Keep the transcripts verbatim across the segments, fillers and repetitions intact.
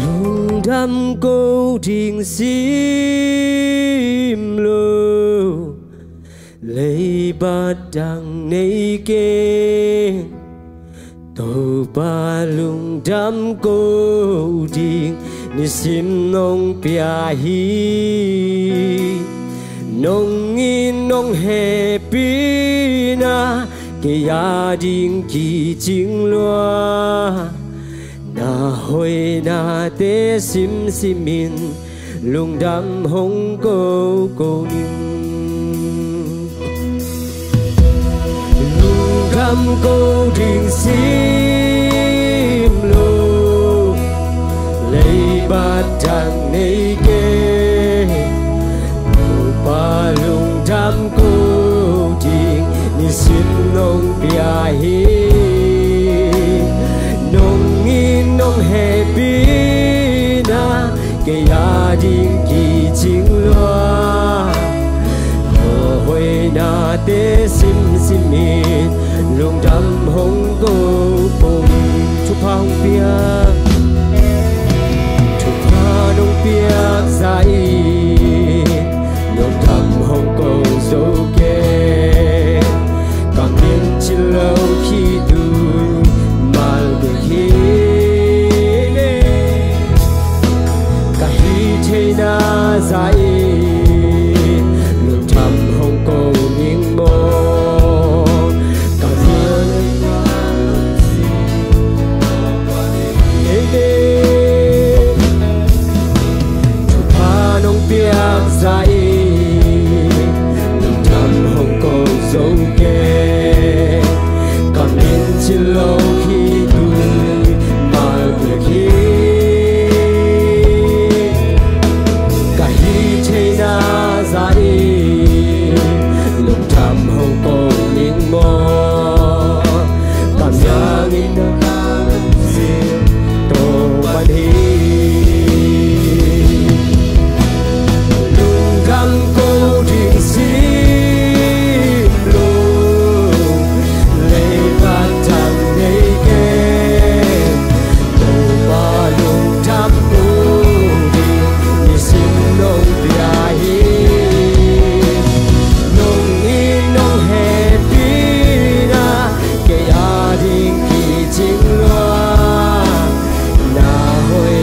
Lungdam ko ding sim lo, leibat dang nei keng. Topa lungdam ko ding nisim nong pia hi. Nong in nong hehpihna kei a ding kicing lua. Na hoihnate simsimin lungdam hong ko ko ning. Lungdam ko ding sim lo, leibat dang nei keng. Topa lungdam ko ding nisim nong pia hi. Nong in nong hehpihna kei a ding kicing lua. Na hoihnate simsimin lungdam hong ko ko ning. Thupha hong piak, thupha nong piak zah in lungdam hong ko zo keng. Ka min cil lo khit un mal bek hi. Ka hih theihna zah in lungdam hong ko ning maw. Ka min, amen. Thupha nong piak zah in lungdam hong ko zo keng. Ka min cil lo khit un mal bek hi. Ka hih theihna zah in lungdam hong ko ning maw. Ka min, amen. Topa hi. Lungdam ko ding sim lo, leibat dang nei keng. Topa lungdam ko ding nisim nong pia hi. Nong in nong hehpihna kei a ding kicing lua. Na hoi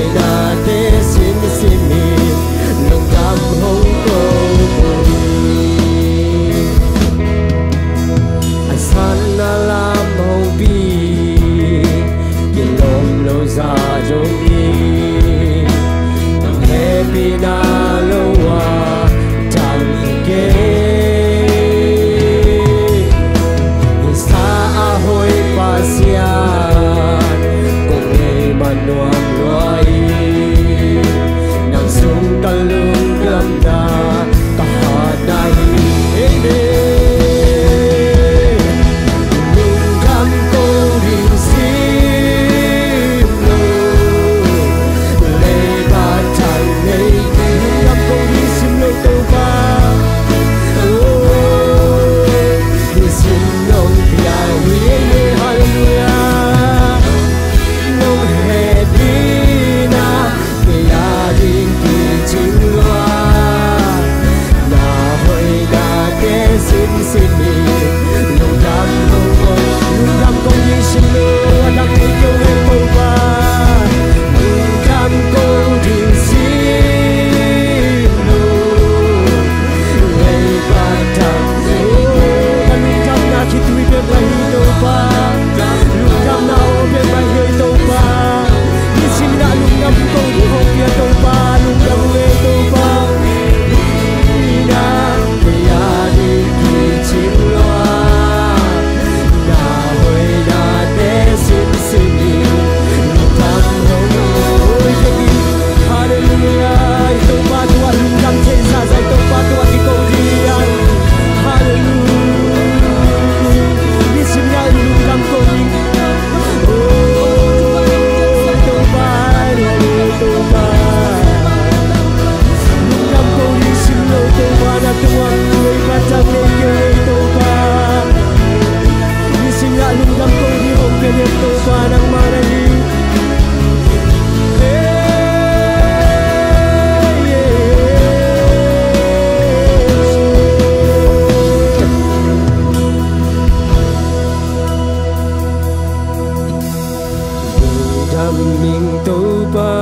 Ming Topa,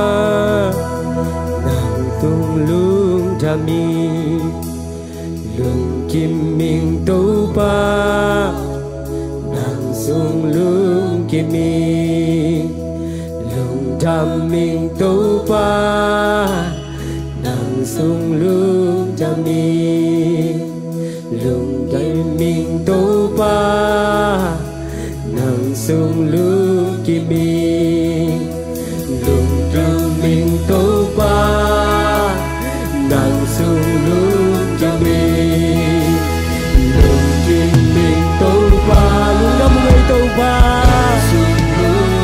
nang tung lungdam ing. Lungkim ing Topa, nang sung lungkim ing. Lungdam ing Topa, nang sung lungdam ing. Lungkim ing Topa, nang sung lungkim ing. Lungkim ing Topa, nang sung lungkim ing. Lungkim ing Topa, lungdam ing Topa.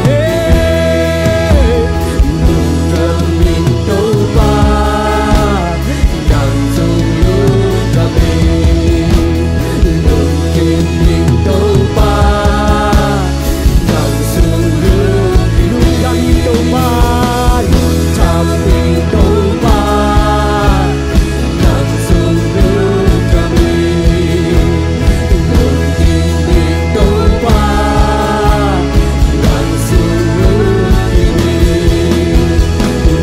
Hey! Lungdam ing Topa, nang sung lungdam ing. Lungkim ing Topa, nang sung lungkim ing. Lungdam ing Topa, lungdam ing Topa, nang sung lungdam ing. Lungkim ing Topa, nang sung lungkim ing.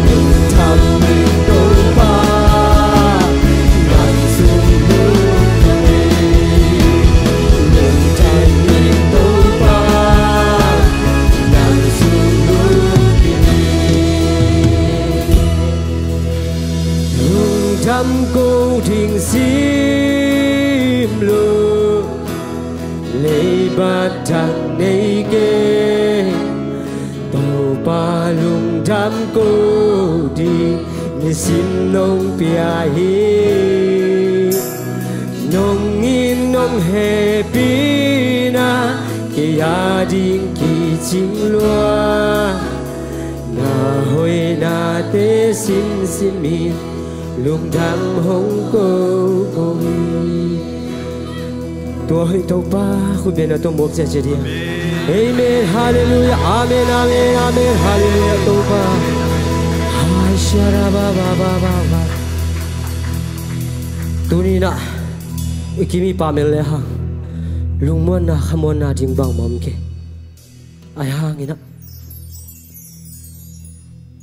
Lungdam ing Topa, nang sung lungkim ing. Lungdam ing Topa, nang sung lungkim ing. Lungdam ko ding sim lo, leibat dang nei kei. Topa lungdam ko ding nisim nong pia hi. Nong it nong hehpihna kei a ding kicing lua. Na hoihnate simsim in lungdam hong ko ko hi. Tua hoih Topa khutbetna tawh muak ciatciat hi. Amen. Halleluiah. Amen, amen, amen. Halleluiah Topa. Hai, shara ba ba ba ba ba. Tuni-in ah i kim i pam mel le hang lungmuanna khamuanna ding bangmah om kei. Ahi hangin ah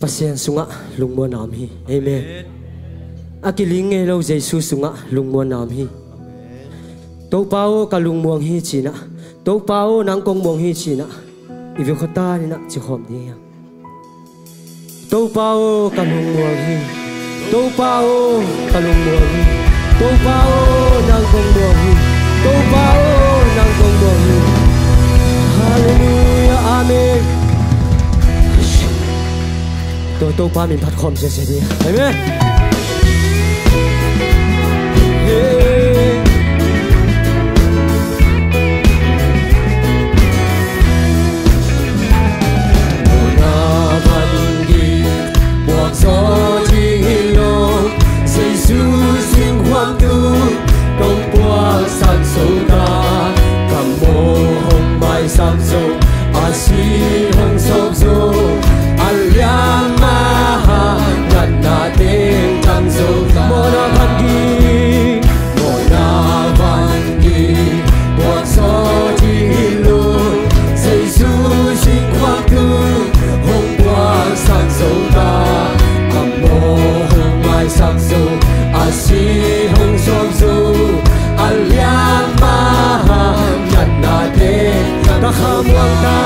Pasian sungah lungmuanna om hi. Amen. A kiling ngei lo Jesu sungah lungmuanna om hi. Topa aw, ka lungmuang hi ci-in ah, Topa aw, nang kong muang hi ci-in ah i viu khatanin ah cikhawm ding hi hang. Topa aw, ka lungmuang hi. Topa aw, ka lungmuang hi. Topa aw, nang kong muang hi. Topa aw, nang kong muang hi. Halleluiah. Amen. Tua Topa min phat khawm ciatciat hi. Amen. Hey. Mawhna van gik puak zaw ding hi lo, Jesu singkhuam tung kong puaksak zo ta. Ka mawh hong maisak zo, a si hong sawp zo, a lian mah hang natna teng tang zo ta. Mawhna van gik, mawhna van gik puak zaw ding hi lo, Jesu singkhuam tung hong puaksak zo ta. A mawh hong maisak zo, a si hong sawp zo, a lian mah hang natna teng tang zo ta.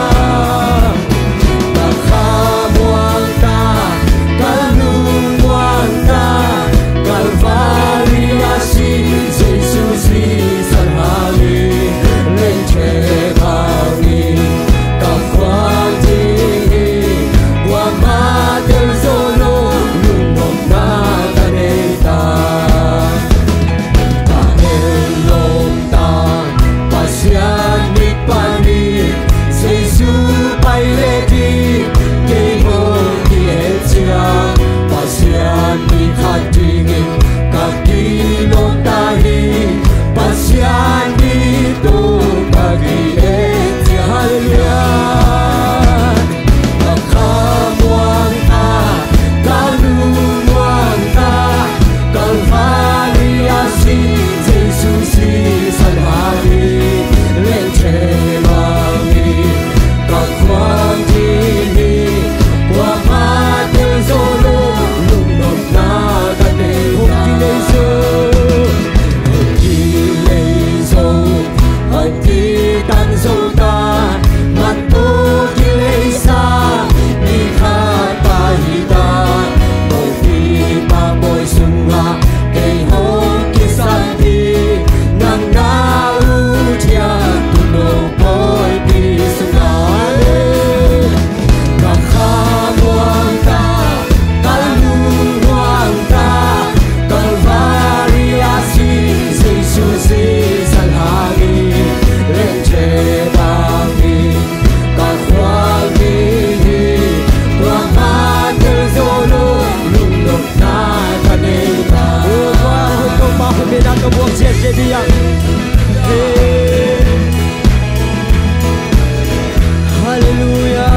Halleluia.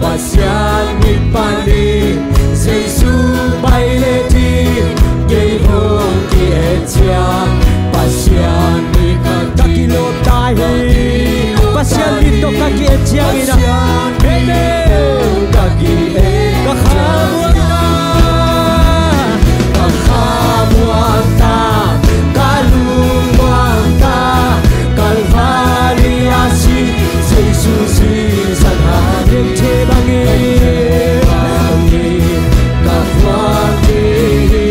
Pasian mit panin Jesu pai le ding, kei hong ki-et ciang Pasian mit ka kilawm ta hi. Pasian mit tawh ka ki-et ciangin ah. Amen. Ka ki-et ka khamuang ta, ka khamuang ta, ka lungmuang ta, Kalvari a si Jesu sisan hangin, lengthe bangin ka khuak ding hi.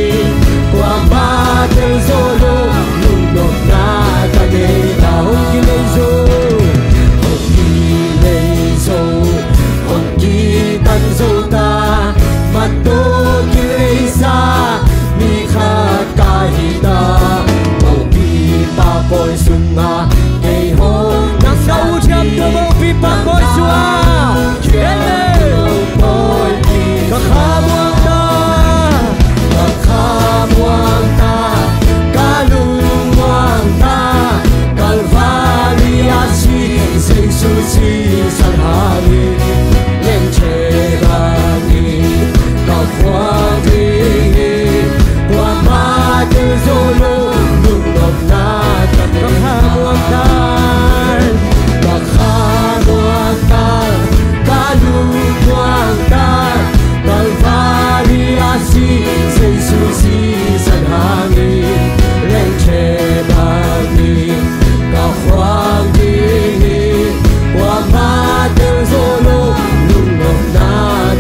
Kuamah tel zo lo, lungnopna ka nei ta. Hong kilei zo, hong kilei zo, hong kitan zo ta. Mat tawh kileisa mi khat ka hi ta. Mopi pa pawi sungah kei hong, nang na uthiam tua mopi pa pawi sungah. Amen. Ka khamuang ta, ka khamuang ta, ka lungmuang ta, Kalvari a si Jesu sisan hangin, lengthe bangin ka khuak ding hi. Kuamah tel zo lo, lungnopna ka, ka khamuang ta, ka khamuang ta, ka lungmuang ta, Kalvari a si Jesu sisan hangin, lengthe bangin ka khuak ding hi. Kuamah tel zo lo, lungnopna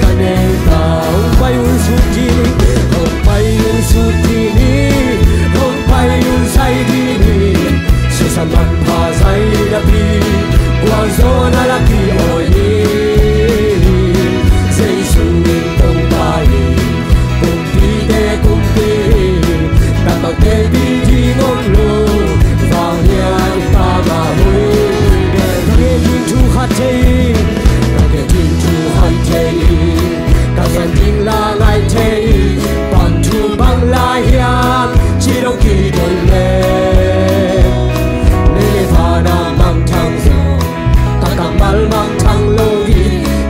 ka nei ta. Hong pai un sut ding, hong pai un sut ding hi. Hong pai un sai ding hi. Sisan manpha zai napi, gualzawhna lapi awi hi. Jesu in Topa hi, kumpite kumpi hi. Taktakte pi ding om lo, vanglian Pa mah hoih. Ka gen ding thu khat thei, ka gen ding thu khat thei, ka gen ding la ngai thei. Pan thu bang lai hiam ci dong kidon le, lei le van a mangthang zong, ka kammal mangthang lo hi,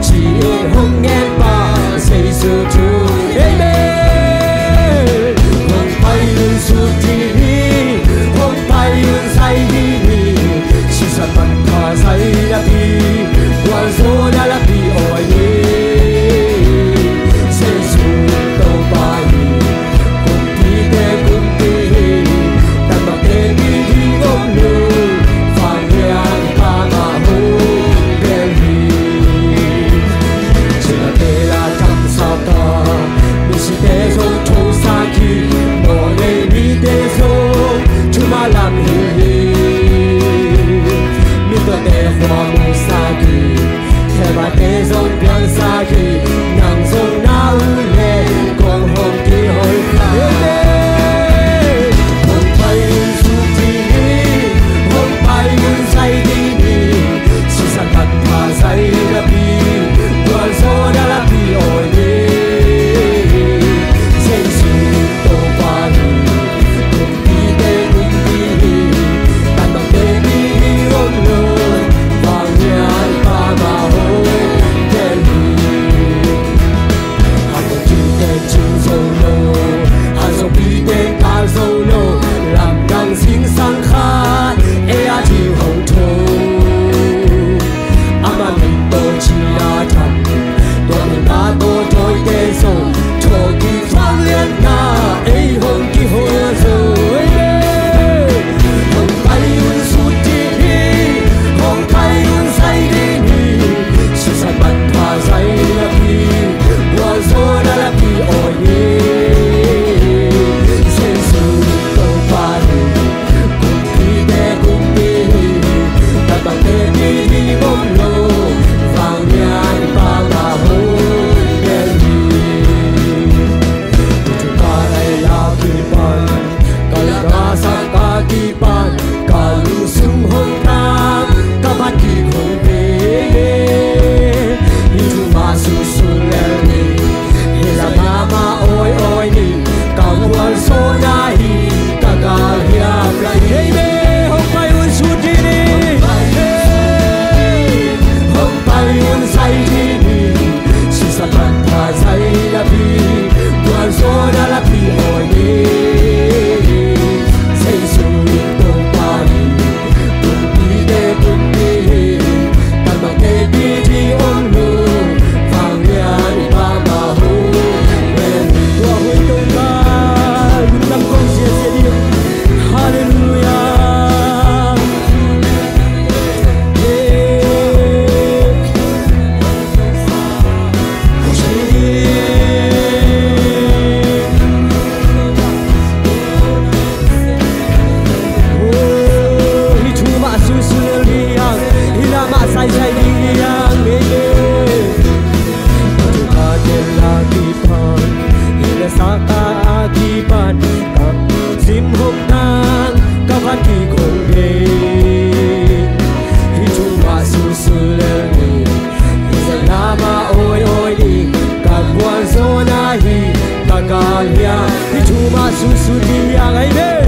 ci-in hong ngen pa Jesu thu. Amen. Hong pai un sut ding hi, hong pai un sai ding hi. Sisan manpha zai lapi, gualzawhna lapi awi hi. Jesu Topa hi, kumpite kumpi hi. Taktakte pi ding om lo, vanglian Pa mah hong bel hi. Cina tela thamsak a, misite zong thosak hi. Nawlnei mite zong thuman lam hilh hi. Mituate khua musak hi. Khebatte zong piangsak hi. Nang zong na ut le kong hong kihoih kha. Amen. Hong pai un sut ding hi, hong pai un sai ding hi. Sisan manpha zai lapi, gualzawhna lapi awi hi. Jesu Topa hi, kumpite kumpi hi. Taktakte pi ding om lo, vanglian Pa mah hong bel hi. Amen. Hih thupha tel a kipan, hih la sak a kipan, ka sim hong tang, ka van kik hong bei. Hih thupha sulsul lel ni, hih zah lam a awi awi ding, ka gualzo na hi, ka gal hiam. Hih thupha sulsul ding hiam, amen.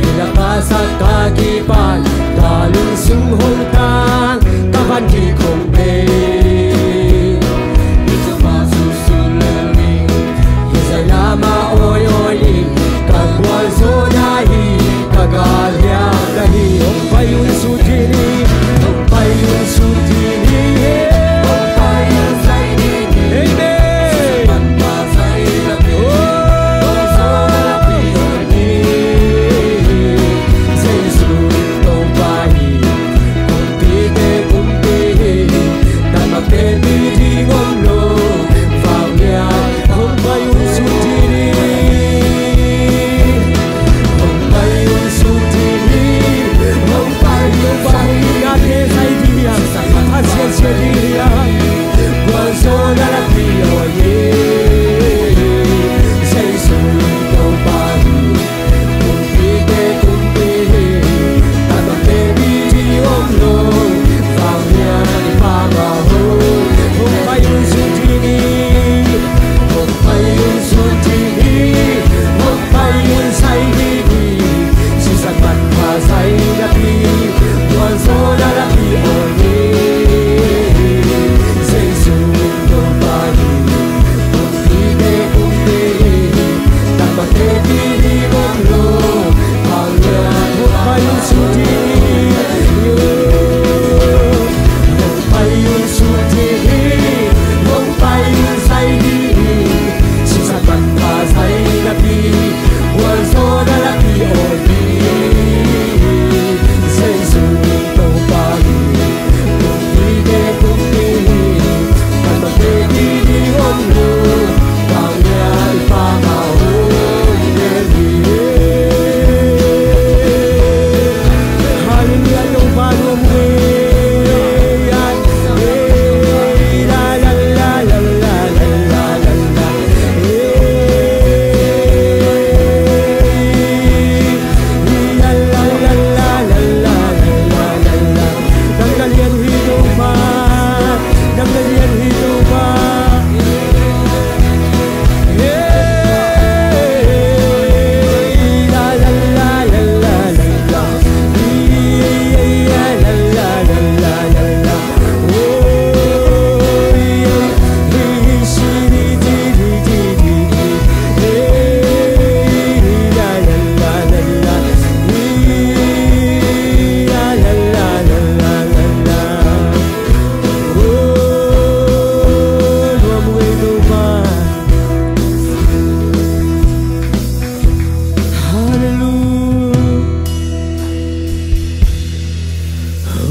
Hih la ka sak a kipan, ka lungsung hong tang, ka van kik hong bei. Hih thupha sulsul lel ni, hih zah lam a awi awi ding, ka gualzo na hi, ka gal hiam na hi. Hong pai un sut ding hi, hong pai un sut ding hi. Hong pai un sai ding hi. Amen.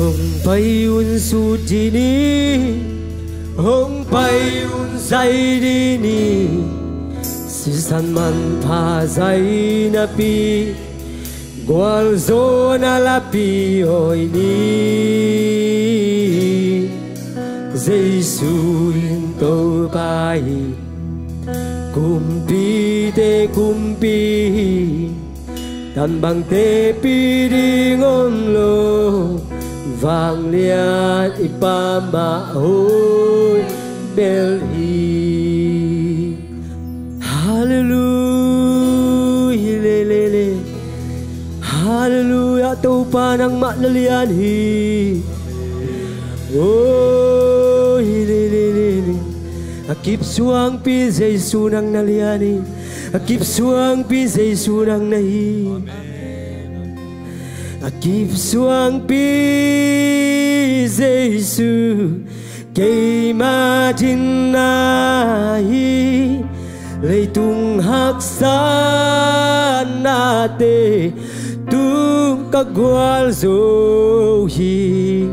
Hong pai un sut ding hi, hong pai un sai ding hi. Sisan manpha zai napi, gualzawhna lapi awi ni. Jesu in Topa hi, kumpite kumpi hi. Tan bang tepi ding om lo, vanglian i Pa mah hoih bel hi. Halleluia, le, le, le. Halleluia, Topa nangmah na lian hi. Oh, hi, le, le, le, le. A kip suangpi Jesu nang na lian hi. A kip suangpi Jesu nang na hi. A kip suangpi Jesu keima ding na hi. Leitung haksatnate tung ka gualzo hi.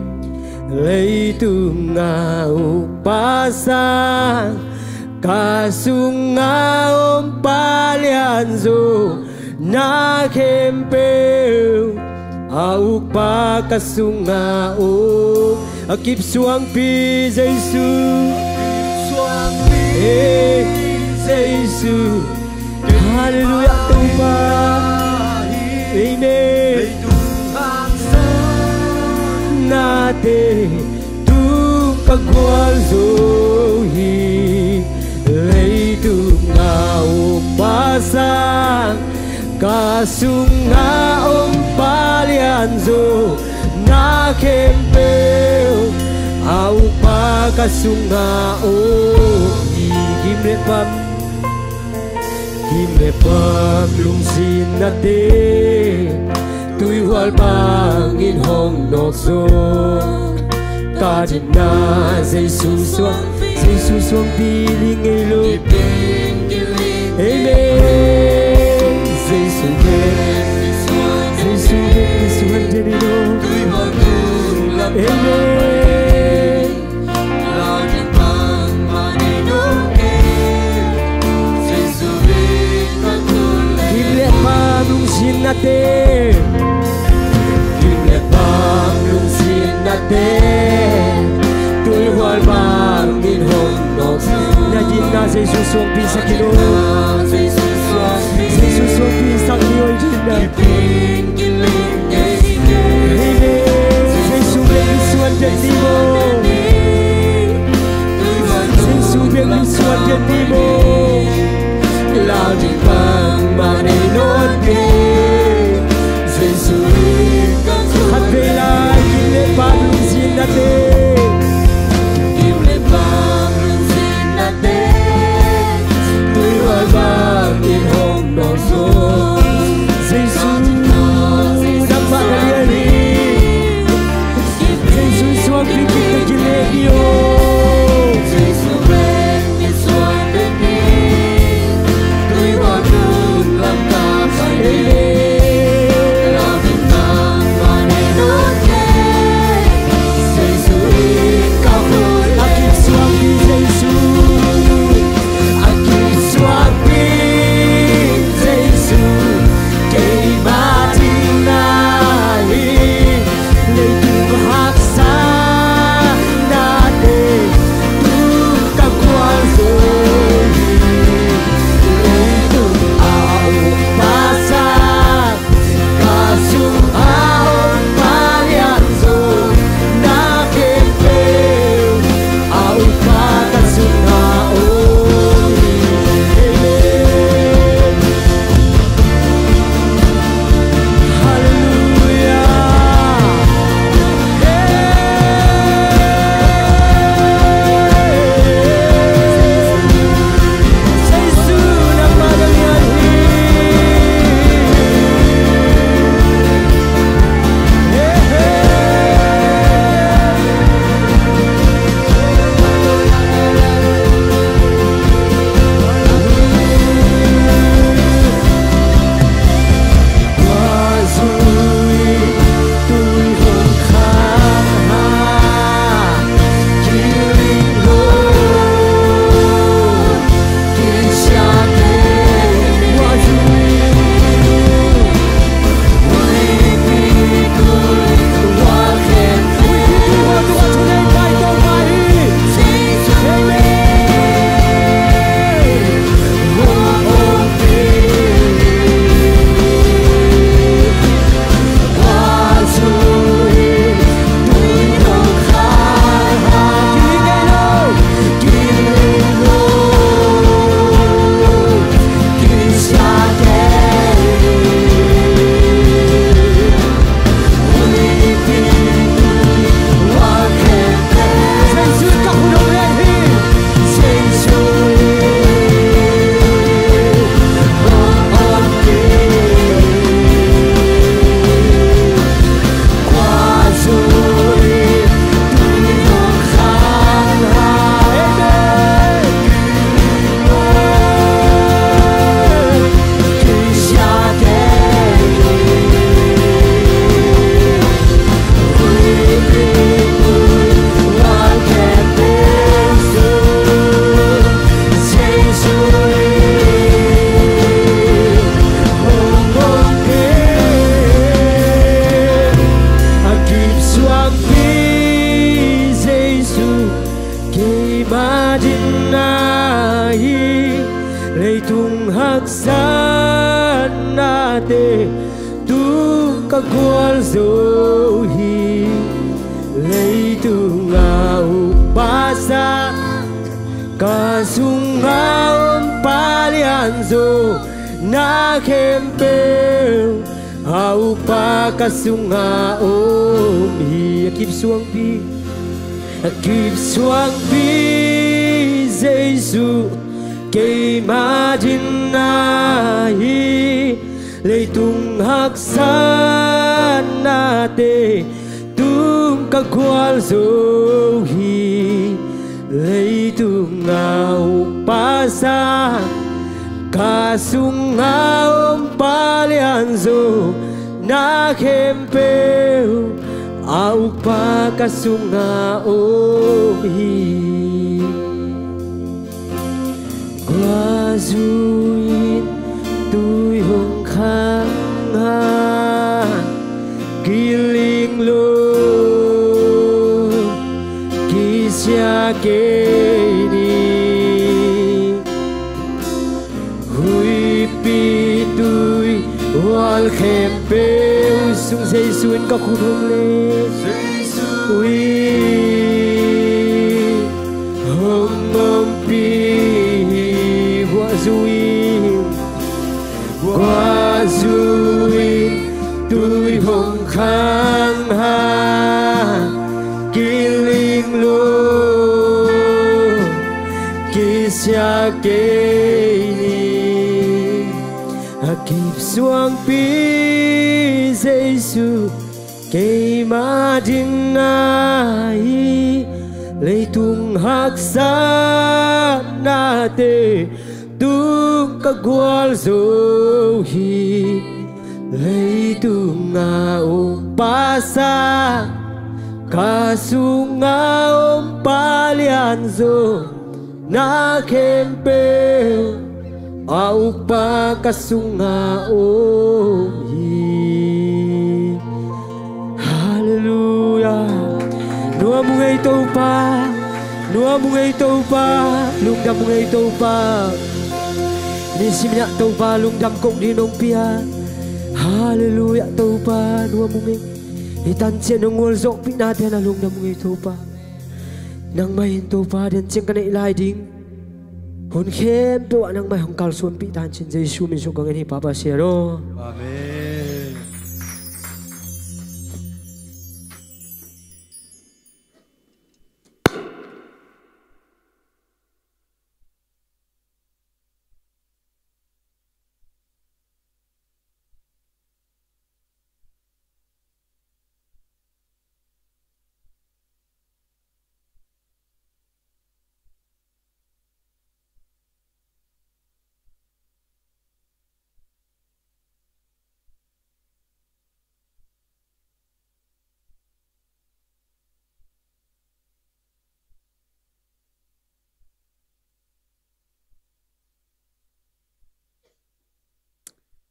Leitung a ukpa sang, ka sung a om Pa lianzo, na khempeuh a A ukpa ka sungah om, a kip suangpi Jesu. Suangpi. Ei, Jesu. Halleluiah, Topa. Amen. Nate tung ka gualzo hi, leitung a ukpa sang, ka sungah om pa lianzo na khempeuh, a ukpa ka sungah om hi. Gim le pam, gim le pam lungsinnate, tuihual bangin hong nawk zo. Ka dinna Jesu suang, Jesu suangpi ling ngei lo. Amen. Jesu bek, Jesu bek, Jesu han deni lo. Amen. Gim le pam lungsinnate, gim le pam lungsinnate, tuihual bangin hong nawk. Na dinna Jesu suangpi sak hi lo. Jesu suangpi sak ni oi dinna. Amen. Jesu bek misuan den ni maw. Jesu bek misuan den ni maw. Lau ding bangmah nei nawn kei. Jesu in ka khat vei lai, gim le pam lungsinnate, gim le pam lungsinnate, tuihual bangin hong nawk zo. Jesu Leitung haksatnate tung ka gualzo hi. Leitunga ukpa sa, ka sunga om Pa lianzo, na khempeuh a ukpa ka sunga om hi. A kip suangpi, a kip suangpi Jesu, keima ding na hi. Leitung haksatnate tung ka gualzo hi. Leitunga ukpa sa, ka sunga om Pa lianzo, na khempeuh a ukpa ka sunga om hi. Guazu in tui hong khang a, kiling lo, kisia kei ni. Huipi tui hual khempeuh sung Jesu in ka khut hong leh, Jesu in hong ompih hi. Guazu in, guazu in tui hong khang a, kiling lo, kisia kei ni. A kip suangpi Jesu, keima ding na hi. Leitung haksatnate tung ka gualzo hi. Leitunga ukpa sa, ka sunga om Pa lianzo, na khempeuh a ukpa ka sunga om hi. Halleluiah. Nuam ung ei Topa, nuam ung ei Topa, lungdam ung ei Topa. Nisimin ah Topa lungdam koh ding nong pia. Halleluiah Topa, nuam ung ei. Hih tancian nong gualzawhpihnate na lungdam ung ei Topa. Nangmah in Topa, den ciang ka neih lai ding hun khempeuh ah nangmah in hong kalsuanpih tancin Jesu min sung ka ngen hi Papa Sian aw. Amen.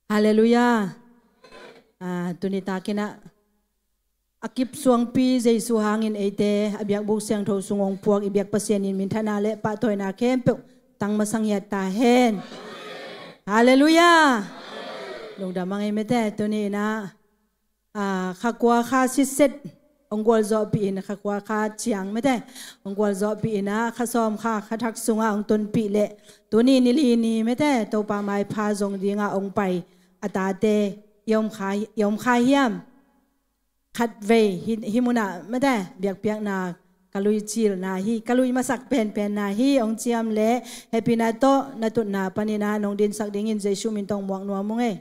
Halleluiah. Ah, tuni takin ah a kip suangpi Jesu hangin eite a biakbuk siangtho sung hong puak i biak Pasian in minthanna le pahtawina khempeuh tang masang hiat ta hen. Halleluiah. Lungdam a ngei mete, tuni in ah ah, kha kua kha sitset hong gualzawhpih in, kha kua kha ciang mete hong gualzawhpih in ah, kha sawm kha, kha thak sungah hong tonpih leh tuni ni li ni mete Topa maipha zong dingah hong pai a tate i om kha, i om kha hiam? Khatvei hih, hih munah mete biakpiakna ka lui cilna hi, ka lui masak penpenna hi hong ciam leh hehpihna tawh na tutna panin ah nong dinsak dingin Jesu min tawh muak nuam ung ei.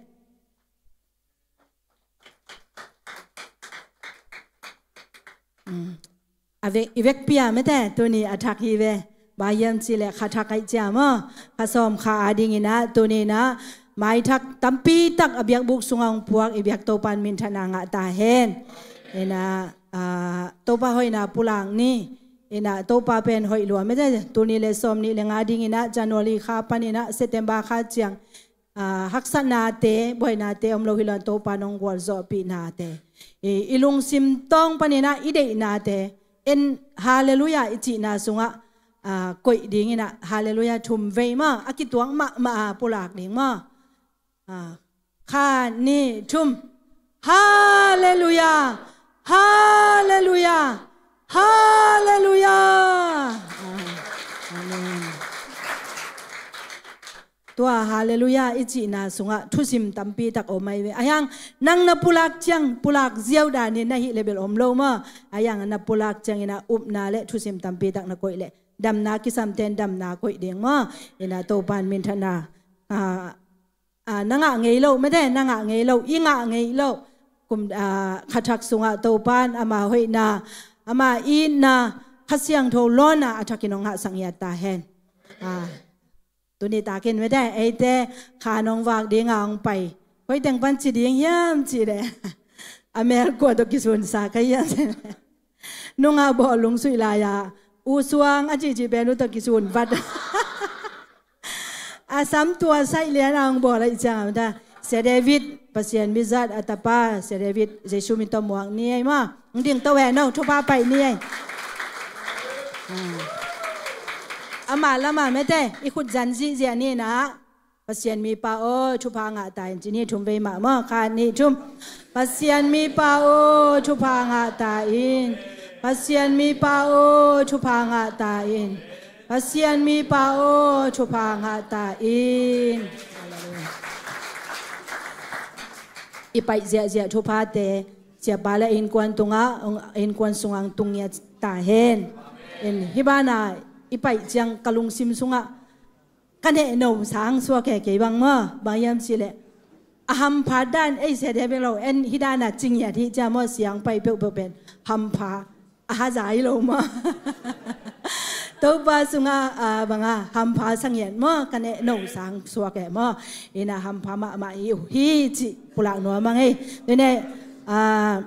Mm. A vek, i vekpi ah mete tuni a thak hi ve. Bang hiam cih leh kha thak ahih ciang maw, kha sawm kha adingin ah tuni in ah maithak tampi tak a biakbuk sungah hong puak i biak Topa in minthanna ngah ta hen. In ah, ah, Topa hoihna pulak ni. In ah Topa pen hoih lua mete, tul nih le sawm nih le nga dingin ah January kha panin ah September kha ciang ah, haksatnate, buainate om lo hi lo in Topa nong gualzawhpihnate, i, i lungsim tawng panin ah i deihnate, en halleluiah i cihna sungah ah, koih ding in ah, Halleluiah thum vei maw, a kituak mahmah a pulak ding maw. Ah, khat, nih, thum. Halleluiah! Halleluiah! Halleluiah! Ah, amen. Tua Halleluiah i cihna sungah thusim tampi tak om ahi ve. Ahi hang nang na pulak ciang, pulak ziau danin na hih leh bel om lo maw. Ahi hang na pulak ciangin ah upna le thusim tampi tak na koih leh damna kisamten damna koih ding maw. In ah Topa'n minthanna, ah, ah, na ngah ngei loh, mate, na ngah ngei loh, i ngah ngei loh. Kum, ah, kha thak sungah Topa'n ama hoihna, ama itna, Kha Siangtho lawnna a thakin hong hahsak ngiat ta hen. Ah, tuni takin mate, eite kha nong vak ding a hong pai, koi teng pan ci ding hiam cih leh a mel kua tawh kisunsa ka hiam. Nungah bawh lungsuih lai-a U Suang a cihcih pen uh tawh kisun vat. A sam tua saih lian a hong bawl ahih ciangin ah, Sia David, Pasian mizat a tapa Sia David, Jesu min tawh muak ni ei maw. Hong ding to eh, no, thupha pai ni ei. Ah. Amah lamah mate, i khut zan zihziah ni in ah. Pasian mipa aw, thupha ngah ta in, ci ni thum vei mah maw, khat, nih, thum. Pasian mipa aw, thupha ngah ta in. Pasian mipa aw, thupha ngah ta in. Pasian mipa aw, thupha ngah ta in. Halleluiah. I paih ziahziah thuphate siapa le innkuan tungah, innkuan sungah hong tung ngiat ta hen. In, hih banah i paih ciang ka lungsim sungah ka nehno sang suak e kei bang maw, bang hiam cih leh a hampha dan ei sia dia bek lo, en hih dan a ci ngiat hi cia maw, siang pai peuhpeuh pen hampha a haza hi lo maw. Topa sungah, ah, bang a hampha sa ngiat maw, ka nehno sang suak e maw. In ah hampha mahmah hi uh hi cih pulak nuam a ngei. Tuni, ah,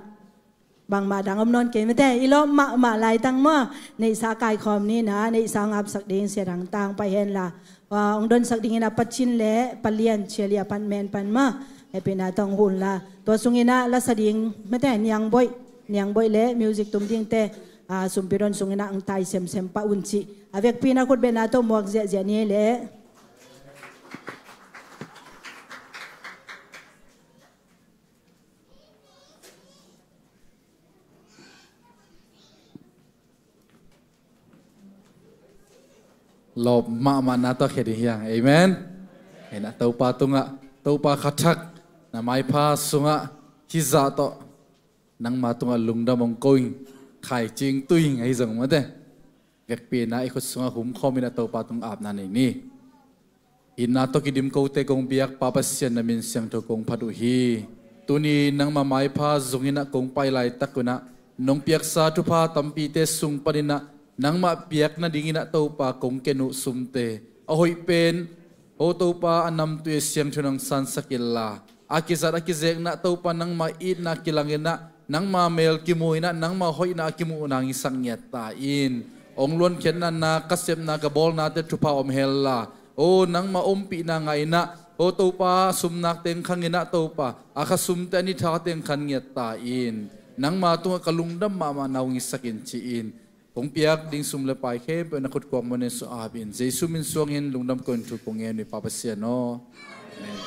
bangmah dang om nawn kei mate, i lawp mahmah laitang maw, neihsa kaikhawm ni in ah, neihsa hong apsak ding sia dang tang pai hen la. Ah, hong donsak dingin ah Pa Cin le Pa Lian, Sia Lia pan, men pan maw, hehpihna tawh hong hun la. Tua sungin ah lasa ding mate, Niang Boih, Niang Boih le music tum dingte, ah, sumpi don sungin ah hong tai semsem pah un cih. A vekpi in ah khut behna tawh muak ziahziah ni le. Lawp mahmahna tawh khia ding hi hang. Amen. In ah Topa tungah, Topa kha thak na maipha sungah hih zah tawh nangma tungah lungdam hong ko ing, khaici ing, tui ing ahi zong mate, vekpi in ah i khut sungah humkhawm in ah Topa tung apna nei ni. Itna tawh kidim kote kong biak Pa Pasian, na min siangtho kong phat uh hi. Tuni nangma maipha zongin ah kong pai laitak un ah nong piaksa thupha tampite sung panin ah nangmah piak nadingin ah Topa kong ken uh sumte a hoih pen, O Topa, a namtui a siangtho nang sansak inla, a kizat a kizekna Topa nangmah itna kilangin ah, nangma mel kimu in ah, nangmah hoihna a kimuh nang i sak ngiat ta in. Hong luankhiatna na ka sepna ka bawlnate thupha om hen la, O nangmah ompihna ngah in ah, O Topa, sumnak teng khang in ah Topa, a kha sumte a ni tha teng khan ngiat ta in. Nangma tungah ka lungdam mahmah na hong i sak in ci in. Kong piak ding sum le pai khempeuh na khut kuak muanin sung ap in, Jesu min suangin lungdam ko in thu kong ngen uh hi Pa Pasian aw. Amen.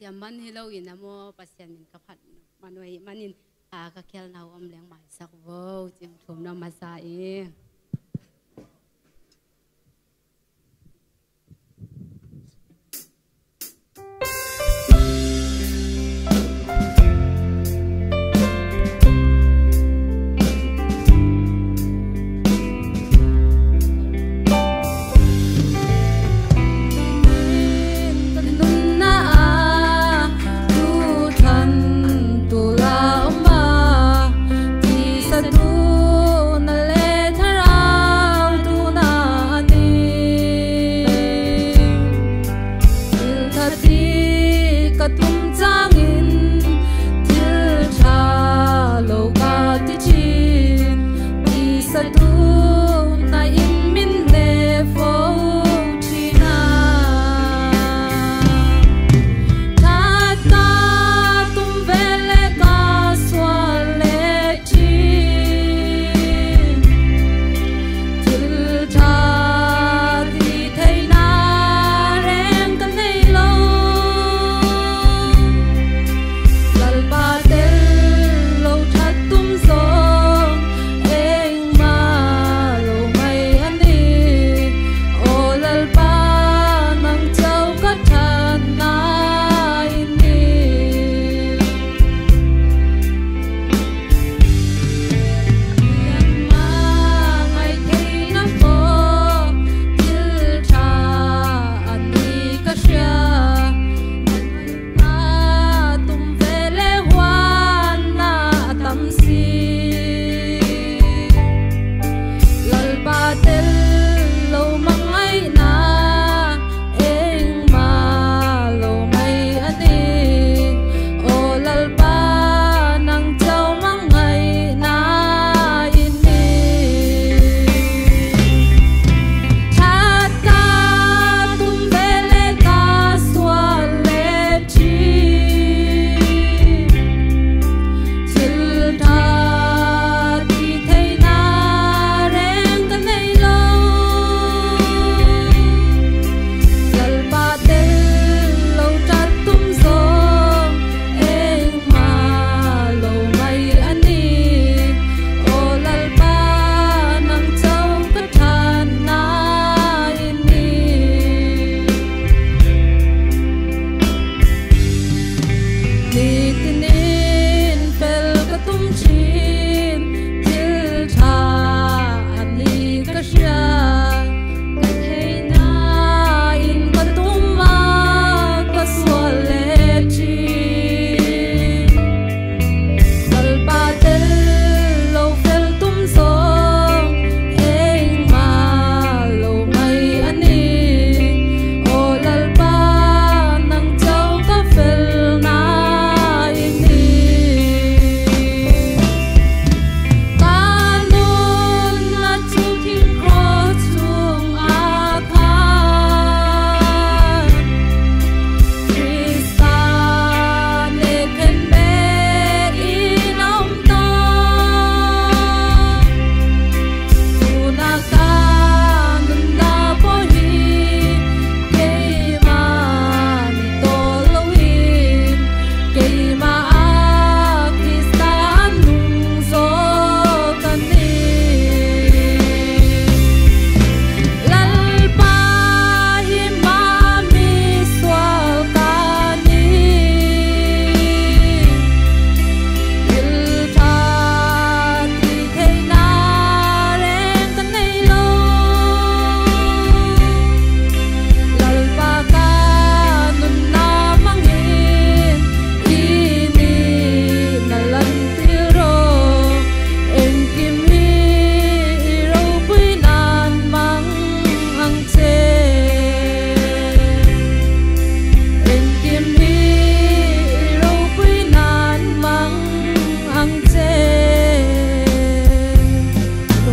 Siam man hi lo in a maw, Pasian min ka phat man uh ahih manin, a ka khialna uh om leng maisak vo, cih thum na masa i.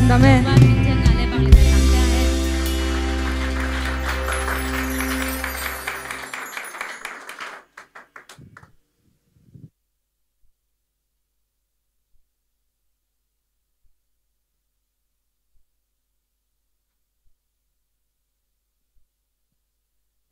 Amen.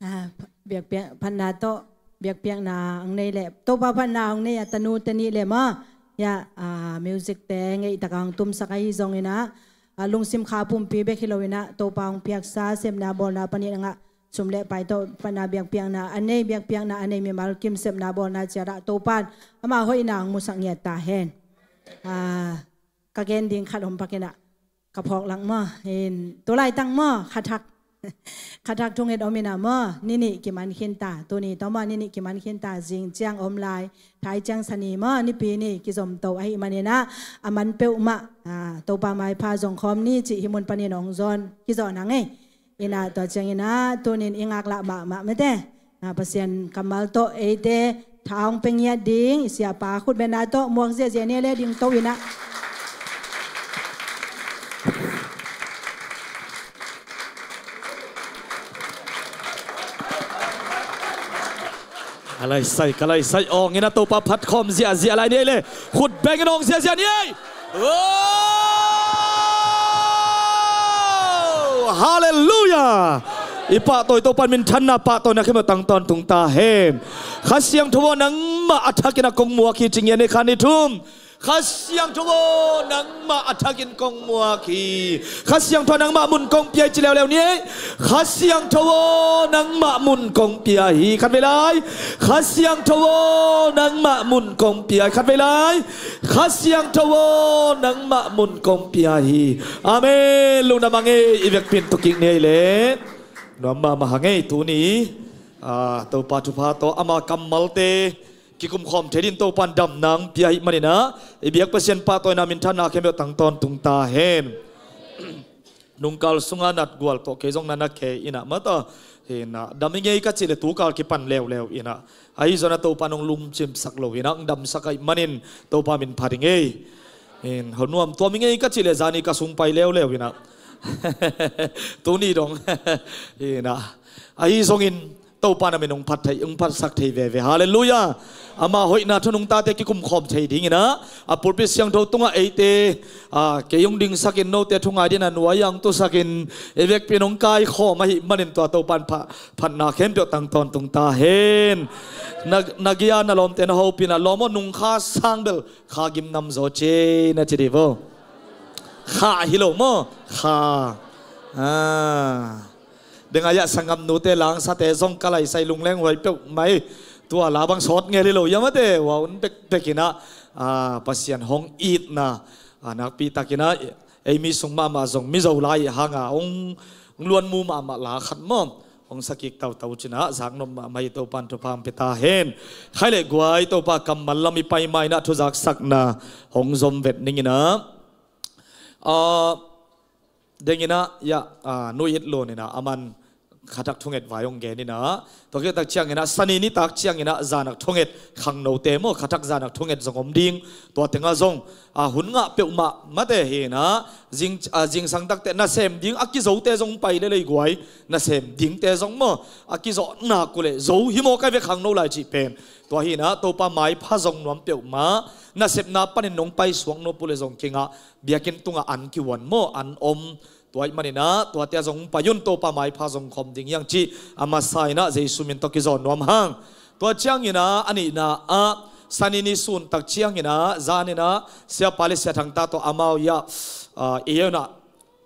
Ah, biakpiak, phatna tawh biakpiakna ang nei le Topa phatna ang nei a tanu teni le maw. Ya, ah, music te ngeih tak ang tumsak ahi zongin ah, ah, lungsim kha pumpi bek hi loin ah Topa ang piaksa sepna bawlna panin angah sum le pai tawh phatna biakpiakna a nei, biakpiakna a nei mimal kim sepna bawlna ciat ah Topan ama hoihna ang musak ngiat ta hen. Ah, ka gen ding khat om pakin ah ka phawk lang maw. In, tu laitang maw, khathak. Khathak thunget om inah maw, ninih kiman khinta. Tuni tawh maw, ninih kiman khinta, zing ciang om lai. Thai ciang sani maw, nipi ni kizom to ahih maninah, a man peuhmah, ah, Topa maipha zong khawm ni cih hih mun panin ong zawn kizawh nang ei. Inah tua cianginah tunin i ngaklah mahmah mate. Ah, Pasian kammal tawh eite tha hong pia ngiat ding i siapa khutbetna tawh muak ziahziah ni le ding to inah. Ka laisai, ka laisai, ong inah Topa phat khawm ziahziah lai ni ei le. Khut bengin ong ziahziah ni ei. Oh, halleluiah. I pahtawi Topan minthanna pahtawina khempeuh tang tawntung ta hen. Kha Siangtho aw, nangmah a thakin a kong muak hi ci ngiat ni, kha ni thum. Kha Siangtho aw, nangmah a thakin kong muak hi. Kha Siangtho aw, nangmah mun kong pia hi ci leuleu ni ei. Kha Siangtho aw, nangmah mun kong pia hi. Khatvei lai. Kha Siangtho aw, nangmah mun kong pia hi. Khatvei lai. Kha Siangtho aw, nangmah mun kong pia hi. Amen. Lungdam a ngei, i vekpi in tu kik ni ei le. Nuam mahmah a ngei tuni. Ah, Topa thupha tawh ama kammalte kikum khawm thei dingin Topan damna ang pia ahih maninah, i biak Pasian pahtawina minthanna khempeuh tang tawntung ta hen. Nungkal sunga natgual tawh kei zong na na kei inah mata. Inah dam i ngei ka cih le tukal kipan leuleu inah. Ahi zongin a Topa nong lungcimsak lo inah ang damsak ahih manin Topa min phat i ngei. In, ho nuam tuam i ngei ka cih le zani ka sung pai leuleu inah. Tuni dong. Inah. Ahi zongin Topa na min hong phat thei, hong phatsak thei veve. Halleluiah. Ama hoihna thunungtate kikum khawm thei dinginah a pulpit siangtho tungah eite, ah, kei hong dingsakin note thungai dinah nuai ang tusakin i vekpi in hong kaikhawm ahih manin tua Topan pha-, phatna khempeuh tang tawntung ta hen. Na, na gia na lawmte na hopih inah lawm aw, nung kha sang bel kha gimnam zaw ci ei na ci dih vo. Kha hi lo maw? Kha. Ah. Deng a iah sanggamnute langsate zong ka laisai lungleng huai peuh mai. Tua la bang sawt ngel hi lo ia mate, hua un pekpek inah, ah, Pasian hong itna, ah, nakpi takinah ei mi sung mahmah zong Mizo lai hanga hong, hong luanmu mahmah la khat maw, hong sakik tautau cinah zaknop mahmah hi. Topan thupha hong pia ta hen. Khai le guai, Topa kammal lam i pai ma inah thuzaksakna hong zom vet ninginah, ah, denginah, ya, ah, Nu It Lun inah a man khathak thunget vai hong gen inah, tua khit tak cianginah sani nitak cianginah zanak thunget khangnote maw, khathak zanak thunget zong om ding. Tua tengah zong, ah, hun ngah peuhmah mate hinah, zing, ah, zingsang takte nasem ding a kizote zong pai lelei guai, nasem dingte zong maw, a kizawhnak uh le zo hi maw kai ve khangno lai cih pen. Tua hinah Topa maipha zong nuam peuhmah, nasepna panin nong paisuak nop uh le zong kingah, biakinn tungah an kihuan maw, an om. Tua ahih maninah tuate ah zong pai un, Topa maipha zong khawm ding hiang cih a masa inah Jesu min tawh kizawn nuam hang. Tua cianginah a nihna ah sani ni sun tak cianginah zaninah siapa le sia thangta tawh amau iah, ah, i unah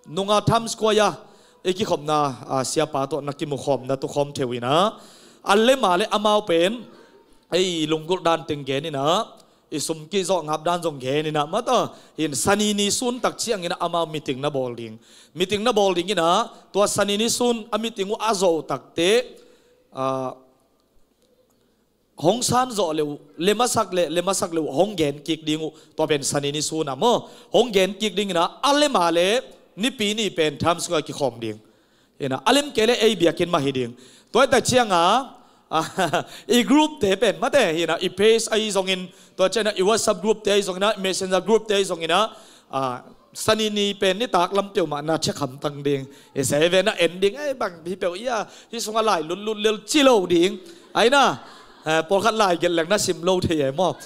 nunga Times Square ah i kikhopna, ah, siapa tawh na kimu khawmna tu khawm theu inah a lema le amau pen ei lunggulh dan teng gen inah i sum kizawh ngap dan zong gen inah mata. In sani ni sun tak cianginah amau meeting na bawl ding. Meeting na bawl ding inah tua sani ni sun a meeting uh a zawh takte, ah, hong san zawh le uh, lemasak le, lemasak le uh hong gen kik ding uh. Tua pen sani ni sun ah maw, hong gen kik ding inah a lema le nipi ni pen Times Square kikhawm ding. Hinah a lem kei le ei biakinn mah hi ding. Tua hi tak cianga, ah, i group te pen mate hinah, i page ahi zongin, tua cianginah i WhatsApp group te ahi zonginah, i Messenger group te ahi zonginah, ah, Sani ni pen nitak lam peuhmah na check hamtang ding. I sei ve na en ding, ei, bang hi peuh ia, hi sungah lai lutlut lel ci lo ding. Ai na, eh, pawlkhat lai gelh leng na sim lo thei e maw?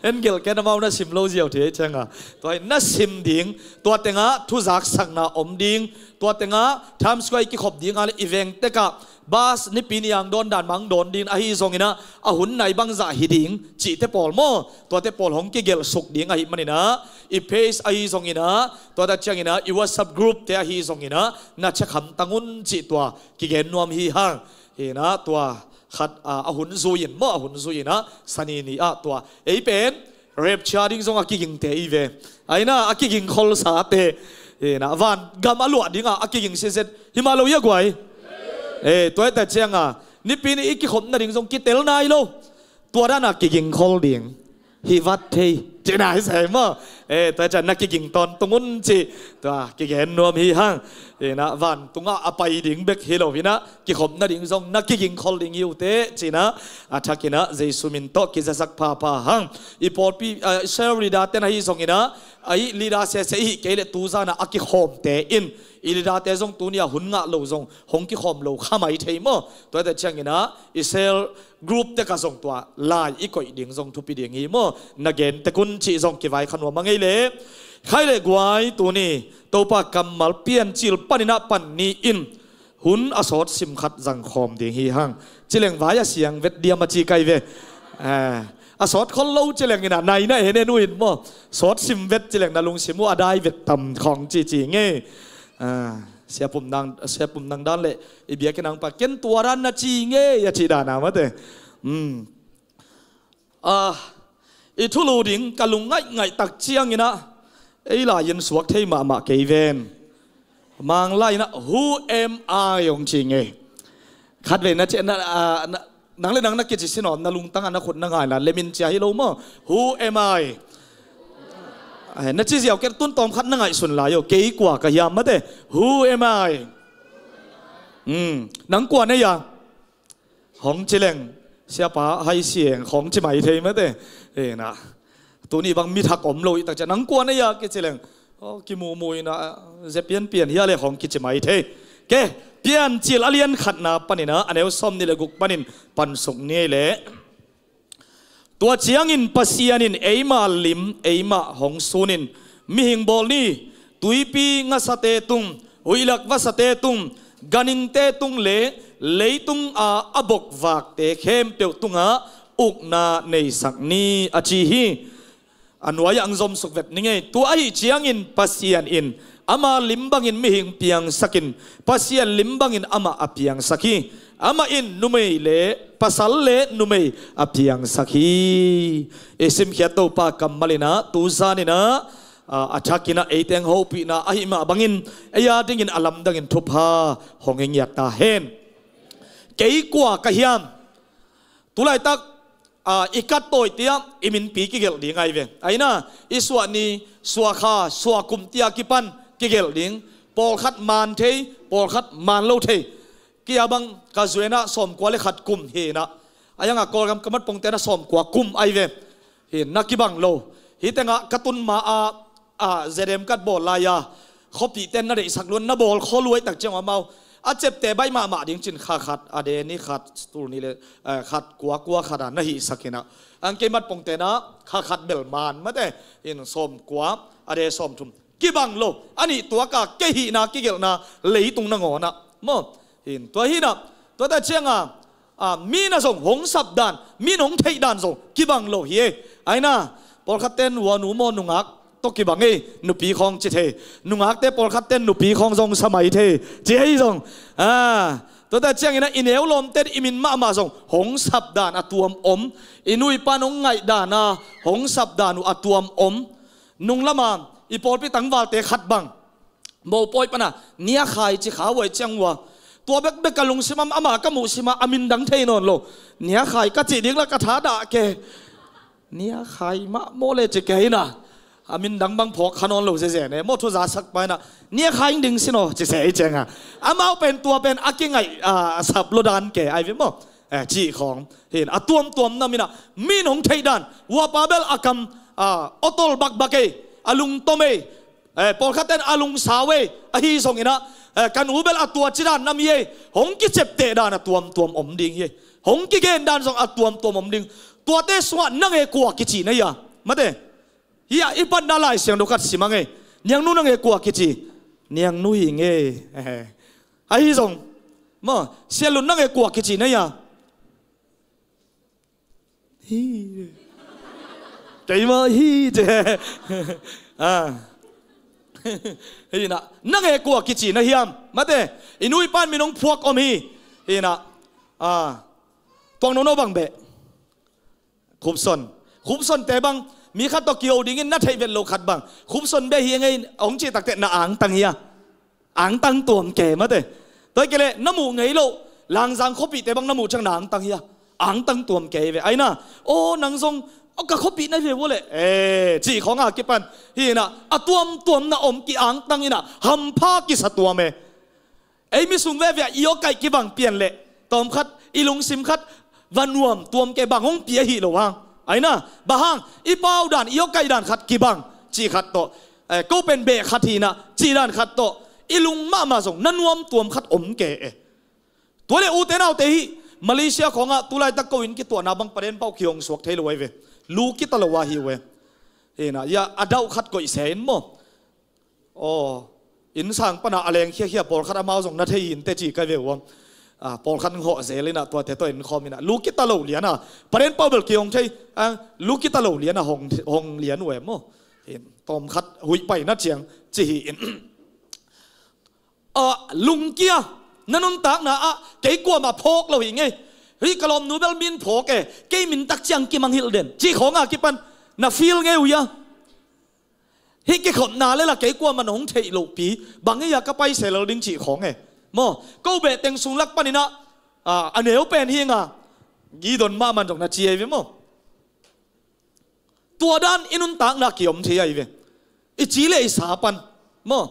En gelh ken amau na sim lo ziau thei e cianga. Tua hi na sim ding, tua tengah thuzaksakna om ding, tua tengah Times Square i kikhop ding a le i veng tekah bus nipi ni ang dawn dan mah ang dawn ding ahi zongin ah, a hun nai bangzah hi ding cihte pawl maw? Tuate pawl hong kigelh suk ding ahih manin ah, i page ahi zongin ah, tuate ciangin ah, i WhatsApp group te ahi zongin ah, na check hamtang un cih tua kigen nuam hi hang. Hi na tua khat, ah, a hun zui in maw, a hun zui in ah, sani ni ah tua. Ei pen, rapture ding zong a kigingte i ve. Ai na, a kiging kholsate. Hi na, van gam a luah dingah a kiging siset. Hi mah lo ia guai. Eh, tua hi ta cianga, nipi ni i kikhop nading zong kitel nai lo. Tua dana kiging khol ding. Hi vat thei. Cina hi sai maw. Eh, tua ciang na kiging tawntung un ci. Tua, kigen nuam hi hang. Hi na, vantungah a pai ding bek hi lo hi na, kikhop nading zong na kiging khol ding hi uh teh, cina, a thakin ah Jesu min tawh kizasak phapha hang. I pawlpi, ah, Israel leader ten ahi zongin ah, a i leader sese i hih kei leh tuzan ah a kikhawmte in, i leader te zong tuni a hun ngah lo zong hong kikhawm lo kha mai thei maw? Tuate ciangin ah Israel group tekah zong tua lai i koih ding zong thupi ding hi maw? Na gen tek un cih zong kivai kha nuam a ngei leh. Khai le guai, tuni Topa kammal Piancil panin ah pan ni in hun a sawt sim khat zang khawm ding hi hang. Ci leng vai a siang vet diam a ci kai ve. Eh, a sawt khol lo ci leng in ah nai na en en uh in maw? Sawt sim vet ci leng na lungsim uh a dai vet tam khawng ci ci ngei. Ah, Sia Pum Nang, Sia Pum Nang dan le i biakinn ah hong pai ken tua dan na ci ngei a ci dan a mate. Hmm. Ah, i thulu ding ka lung ngaihngaih tak ciangin ah, ei lai-in suak thei mahmah kei ven. Mang lai-in ah, "Who am I?" hong ci ngei. Khatvei na ci, na, ah, na, nang le nang na kici sin aw, na lungtang ah na khut na ngai la, lemin cia hi lo maw? "Who am I?" Ai, na ci ziau ken tun tawm khat na ngaihsun lai aw, "Kei kua ka hiam?" mate. "Who am I?" Hmm, nang kua na hia? Hong ci leng, siapa hai sieng, hong ci mai thei mate. Eh, na. Tuni bang mi thak om lo i tak ciang, nang kua na hia kici leng, oh, kimumu in ah, ze pianpian hia le hong kici mai thei. Ke, Piancil a lian khatna panin ah, a neu sawm nih le guk panin pansuk ni leh. Tua ciangin Pasian in eima lim, eima hong sunin, mihing bawl ni, tuipi ngasate tung, huihlak vasate tung, ganhingte tung le leitung a a bokvakte khempeuh tungah ukna neisak ni a ci hi. A nuai-ah ang zomsuk vet ni ngei. Tua ahi ciangin Pasian in ama lim bangin mihing piangsakin, Pasian lim bangin amah a piangsak hi. Amah in numei le pasal le numei a piangsak hi. I simkhiat Topa kammal in ah, tuzan in ah, a, a thakin ah, ei teng hopihna ahi mah bangin, ei a dingin a lamdangin thupha hong hi ngiat ta hen. Kei kua ka hiam? Tulaitak, a, i kat tawite ah i minpi kigelh ding ahi ve. Ai na, i suah ni, suah kha, suah kum tia kipan kigelh ding. Pawlkhat man thei, pawlkhat man lo thei. Kei a bang ka zuena sawmkua le khat kum hi na. A ianga Kawlgam ka mat pongte na sawmkua kum ahi ve. Hi na kibang lo. Hi tengah ka tun ma a, a, zedem kat bawl lai a, khuapihte na deihsak luan na bawl khol uh ai tak ciang amau. A cepte baih mahmah ding cin kha khat, a de ni khat, tul ni le, eh, khat kua kua khat a na hihsak in ah. Ang kei mat pongte na kha khat bel man mate, in sawmkua, a de sawmthum. Kibang lo, a nih tuaka kei hihna kigelhna leitung nangawn ah. Maw, in tua hi na, tua ta cianga, a, mi na zong hong sap dan, mi na hong theih dan zong kibang lo hi e. Ai na, pawlkhat ten huanu maw nungak tawh kibang e, nupi khawng ci thei. Nungakte pawlkhat ten nupi khawng zong sa mai thei. Ci ei zong. A, tua ta ciangin ah i neu lawmte i min mahmah zong hong sap dan a tuam om. I nu i pa in hong ngaih dan a hong sap dan uh a tuam om. Nung lama i pawlpi tangvalte khat bang mopawi pana Niakhai ci kha uh ai ciang uh a. Tua bekbek ka lungsim ah, ama ka muhsim ah a min dang thei nawn lo. Niakhai ka cih ding la ka tha dah ke. Niakhai mah maw le ci kei na. A min dang bang phawk kha nawn lo zeze ne. Maw thu za sak pai na. Niakhai ding sin aw ci se i cianga. Amau pen tua pen a kingaih, a, a sap lo dan ke ai ve maw. Eh, cih khawng. Hin, a tuamtuam na min ah. Min hong theih dan. Uapa bel a kam, a, otol bakbak ei. A lungtom ei. Eh, pawlkhat ten a lungsa ve, ahi zongin ah, eh, ka nu bel a tua ci dan na mi ei, hong kicepteh dan a tuamtuam om ding hi. Hong kigen dan zong a tuamtuam om ding. Tuate sungah nang e kua kici na hia? Mate. Hia i patna Lai Siangtho khat sim a ngei. Niangnu nang e kua kici? Niangnu hi ngei. Eh. Ahi zong. Ma, Sia Lun nang e kua kici na hia? Hi. Keimah hi ce. Ah. Hi na. Nang e kua kici na hiam? Mate. I nu i pan min hong phuak om hi. Hi na. Ah. Tuang nono bang beh. Khupson. Khupson te bang. Mi khat tawh kiho dingin na theih vet lo khat bang. Khupson beh hi ngei hong cih takte na angtang hia? Angtang tuam ke mate. Tua hi kei leh na muh ngei lo. Langzang khuapihte bang na muh ciang na angtang hia? Angtang tuam ke ve. Ai na, aw nang zong, aw ka khuapih na ve vua leh. Eh, cih khawng a kipan. Hi na, a tuamtuam na om ki angtang hi na, hampha kisa tuam e. Ei mi sung veve ah i aw kaih kibang pian leh. Tawmkhat, i lungsim khat, va nuam tuam ke bang hong pia hi lo hang. Ai na, bang hang, i pau dan, i aw kaih dan khat kibang. Cih khat tawh. Eh, ko pen beh khat hi na, cih dan khat tawh. I lung mahmah zong, na nuam tuam khat om ke e. Tua le ute naute hi, Malaysia khawngah, tulaitak ko inn kituahna bang paden pau kihong suak thei lo ai ve. Lu kita lo a hi uh e. Hi na, ya, a dauh khat koih se in maw. Aw, innsang pana a leng khiakhia pawlkhat amau zong na thei in teci kai ve uam. Ah, pawlkhat nghawh zel inah tuate tawh in khawm inah. Lu kita lo lianah. Paden pau bel kihong thei. Ah, lu kita lo lianah hong, hong lian uh em maw. In, tawmkhat huih paina ciang ci hi in. Ah, lungkia, na nuntakna ah, kei kuamah phawk lo hi ngei. Hih ka lawmnu bel min phawk e, kei min tak ciang kimangngilh den. Cih khawngah kipan, na feel ngei uh hia. Hih kikhopna le la kei kuamah nong theih lohpi, bang ei a ka paisel ding cih khawng e. Maw, ko behteng sung lak paninah, a, a neu pen hi nga, Gideon mahmah zong na ci ei ve maw. Tua dan i nuntakna kiom thei ahi ve. I ci le i sa pan. Maw.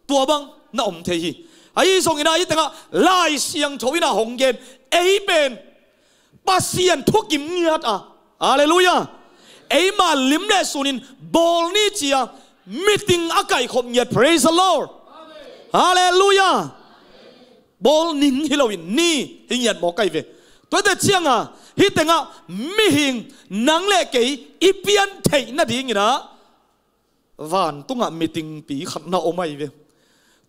Tua bang na om thei hi. Ahi zongin ah hih tengah Lai Siangtho inah hong gen. Ei pen Pasian thukim ngiat a. Halleluiah. Eima lim le sunin bawl ni cia meeting a kaihkhop ngiat. Praise the Lord. Halleluiah. Bawl ning hi loin ni hi ngiat mawk ahi ve. Tuate cianga hih tengah mihing nang le kei i pian theih nadinginah vantungah meeting pi khat na om ahi ve.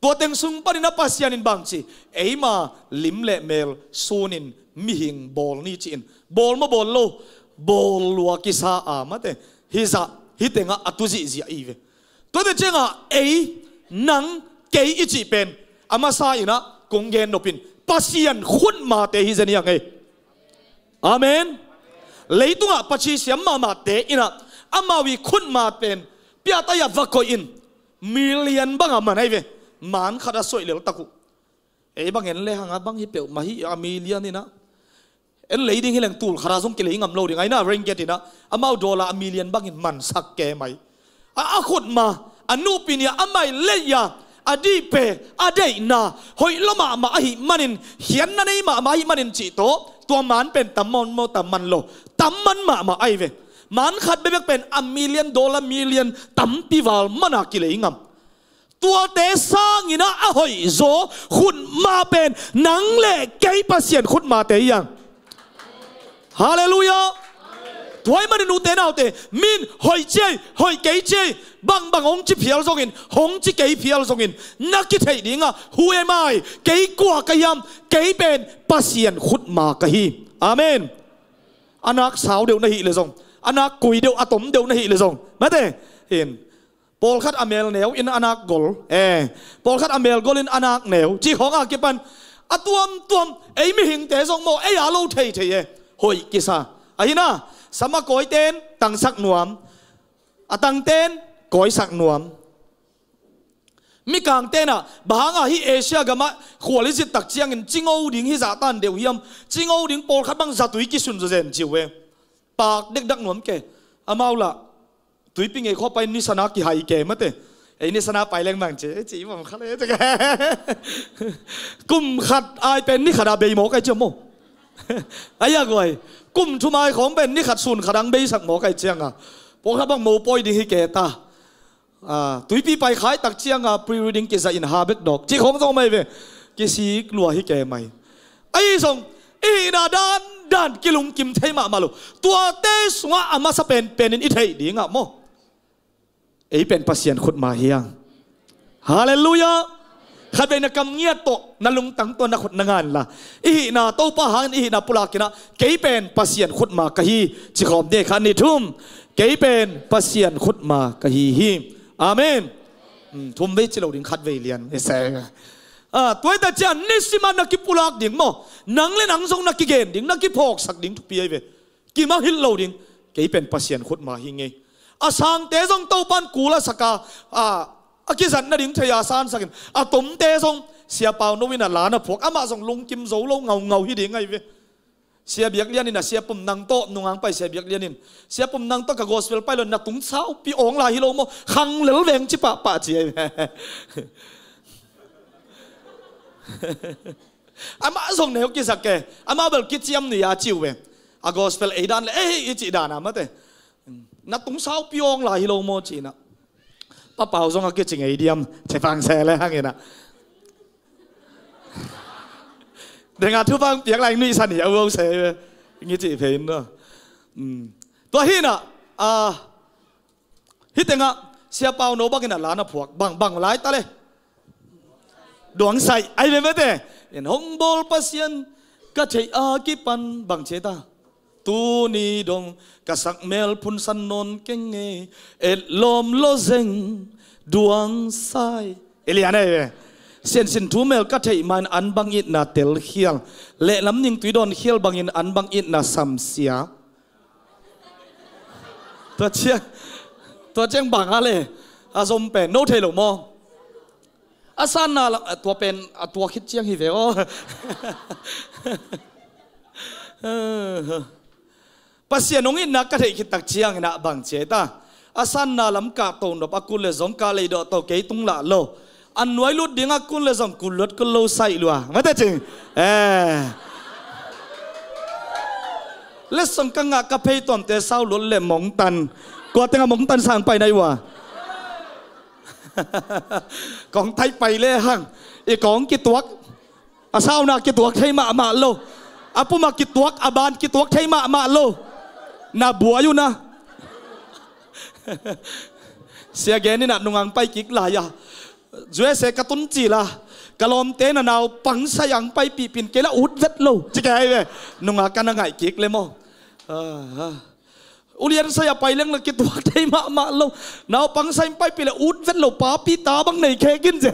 Tua teng sung panin a Pasian in bang ci, eima lim le mel sunin mihing bawl ni ci-in. Bawl maw bawl lo, bawl lua kisa a mate. Hizah, hih tengah a tu zihziah ahi ve. Tuate ciangah ei, nang, kei i cih pen a masa inah kong gen nopin Pasian khutmate hi zen hi a ngei. Amen. Leitungah paci siam mahmahte inah amau i khutma pen piatai-ah va koih in million bangah man ahi ve. Man khat a soih leltak uh. Ei bang en le hanga bang hi peuhmah hi a million inah. En lei ding hi leng tul khata zong kilei ngam lo ding. Aina ringgit inah amau dollar a million bangin mansak ke mai. A, a khutma, a nupi nia, a mai leia, a dihpe, a deihna, hoih lo mahmah ahi manin, khianna nei mahmah ahi manin cih tawh, tua man pen tam man maw, tam man lo, tam man mahmah ahi ve. Man khat bekbek pen a million dollar, million tampi val mana kilei ngam. Tuate sanginah a hoihzaw khutma pen nang le kei Pasian khutmate hi ang. Halleluiah. Tua ahih manin ute naute, min hoih ciai, hoih kei ciai, bangbang hong ci phial zongin, hong ci kei phial zongin, na kitheih dingah, who am I? Kei kua ka hiam? Kei pen Pasian khutma ka hi. Amen. A nak sau deuh na hih le zong, a nak kui deuh, a tom deuh na hih le zong, mate, in. Pawlkhat a mel neu in a nak gol. Eh, pawlkhat a mel gol in a nak neu. Cih khawngah kipan a tuamtuam ei mihingte zong maw, ei a lo theithei e. Hoih kisa. Ahina, sama kawiten tangsak nuam. A tangten kawisak nuam. Mikangten ah, bang hangah hih Asia gamah khual i zit tak ciangin cingo ding hi zahtan deuh hiam. Cingo ding pawlkhat bang zatui kisun zawzen ciu e. Pak dekdak nuam ke. Amau lah tuipi ngei khua pai nisana kihai ke mate. Ei nisana pai leng bang ci, ci bang kha le. Kum khat ai pen ni khat a bei mawk ai ciang maw. Ai a guai. Kum thum ai khawng pen ni khat sun khat ang beisak mawk ai cianga. Pawlkhat bang mopawi ding hi ke ta. Ah, tuipi pai khaitak cianga pre-wedding kizah in ha bek dawk cih khawng zong mai ve. Kisik lua hi kei mai. Ahi zong i hihna dandan kilungkim thei mahmah lo. Tuate sungah a masa penpenin i theih dingah maw, ei pen Pasian khutma hi hang. Halleluiah. Khatvei na kam ngiat tawh, na lungtang tawh, na khut na ngan la, i hihna Topa hangin i hihna pulakinah, kei pen Pasian khutma ka hi, ci khawm ding kha ni thum. Kei pen Pasian khutma ka hi hi. Amen. Hmm, thum vei ci lo ding, khatvei lian i se. Ah, tuaita cian nisiman na kipulak ding maw, nang le nang zong na kigen ding, na kiphawksak ding thupi ahi ve. Kimangngilh lo ding. Kei pen Pasian khutma hi ngei. A sangte zong Topan kul a saka, a, a kizat nading thei a sansakin, a tomte zong Sia Pau No in a la na phuak, amah zong lungkim zo lo ngaungau hi ding ahi ve. Sia Biak Lian in a Sia Pum Nang tawh, nungang pai Sia Biak Lian in, Sia Pum Nang tawh ka gospel pai lo, na tung saupi awng lai hi lo maw, khang lel veng ci pahpah ci ahi ve. Amah zong neu kizak e. Amah bel kiciam ni a ciu ve. A gospel ei dan le ei i cih dan a mate. Na tung saupi awng lai hi lo maw cinah, Pa Pau zong a kici ngei diam, cefang se le hanginah, denga thupang piak lai nuihsan hi a uau se ve. Ngi cih phei in no. Tua hinah, a, hih tengah Sia Pau No bangin a la na phuak, bang, bang lai ta le. Duangsaih ahi ve mete. En hong bawl Pasian ka theih a kipan bang ci ta. Tuni dong ka sak mel phunsan nawn keng e. Et lawm lo zeng duangsaih. I lian ahi ve. Siansin thu mel ka theih main an bang itna telkhial, lehlam ning tui dawn khial bangin an bang itna samsia. Tua ciang, tua ciang bang a le, a zom pen no thei lo maw? A sanna lam, a tua pen, a tua khit ciang hi ve aw. Pasian hong itna ka theih khit tak cianginah bang ci ta. A sanna lam kah to nop, a kul le zong kah lei dawh to, kei tung lah lo. A nuai lut dingah kun le zong kun luat kun lo saih lua mate cing. Eh. Letsong ka ngah ka phei tuamte sau luat le mongtan. Kua tengah mongtan sang pai na i ua? Kong thaih pai le hang. I kong kituak. A sauna kituak thei mahmah lo. A puma kituak, a ban kituak thei mahmah lo. Na buai uh na. Sia gen inah nungang pai kik lai-a, U S A ka tun cila, ka lawmte na naupang sai ang paipih pin kei la ut vet lo ci kei ve. Nunga ka na ngaih kik le maw? Ulian sai a pai leng la kituak thei mahmah lo. Naupang sai paipih le ut vet lo, papi ta bang nei khekin ze.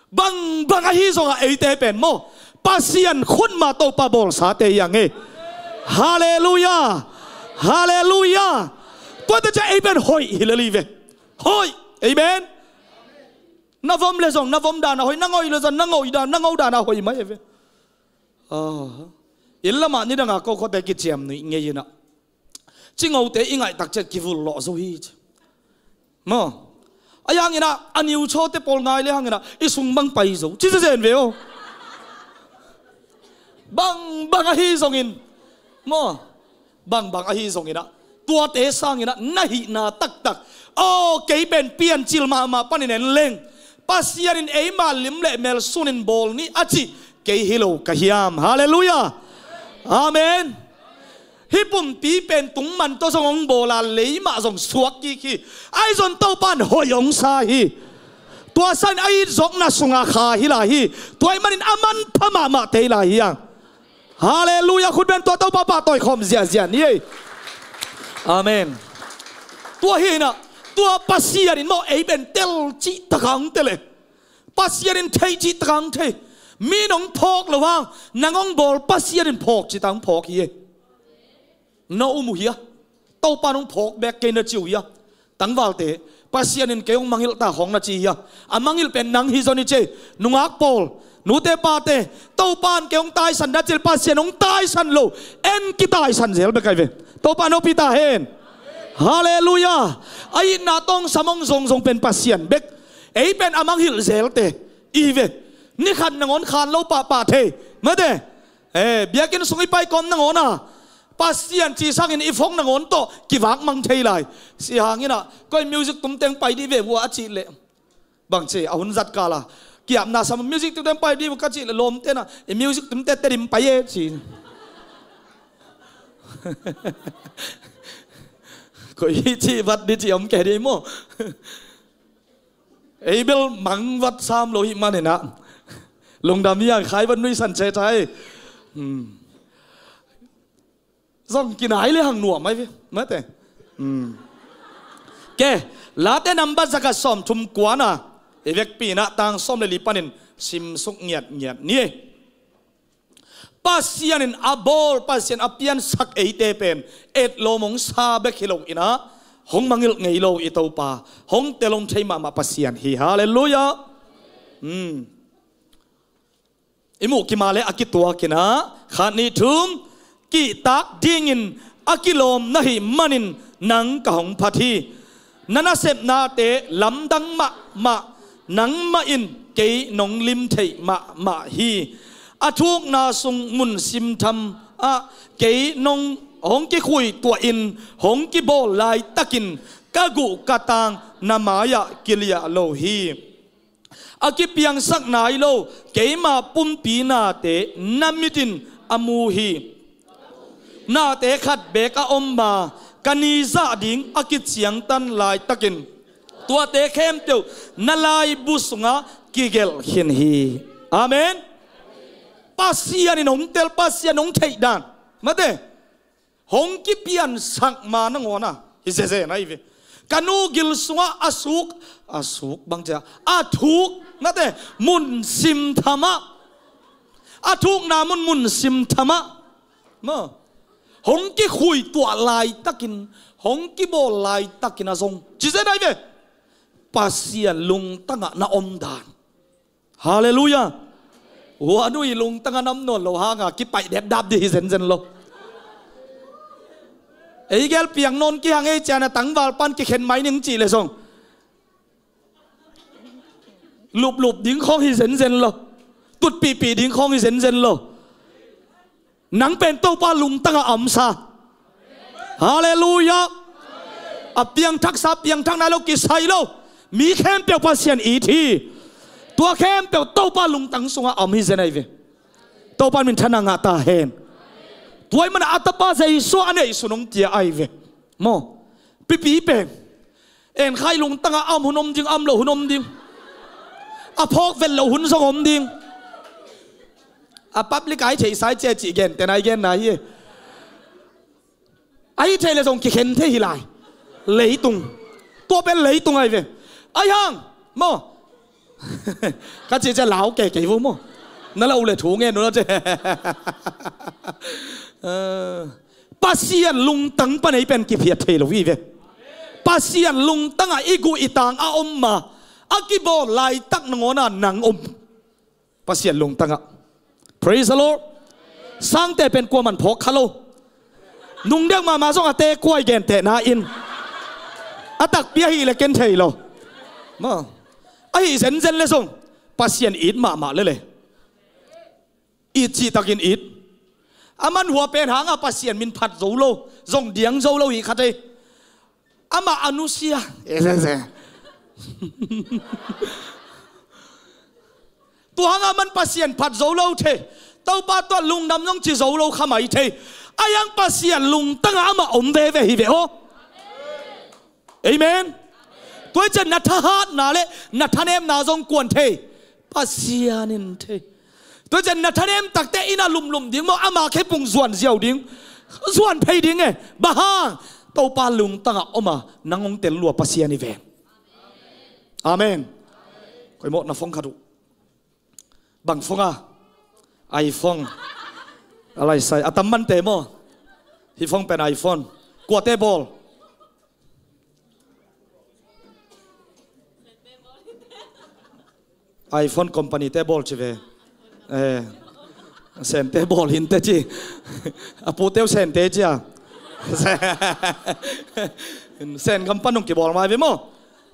Bang bang ahi zongah eite pen maw, Pasian khutma Topa bawlsate hi ang e. Halleluiah. Halleluiah. Tuate cia ei pen hoih hi lel hi ve. Hoih. Amen. Na vom le zong na vom dana hoih, na ngoih le zong na ngoih dan, na ngoh dana hoih mai hi ve. Inn lamah nidanga ko khuate kiciam nuih ngei inah, cingote i ngaihtak ciat kivul lawh zo hi ci. Maw? A hi hanginah a niu chawte pawl ngai le hanginah i sung bang pai zo ci zezen ve aw. Bang bang ahi zongin maw, bang bang ahi zonginah, tuate sanginah na hihna taktak, aw kei pen piancil mahmah panin en leng, Pasian in eima lim le mel sunin bawl ni a cih kei hi lo ka hiam? Halleluiah. Amen. Hih pumpi pen tungman tawh zong hong bawla leimah zong suak kik hi. Ahi zon Topan hoih hong sa hi. Tua sain a it zokna sunga kha hi lai hi. Tua ih manin a manpha mahmah tei lai hi ang. Halleluiah. Khutben tua Topa pahtawi khawm ziahziah ni ei. Amen. Tua hinah, tua Pasian in maw ei pen tel cih taka hong tel e. Pasian in thei cih taka hong thei. Mi in hong phawk lo hang, nang hong bawl Pasian in phawk cih taka hong phawk hi e. Na um uh hia? Topa in hong phawk bek kei na ci uh hia? Tangvalte, Pasian in kei hong mangngilh ta khawng na ci hia? A mangngilh pen nang hi zon hi ci ei. Nungak pawl, nute pate, Topa in kei hong taisan na ci leh Pasian hong taisan lo, en kitaisan zel bek ahi ve. Topa in hopih ta hen. Halleluiah. A itna tawngsam hong zongzong pen Pasian bek. Ei pen a mangngilh zelte i hi ve. Ni khat nangawn khan lo pahpah thei mate. Eh, biakinn sung i pai kawm nangawn a Pasian cih sangin i phone nangawn tawh kivak mang thei lai. Sihang in ah, koi music tumteng pai dih ve vua a cih leh, bang ci, a hun zat kal a, kiapna sam, music tumteng pai dih vua ka cih leh, lawmte in ah, i music tumte Tedim pai e ci. Koi hi cih vat dih cih om kei dih maw? Ei bel mang vat sam lo hi manin ah, lungdam hi a, khai vat nuihsan cetcet hi. Hmm. Zong kinai le hang nuam ai ve mate. Hmm. Ke, Late nambat za khat sawmthum kua na, i vekpi in ah tang sawm le li panin simsuk ngiatngiat ni. Pasian in a bawl, Pasian a piansak eite pen etlawm hong sa bek hi lo in ah, hong mangngilh ngei lo i Topa, hong tel hong thei mahmah Pasian hi. Halleluiah. Hmm. I muh kima le a kituak in ah, khat nih thum, kihtak dingin a kilawm na hih manin nang ka hong phat hi. Na nasepnate lamdang mahmah, nangmah in kei nong lim theih mahmah hi. A thukna sung mun simtham ah kei nong hong kikhuituah in hong kibawl laitakin ka guh ka tang na mai-ah kiliah lo hi. A kipiangsak nai lo keima pumpi nate na mit in a mu hi. Nate khat beek a om ma, ka ni zah ding a kiciangtan laitakin tuate khempeuh na laibu sungah kigelh khin hi. Amen. Pasian in hong tel, Pasian hong theih dan, mate, hong kipiansak ma nangawn ah hi zezen ahi ve. Ka nu gil sungah a suk, a suk bang cia, a thuk, nate, mun simtham ah, a thukna mun, mun simtham ah, maw, hong kikhuituah laitakin, hong kibawl laitakin a zong ci zen ahi ve. Pasian lungtangah na om dan. Halleluiah. Huan uh i lungtang a nam nawn lo hanga kipaih depdap dih hi zenzen lo. Ei gel piang nawn kihang ei cian a tangval pan kikhen mai ning cih le zong luplup ding khawng hi zenzen lo. Tutpihpih ding khawng hi zenzen lo. Nang pen Topa lungtangah a omsa. Halleluiah. A piangthaksa, piangthak nai lo, kisai lo. Mi khempeuh Pasian it hi. Tua khempeuh Topa lungtang sungah a om hi zen ahi ve. Topa min thana ngah ta hen. Tua ahih manin a tapa Jesu a neihsun hong pia ahi ve. Maw. Pipi pen en khai lungtangah a om hun om ding, a om lo hun om ding. A phawk vet lo hun zong om ding. A public a i theihsa i cia cih gen tena i genna hi. A i theih le zong kikhen thei hi lai. Leitung. Tua pen leitung ahi ve. Ahi hang maw. Ka cih cia lau kei kei vo maw. Na lau le thu ngen uh na cia. Pasian lungtang pan ei pen kiphiat thei lo hi ve. Pasian lungtangah i guh i tang a om ma, a kibawl laitak nangawn ah nang om. Pasian lungtangah. Praise the Lord. Sangte pen kuaman phawk kha lo. Nungdeuh mahmah zong a te kuai gentehna in a takpi ahi le ken thei lo. Maw. Ahi zenzen le zong Pasian it mahmah lele. It cihtakin it. A manhua pen hanga Pasian min phat zo lo, zong diang zo lo hi kha thei. Amah a nusia. Tua hanga man Pasian phat zo lo thei. Topa tua lungdam zong ci zo lo kha mai thei. Ahi hang Pasian lungtangah amah om veve hi ve aw. Amen. Tua hi ciang na thahatna le na thanemna zong kuan thei. Pasian in thei. Tua hi ciang na thanem takte inn a lumlum ding maw, ama khepung zuan ziau ding. Zuan phei ding e. Bang hang? Topa lungtangah om a nang hong tel lua Pasian hi ve. Amen. Koi mawh na phone khat uh. Bang phone a? iPhone. A laisai a tam mante maw? Hih phone pen iPhone. Kuate bawl? iPhone company te bawl ci ve. Eh, Sente bawl hinte ci. A pute uh Sente cia. Sen gam pan hong kibawl mai ve maw?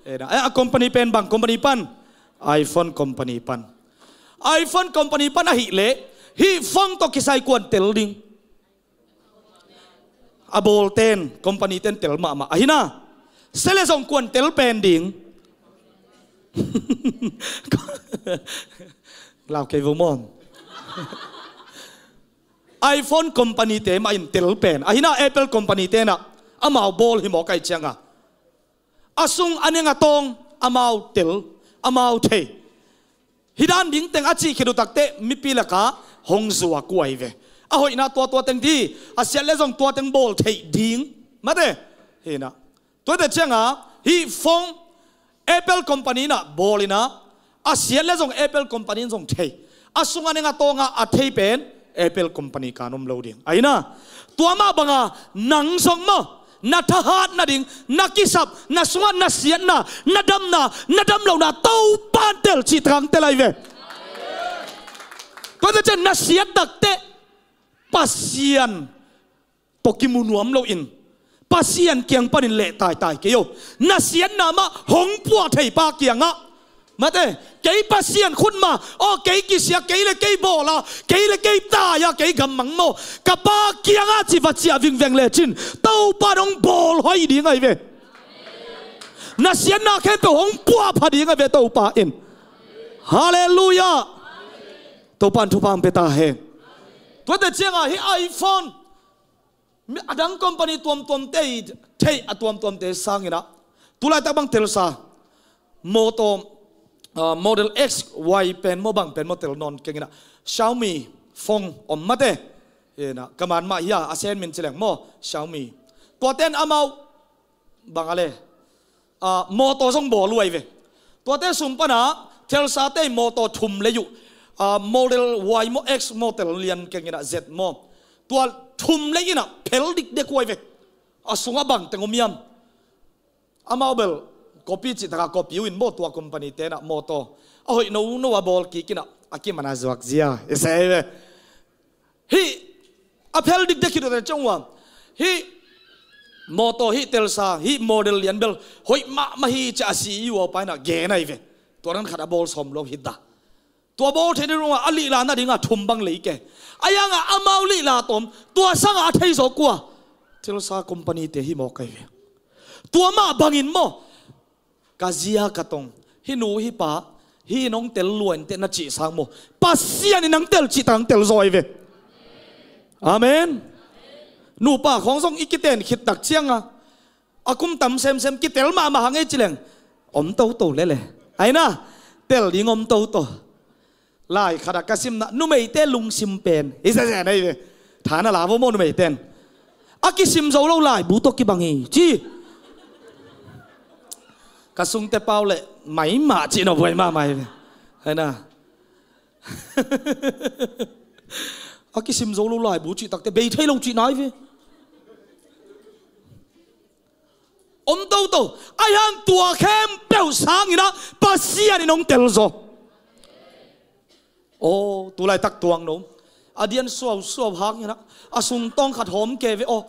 Eh, a company pen bang company pan? iPhone company pan. iPhone company pan ahih leh hih phone tawh kisai kuan tel ding. a bawlten, company ten tel mahmah. Ahi na, sia le zong kuan tel pen ding? Lau kei vo maw. iPhone company te mah in tel pen. Ahi na, Apple company te na amau bawl hi mawk ahih cianga, a sung a neng a tawng amau tel, amau thei. Hi dan ding teng a cih khit uh takteh mipi lakah hong zuak uh ahi ve. A hoihna tua tua teng ding, a siat le zong tua teng bawl theih ding. Mate, hi na. Tua te cianga, hih phone Apple company na bawl ina, a siat le zong Apple company in zong thei. A sung a neng a tawnga a thei pen Apple company kan om lo ding. Ahi na, tua mah banga nang zong maw, na thahat nading, na kisap, na sungah na siatna, na damna, na damlohna Topan tel cih tangtel ahi ve. Tua te ciang na siat takteh Pasian tawh kimu nuam loin Pasian kiang panin leh taitai kei o. Na siatna mah hong puah thei pa kiangah, mate, kei Pasian khut mah, aw, kei kisia, kei le kei bawla, kei le kei taia, kei gammang maw, ka pa kiangah ci va ciah vingveng lecin Topan hong bawl hoih ding ahi ve. Na siatna khempeuh hong puahpha ding ahi ve Topa in. Halleluiah. Topan thupha hong pia ta hen. Tua te cianga hih iPhone, mi a dang company tuamtuamte i theih a tuamtuamte sangin ah, tulaitak bang telsa, mawtaw, ah, Model X, Y pen maw, bang pen maw tel nawn keng in ah, Xiaomi phone om mate. Hi na, ka man mah hi a, a sen min ci leng maw, Xiaomi. Tuate in amau bang a le, ah, mawtaw zong bawl uh ahi ve. Tuate sung pana telsate mawtaw thum lei uh, ah, Model Y maw, X maw, tel lian keng in ah, Z maw, tua thum lei in ah phel dikdek uh ahi ve. A sungah bang teng om hiam? Amau bel copy cih taka copy uh in maw, tua company te in ah mawtaw a hoih nono a bawl kik in ah, a kiman a zuak zia i sei ve. Hih a phel dikdek khit uh te ciang uh a, hih mawtaw, hih telsa, hih model lian bel hoih mahmah hi ci a, C E O pa in ah gen ahi ve. Tua dan khat a bawl sawm lo hi ta. Tua bawl theih ding ruangah a lihla nadinga thum bang lei kei. Ahi hangah amau lihla tawm, tua sangah a thei zawk uh a, telsa company te hi mawk ahi ve. Tua mah bangin maw, ka zia ka tong, hih nu hih pa, hih in hong tel lua inteh na cih sang maw, Pasian in hong tel cih tak hong tel zaw ahi ve. Amen. Nupa khawng zong i kiten khit tak cianga, a kum tam semsem kitel mahmah hang ei ci leng, om toto lele. Ahi na, tel ding om toto. Lai khatah ka simna, numeite lungsim pen hi zenzen ahi ve. Tha na la vo maw numeite in. A kisim zo lo laibu tawh kibang hi ci. Ka sungte pau leh maimah cih na buai mahmah hi ve. Ahi na, a kisim zo lo laibu cih takteh bei thei lo cihna hi ve. Om toto. Ahi hang tua khempeuh sangin ah Pasian in hong tel zaw. Aw, tulaitak tuang no, a dian suausuau hangin ah, a sungtawng khat hawm kei ve aw.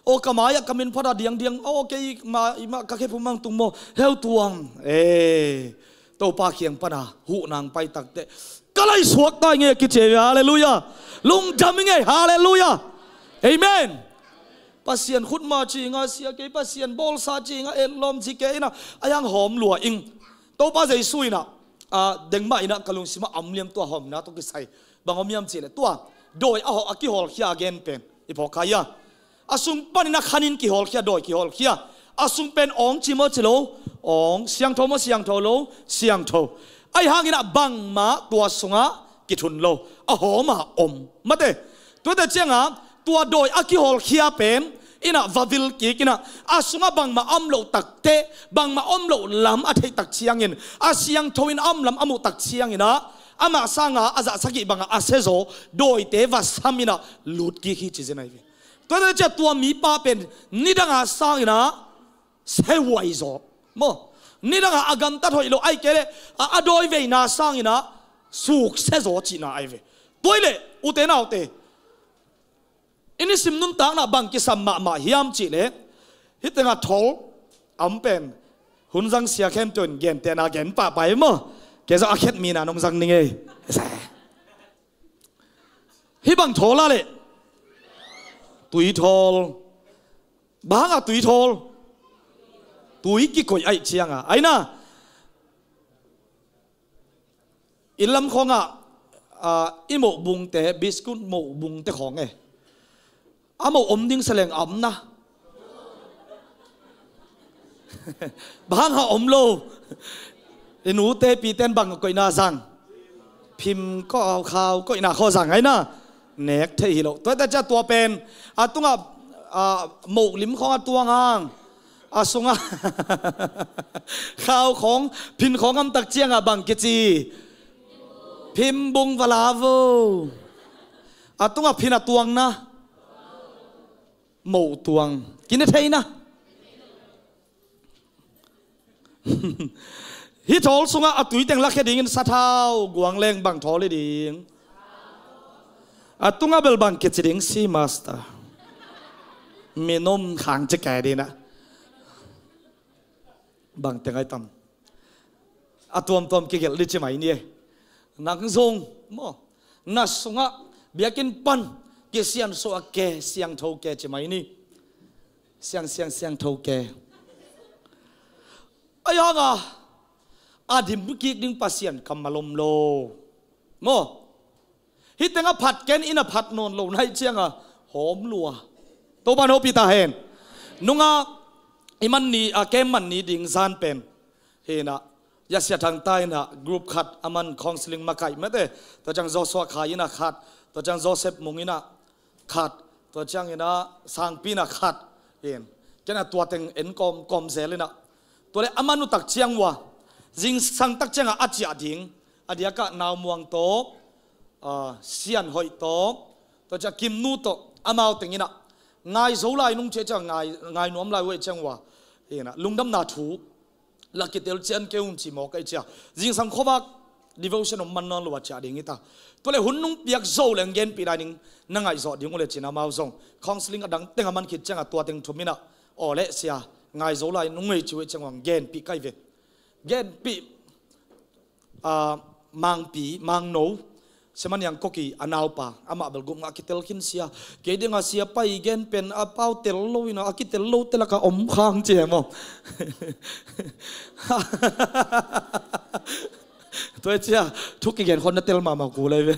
Aw, ka mai-ah ka min phat a diangdiang, aw, kei mah, i mah ka khe phum mang tung maw, heu tuang. Eh, Topa kiang pana huh nang pai takteh, ka laisuak ta i ngei a kici hi ve. Halleluiah. Lungdam i ngei. Halleluiah. Amen. Pasian khutma cinga sia kei, Pasian bawlsa cinga etlawm ci kei in ah, ahi hang hawm lua ing. Topa Jesu in ah, ah, dengmah in ah ka lungsimah a om liam tua hawmna tawh kisai. Bang om hiam cih leh tua dawi a hawh a kihawlkhia a gen pen i phawk kha hi a. A sung panin a khanin kihawlkhia, dawi kihawlkhia. A sung pen awng ci maw ci lo, awng, siangtho maw siangtho lo, siangtho. Ahi hangin ah bangmah tua sungah kithun lo, a hawm a om. Mate, tuate ciangah tua dawi a kihawlkhia pen in ah va vil kik in ah, a sungah bangmah a om loh takteh, bangmah a om loh lam a theih tak ciangin, a siangtho in a om lam a muh tak ciangin ah, amah sanga a zahsakih bangah a sia zaw dawite va sam in ah lut kik hi ci zen ahi ve. Tuate ciah tua mipa pen nidanga sangin ah sia huai zaw maw, nidanga a gamtat hoih lo, ahih kei leh a, a dawi veina sangin ah suk sia zaw cihna ahi ve. Tua hi leh ute naute, i nisim nuntakna bang kisam mahmah hiam cih leh, hih tengah thawl a om pen, hun zang sia khempeuh in gentehna gen pahpah hi maw. Kei zong a khet mi na nong zang ning ei. Hih bang thawl a leh, tui thawl. Bang hanga tui thawl? Tui kikoih ahih cianga. Aina, i lam khawngah, ah, i mohbungte, biskut mohbungte khawng e. A moh om ding seleng a om na. Bang hanga om lo? I nute piten bang koihna zang? Phim khau, khau koihna khawng zang aina. Nek thei hi lo. Tua teh cia tua pen a tungah, ah, moh lim khawng a tuang hang, a sungah khau khawng, phin khawng om tak ciangah bang kici? Phim bung va la vo. A tungah phin a tuang na, moh tuang. Kine thei na. Hih thawl sungah a tui teng lakhia dingin sathau guang leng bang thawl hi ding? A tungah bel bang kici ding, si master? Minom khang ci kei ding na. Bang teng ai tam? A tuamtuam kigelh ding ci mai ni e. Nang zong maw, na sungah biakinn pan kisiansuah ke, siangtho ke ci mai ni. Siang, siang, siangtho ke. Ahi hanga a dim kik ding Pasian kammal om lo maw. Hih tengah phat ken, inn a phat nawn lo na hih cianga hawm lua. Topa hopih ta hen. Nungah i man ni, a, kem man ni ding zan pen hi na, Sia Thang ta inn ah group khat, a man counseling makaih mate. Tua ciang Joshua Khai inn ah khat, tua ciang Joseph Mung inn ah khat, tua ciangin a Sangpi inn ah khat. Ken a tua teng en kawm, kawm zel ina. Tua le a man uh tak ciang ua, zingsang tak ciangah a ciah ding, a diakah Nau Muang tawh, ah, Sian Hoih tawh, tua ciang Kim Nu tawh, amau teng ina ngai zo lai nung ciah ciang ngai, ngai nuam lai uh e ciang ua, ina lungdamna thu la kitel cian kei un ci mawk ahi cia. Zingsang khuavak devotion om man nawn lo a ciah ding hi ta. Tua le hun nung piak zo leng genpih lai ning, na ngaihzawh ding uh le cin amau zong counseling a dang teng a man khit ciangah tua teng thum ina, aw le sia, ngai zo lai nung ngei ci uh e ciang ua genpih kai ve. Genpih, ah, Mangpi, Mangno, Semaniang Koki a naupa, amah bel gupngah kitel khin sia. Kei dinga sia pai gen pen a pau tel lo ina, a kitel lo te laka om khang ci e maw. Tua e cia, thu kigen khon na tel mahmah kul ai ve.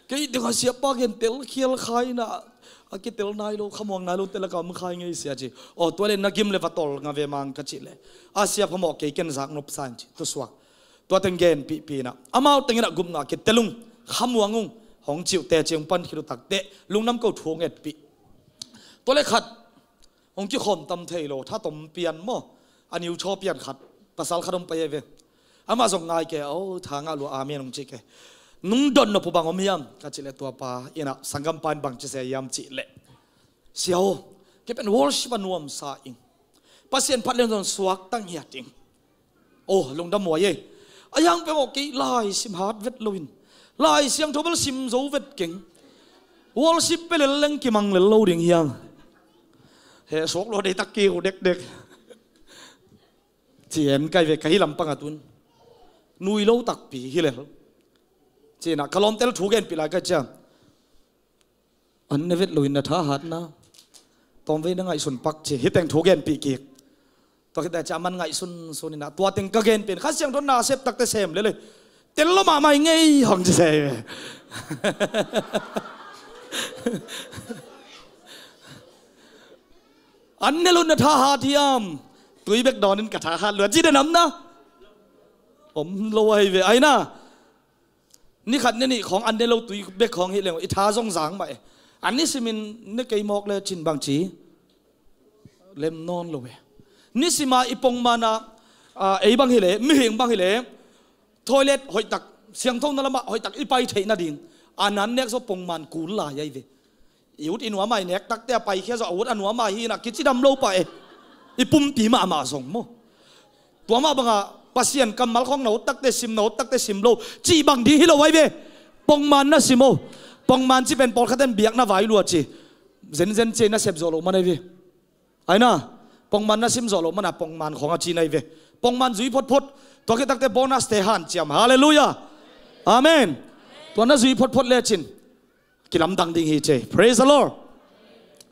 Kei dinga sia pa gen tel khial kha ina, a kitel nai lo, khamuang nai lo te laka om khai ngei sia ci. Aw, tua le na gim le va tol nga ve mang ka cih le, a sia phamawh kei ken zak nop sa in ci, tusuak. Tua teng genpihpih ina amau teng ina gupngah kitel ung, khamuang ung, hong ci uh teci ung, pan khit uh tak teh lungdam ko, thu hong etpih. Tua le khat hong kikhawm tam thei lo, thatom pian maw, a niu chaw pian khat, pasal khat om pai e ve. Amah zong ngai ke, aw, tha ngah lua, amen hong ci ke. Nung don nop uh bang om hiam ka cih le, tua pa ina sanggam pa in bang ci se hiam cih le, sia aw, kei pen worship a nuamsa ing, Pasian phat leng zong suak tang hiat ing. Aw, lungdam huai e. A hiang peuh aw, kei lai sim hat vet loin, Lai Siangtho bel sim zo vet keng. Worship pe lel leng kimang lel lo ding hiang. He suak lua dei tak ki hu dekdek. Ci en kai ve, ka hi lampang a tun nui lo takpi hi lel. Ci ina ka lawmte le thu genpih lai ka ciam. An ne vet loin na thahatna tawmvei na ngaihsun pak ci, hih teng thu genpih kik. Tua khit teh cia man ngaihsun sun ina, tua teng ka gen pen Kha Siangtho na sep takte sem lele. Tel lo mahmah i ngei hong ci se. An ne lo na thahat hiam? Tui bek dawnin ka thahat lua ci den am na? Om lo ai ve ai na. Ni khat ni nih khawng an ne lo tui bek khawng hi leng i tha zong zang mah e. An nisimin ne kei mawk le cin bang ci lem nawn lo e. Nisima i pongman a, a, ei bang hi le, mihing bang hi le, toilet hoihtak, siangthona lamah hoihtak i pai theih nading a nan nek zaw pongman kul lai ai ve. I ut i nuam a i nek takte a paikhia zaw a ut a nuam a hi ina kicidam lo pah e. I pumpi mahmah zong maw. Tua mah banga Pasian kammal khawng na ut takte sim, na ut takte sim lo cih bang ding hi lo ai ve. Pongman na sim o. Pongman ci pen pawlkhaten biakna vai lua ci. Zenzen ci na sep zawh loh man ai ve. Ai na, pongman na sim zawh loh mana pongman khawng a ci nai ve. Pongman zui photphot. Tua khit takte bonus te hanciam. Halleluiah. Amen. Tua na zui photphot lecin kilamdang ding hi ce. Praise the Lord.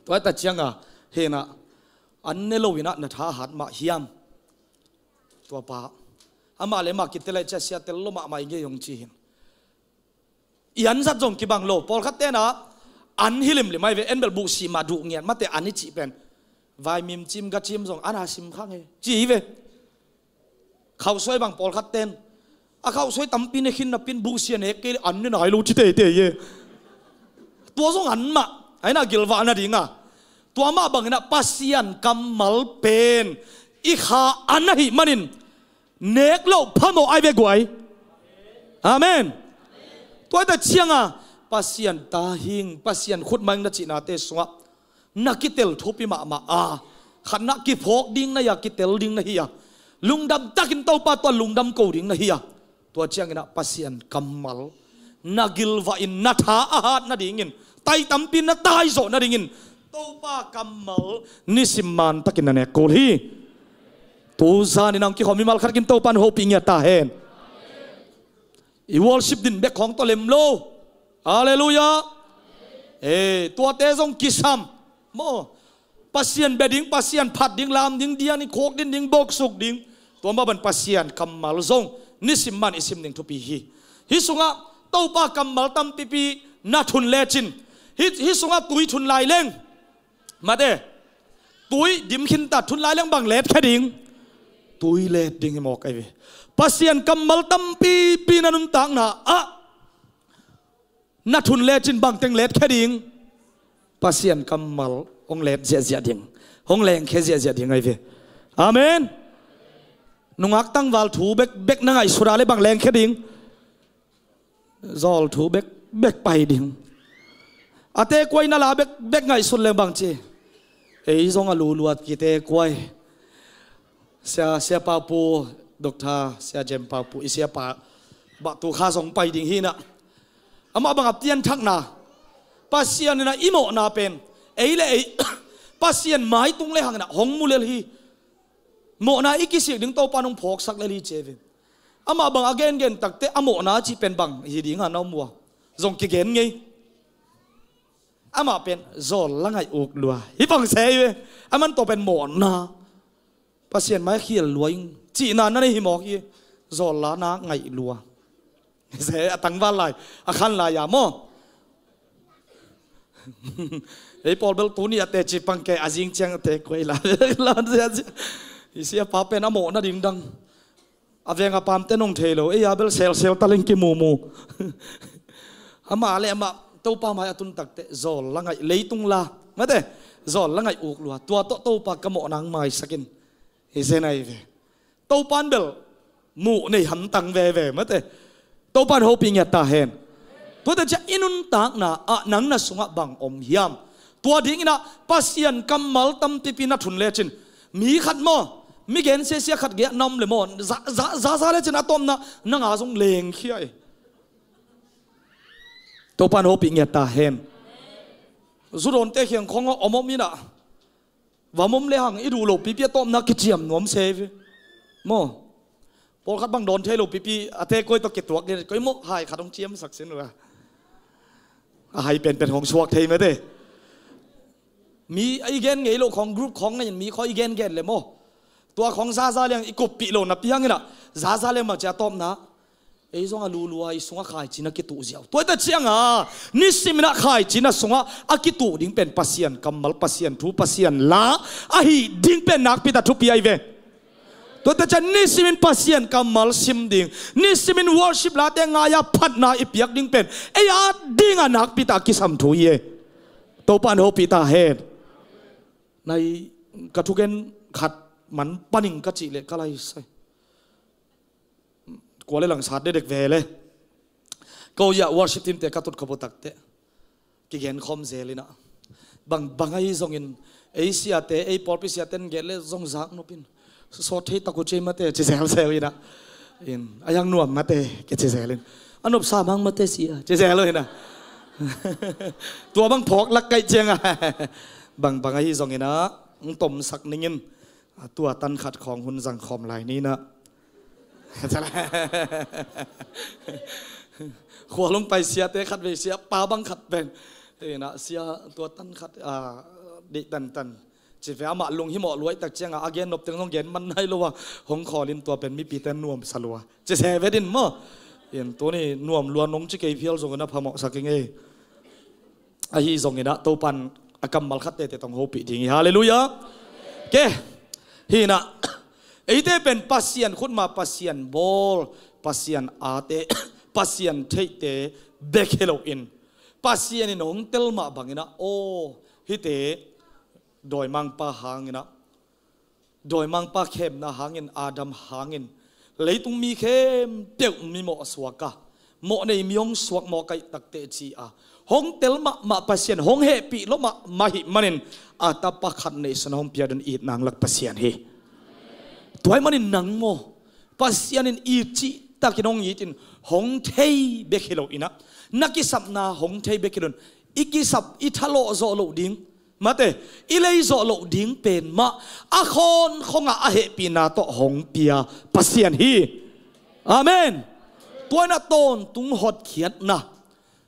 Tua ta cianga Hinah, an ne lo inah na tha a hat mah hiam? Tua pa, amah le amah kitel ai cia sia tel lo mahmah i ngei hong ci hin. I an zat zong kibang lo, pawlkhat tenah an hi limlim ai ve, en bel buh sih mah duh ngiat mate an i cih pen. Vaimim cim gacim zong an a sim khang e ci hi ve. Khauhsuai bang pawlkhat ten a khauhsuai tampi ne khin napin buh sia nek kei le an ne nai lo ci teitei e. Tua zong an mah, aina gilvah nadinga. Tua mah banginah Pasian kammal pen i kha an ahih manin nek loh phamawh ai ve guai. Amen. Tua ta cianga Pasian ta hing, Pasian khutmang na cihnate sungah na kitel thupi mahmah a, khatna kiphawk ding na hi a, kitel ding na hi a, lungdam takin Topa tua lungdam ko ding na hi a, tua cianginah Pasian kammal na gilvah in na tha a hat nadingin, tai tampi na taizawh nadingin Topa kammal nisim man takin na nek kul hi. Tuzan in ang kikhawm mimal khat kin Topa na hopih ngiat ta hen. I worship din bek khawng tawh lem lo. Halleluiah. E, tuate zong kisam maw? Pasian bia ding, Pasian phat ding, lam ding, dian i khawk din ding, boksuk ding. Tua mah ban Pasian kammal zong nisim man i sim ding thupi hi. Hih sungah Topa kammal tampipi na thun lecin, hih, hih sungah tui thun lai leng, mate, tui dim khinta thun lai leng bang let khe ding? Tui let ding hi mawk ai ve. Pasian kammal tampipi na nuntakna ah na thun lecin bangteng let khe ding? Pasian kammal hong let ziahziah ding, hong lengkhe ziahziah ding ai ve. Amen. Nungak tangval thu bekbek na ngaihsut a le bang lengkhe ding? Zawl thu bekbek pai ding. A tekuai na la bekbek ngaihsut le bang ci? Ei zong a luluat kitekuai. Sia, Sia Paupu, Doctor Sia Jem Paupu, i siapa bah tu kha zong pai ding hinah. Amah bangah pianthakna, Pasian inah i mawhna pen ei le ei Pasian maitung le hanginah hong mu lel hi. Mawhna i kisik ding Topa nong phawksak lel hi ci ve. Amah bang a gengen takte a mawhna cih pen bang hi dinga na om uh a, zong kigen ngei. Amah pen zawl la ngaih uk lua hi bang se hi ve. A man tawh pen mawhna, Pasian mai khial lua ing cihna na nei hi mawk hi. Zawl la na ngaih lua. A tangval lai, a khan lai a maw? Ei pawl bel tuni a teci pangke a zing ciang a tekuai la. I siapa pen a mawhna dingdang. A veng a pamte nong thei lo, ei a bel selsel taling kimumu. Amah le amah Topa mai a tun takte zawl la ngaih, leitung la, mate, zawl la ngaih uk lua. Tua tawh Topa ka mawhna ang maisakin. Hi zen ai ve. Topan bel muh nei hamtang veve mate. Topan hopih ngiat ta hen. Tuate cia i nuntakna ah nang na sungah bang om hiam? Tua dinginah Pasian kammal tampipi na thun lecin, mi khat maw, mi gen sia sia khat gei a na om le maw, za, za, za, za lecin a tawpna nanga zong lengkhia e. Topan hopih ngiat ta hen. Zudawnte khiang khawngah om om inah va mom le hang i duh lo pipi a tawpna kiciam nuam se ve. Maw? Pawlkhat bang dawn thei lo pipi a tekuai tawh kituak le koi maw hai khat hong ciamsak sin uh a. A hai penpen hong suak thei mate. Mi a i gen ngei lo khawng group khawng ngei in mi khaw i gen gen le maw? Tua khawng zaza liang i kuppih lo napi hanginah zaza liang bang cia tawpna. Ei zong a lulua i sungah khaici na kituh ziau. Tuaita cianga nisiminah khaici na sungah a kituh ding pen Pasian kammal, Pasian thu, Pasian la ahi ding pen nakpita thupi ai ve. Tuaita ciang nisimin Pasian kammal sim ding, nisimin worship late ngai-a phatna i piak ding pen ei a dinga nakpita kisam thu hi e. Topan hopih ta hen. Nai ka thugen khat man paning ka cih leh ka lai sai. Kua le langsat dedek ve le. Ko ya worship team te ka tut ka putak te kigen khawm zel inah. Bang bang ahi zongin ei siate, ei pawlpi siate in get le zong zak nopin sawt thei tak uh cei mate ci zel zel inah. In a yang nuam mate ke ci zel in a nop sa mang mate sia ci zel uh inah. Tua bang phawk lak kaih cianga bang bang ahi zongin ah hong tomsak ningin. A tua tan khat khawng hun zang khawm lai ninah. Khualung pai siate khat vei sia pa bang khat pen. Inah sia tua tan khat a dih tantan. Ci ve, amah lunghimawh luai tak cianga a gen nop teng zong gen man nai lo a, hong khawl in tua pen mipite nuamsa lua. Ci se ve din maw? In tuni nuam lua nong ci kei phial zong na phamawhsak ing ei. Ahi zongin ah Topan a kammal khat tete tong hopih ding hi. Halleluiah. Ke, hinah eite pen Pasian khutma, Pasian bawl, Pasian ate, Pasian theihte bek hi loin, Pasian in hong tel mah banginah aw hite dawimangpa hanginah, dawimangpa khemna hangin, Adam hangin, leitung mi khempeuh mimawh suaka, mawh nei mi hong suak mawh kaih takte ci-a hong tel mahmah Pasian, hong hehpih lo mahmah hih manin a tapa khat neihsun hong piak ding it nang lak Pasian hi. Tuai manin nang maw, Pasian in it cihtakin hong itin, hong thei bek hi loinah, na kisapna hong thei bek hi loin, i kisap i thalawh zawh loh ding, mate, i lei zawh loh ding pen mah a khawnkhongah a hehpihna tawh hong pia Pasian hi. Amen. Tuainah tawntung hotkhiatna,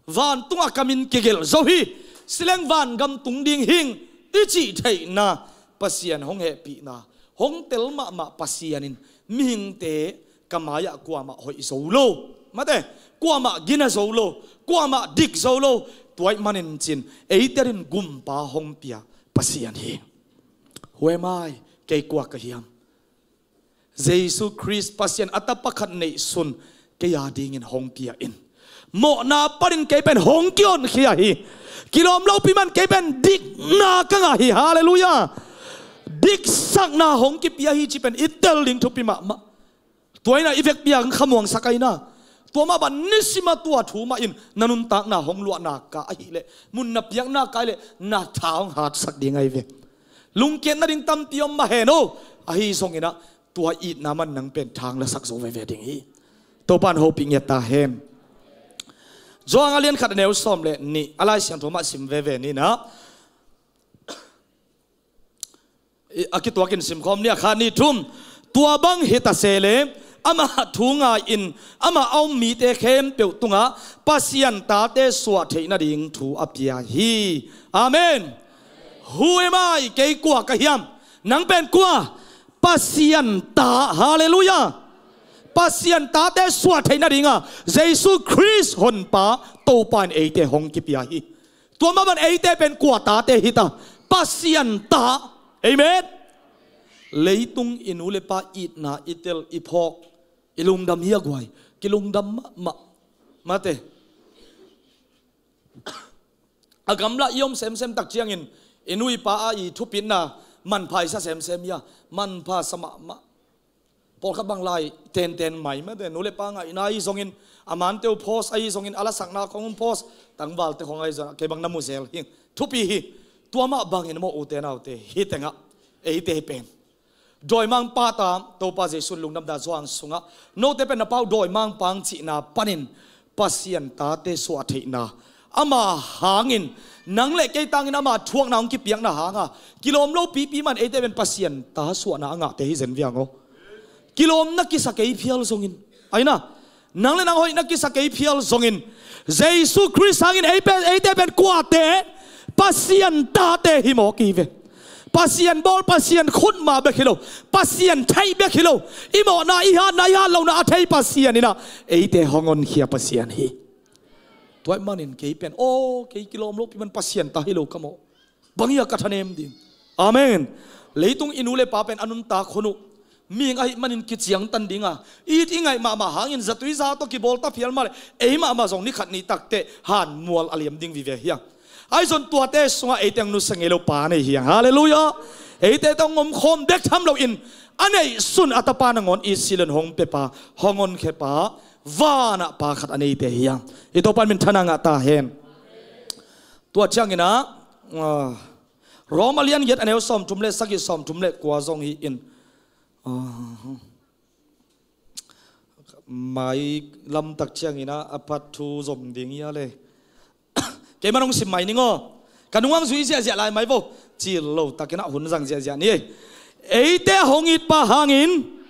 vantungah kamin kigelh zo hi, sileng vangam tung ding hing i cih theihna, Pasian hong hehpihna, hong tel mahmah Pasian in mihingte ka mai-ah kuamah hoih zo lo, mate, kuamah gina zo lo, kuamah dik zo lo. Tuai manin cin eite in gumpa hong pia Pasian hi. Huemai, kei kua ka hiam? Jesu Khrist Pasian a tapa khat neihsun kei a dingin hong pia in, mawhna panin kei pen hong kionkhia hi. Kilawm lopi man kei pen dikna ka ngah hi. Halleluiah. Diksakna hong kipia hi ci pen i tel ding thupi mahmah. Tuainah i vekpi-a khamuangsak aina, tua mah bang nisima tua thu mahin na nuntakna hong luahna ka ahileh, mun na piakna ka ahileh na tha hong hatsak ding ahi ve. Lungkiat nading tampi om mah hen o. Ahi zonginah tua itna man nang pen thang lasak zo veve ding hi. Topan hopih ngiat ta hen. Johan a lian khat a neu sawm le nih, a Lai Siangtho mah sim veve ninah, a kituakin simkhawm ni, a khat, nih, thum. Tua bang hi ta se le, amah thu ngai-in amah a um mite khempeuh tungah Pasian tate suah theih nading thu a pia hi. Amen. Huemai, kei kua ka hiam? Nang pen kua? Pasian ta. Halleluiah. Pasian tate suah theih nadinga Jesu Khrist Honpa Topa in eite hong kipia hi. Tua mah bang eite pen kua tate hita? Pasian ta. Amen. Leitung i nu le pa itna i tel i phawk, i lungdam hi a guai. Kilungdam mahmah. Mate, a gamlah i om semsem tak ciangin i nu i pa a i thupitna manpha i sa semsem hi a, manpha sa mahmah. Pawlkhat bang lai tenten mai mate, nu le pa ngaihna ahi zongin, a mante uh post ahi zongin, a lasakna khong um post, tangvalte khong ahi zongin, kei bang na mu zel hi. Thupi hi. Tua mah bangin maw, ute naute, hih tengah eite pen dawimangpa ta, Topa Jesu lungdamna Johan sungah, note pen na pau dawimangpa ang cihna panin Pasian tate suah theihna, ama hangin, nang le kei tangin ama thuakna hong kipiakna hanga kilawm lopipi man eite pen Pasian ta suahna a ngahte hi zen viang aw. Kilawm na kisa kei phial zongin, aina, nang le nang hoih na kisa kei phial zongin, Jesu Khrist hangin ei pen, eite pen kuate? Pasian tate hi mawk hi ve. Pasian bawl, Pasian khutma bek hi lo, Pasian theih bek hi lo, i mawhna, i hatna, i hat lohna a thei Pasian inah eite hong honkhia Pasian hi. Tuai manin kei pen, aw, kei kilawm lopi man Pasian ta hi lo ka mawh. Bang hi a ka thanem ding. Amen. Leitung i nu le pa pen a nuntak hun uh mihing ahih manin kiciangtan dinga, it i ngaih mahmah hangin zatui za tawh kibawl ta phial mah le, ei mahmah zong ni khat ni takteh hanmual a liam ding vive hiang. Ahi zong tuate sungah eite hong nusia ngei lo pa nei hiang. Halleluiah. Eite tawh hong omkhawm bek tham loin, a neihsun a tapa nangawn i silin hong pepa, hong honkhia pa, vanah pa khat a neite hiang. I Topan min thana ngah ta hen. Tua cianginah, ah, Rom a lian giat a neu sawmthum le sagih, sawmthum le kua zong hi in, ah, mai lamtak cianginah a phat thu zom ding hi a le. Keimah nong sim mai ning aw. Ka nungang zui ziahziah lai mai vo. Cil lo takinah hun zang ziahziah ni. Eite a hong itpa hangin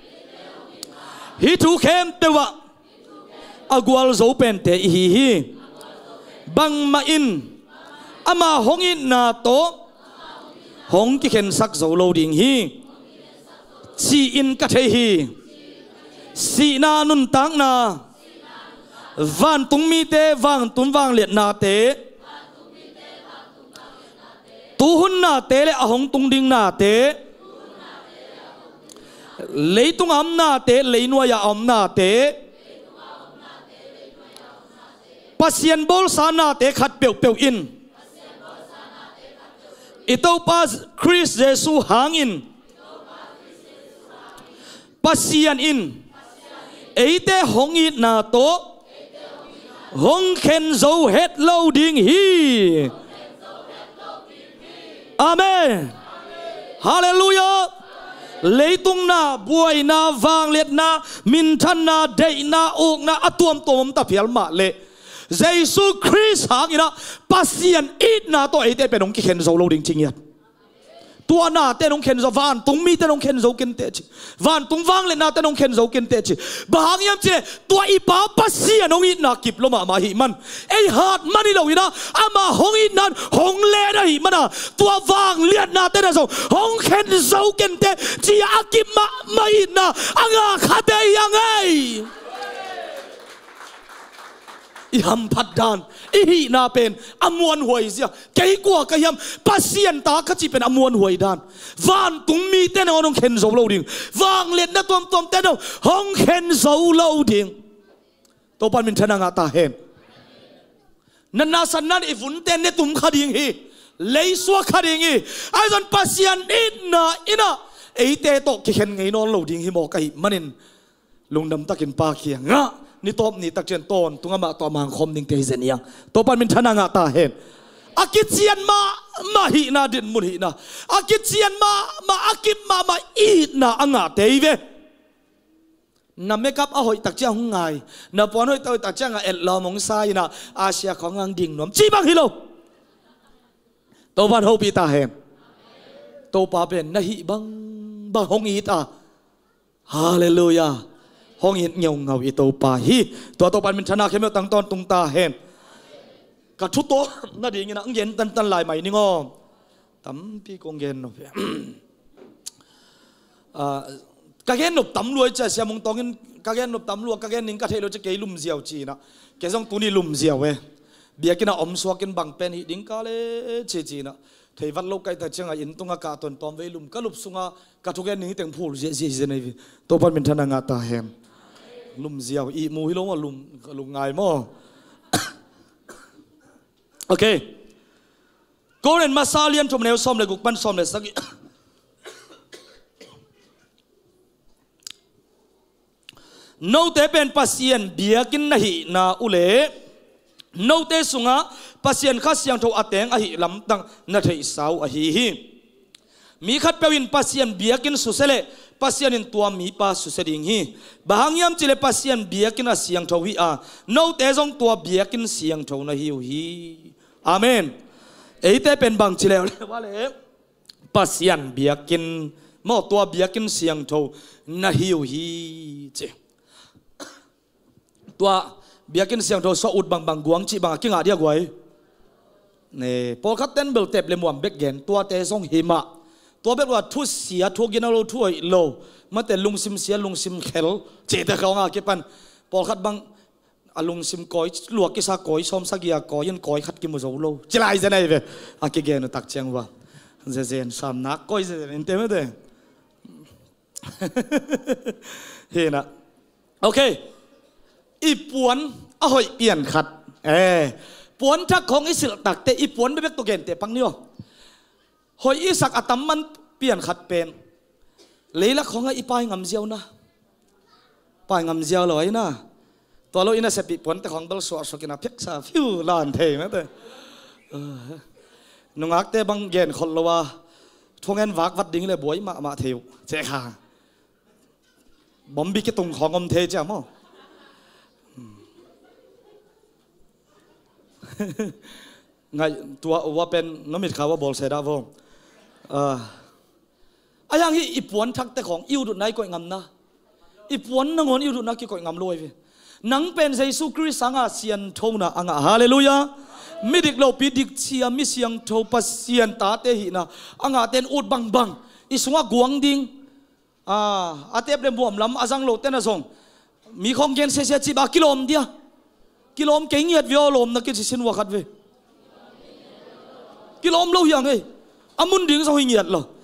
hih thu khempeuh ah a gualzo pente i hi hi. Bangmah in ama hong itna tawh hong kikhensak zo lo ding hi, ci-in ka thei hi. Sihna nuntakna, vantung mite vantung vangliatnate, tuhun nate le a hong tung ding nate, leitung a om nate, leinuai a om nate, Pasian bawlsa nate khat peuhpeuh in i Topa Khrist Jesuh hangin Pasian in eite hong itna tawh hong khen zo het lo ding hi. Amen. Halleluiah. Leitung na, buaina, vangliatna, minthanna, deihna, ukna a tuamtuam om ta phial mah leh Jesuh Khrist hangin ah Pasian itna tawh eite pen hong kikhen zo lo ding ci ngiat. Tua nate nong khen zo, vantung mite nong khen zo kenteh ci. Vantung vangliatnate nong khen zo kenteh ci. Bang hang hiam cih leh tua i Pa Pasian hong itna kip lo mahmah ahih man, ei hat man hi lo in ah, amah hong itna in hong let ahih man a, tua vangliatnate na zong hong khen zo kenteh ci-a a kip mahmah itna a ngah khate hi hang ei. I hamphat dan, i hihna pen a muanhuai zia. Kei kua ka hiam, Pasian ta ka cih pen a muanhuai dan. Vantung mite na hong khen zo lo ding. Vangliatna tuamtuamte na hong khen zo lo ding. Topa in minthanna ngah ta hen. Natna satna in i vunte ne tum kha ding hi. Leisuak kha ding hi. Ahi zong Pasian itna in ah eite tawh kikhen ngei nawn lo ding hi mawk ahih manin lungdam takin Pa kiangah ni tawp ni tak ciang tawntung amah tawh a mangkhawm dingte hi zen hi hang. Topa in minthanna ngah ta hen. A kician mahmah hihna, dinmun hihna, a kician mahmah, a kip mahmah itna a ngahte hi ve. Na makeup a hoih tak ciang hong ngai, na puan hoih tak, hoih tak ciang a et lawm hong sa in ah, Asia khawng hong ding nuam ci bang hi lo. Topa in hopih ta hen. Topa pen na hih bangbang hong it a, halleluiah, hong it ngeungau i Topa hi. Tua Topa in minthanna khempeuh tang tawntung ta hen. Ka thu tawh nadingin ah hong gen tantan lai mai ning aw. Tampi kong gen nop hi. Ah, ka gen nop tam lua hi cia, Sia Mung Tawng in ka gen nop tam lua, ka gen ning ka theih lo cia kei lum ziau ci-in ah. Kei zong tuni lum ziau e. Biakinn ah om suakin bang pen hih ding ka le ci ci-in ah. Thei vat lo ka hih tak ciangah inn tungah kah tuan tawm vei lum, ka lup sungah ka thugen ning teng phul ziahziah hi zen ahi ve. Topa in minthanna ngah ta hen. Lum ziau, ihmu hi lo maw, lum, lum ngai maw? Ok. Korin masa lian thum, neu sawm le guk pan sawm le sagih. Note pen Pasian biakinn na hihna uh leh note sungah Pasian Kha Siangtho a teng ahih lamtak na theihsa uh ahi hi. Mi khatpeuh in Pasian biakinn susia leh Pasian in tua mipa susia ding hi. Bang hang hiam cih leh Pasian biakinn a siangtho hi a, note zong tua biakinn siangtho na hi uh hi. Amen. Eite pen bang ci leuleu a leh Pasian biakinn maw, tua biakinn siangtho na hi uh hi ci. Tua biakinn siangtho suah ut bangbang, guang cih bang a kingah dia guai. Ne, pawlkhat ten bel tep le muam bek gen, tuate zong hi mah. Tua bek lua thusia, thu gina lo, thu hoih lo, mate lungsim sia, lungsim khel cihte khawng a kipan. Pawlkhat bang a lungsim kawi lua kisa, kawi sawm sagih a kawi in kawi khat kimu zo lo ci lai zen ahi ve. A kigen uh tak ciang uh a zezen samnak kawi zezen in te mate. Hi na. Ok. I puan a hoih pian khat. Eh, puan thak khawng i silh takte i puan bebek tawh gente pak ni aw. Hoih i sak a tam man pian khat pen leilak khawngah i pai ngam ziau na. Pai ngam ziau lo ahi na. Tua lo i na sepih puante khawng bel suahsuak in a pheksa fiu lan thei mate. Nungakte bang gen khol lo a, thungen vak vat ding le buai mahmah thei uh. Ceh kha. Bombi kitung khawng om thei cia maw? Ngai, tua ua pen na mit kha ua bawl se dah vo. Ah. A hiang hi i puan thakte khawng i ut utna i koih ngam na. I puan nangawn i ut utna kikoih ngam lo ahi ve. Nang pen Jesu Khrist sanga sianthona a ngah. Halleluiah. Midik lopi dikcia, mi siangtho, Pasian tate hihna a ngahte in ut bangbang i sungah guang ding. A, a tep le muam lam a zang lote na zong mi khawng gen siasia cih bang a kilawm dia. Kilawm kei ngiat ve aw, lawmna kici sin ua khat ve. Kilawm lo hiang ei. A mun ding zong hi ngiat lo.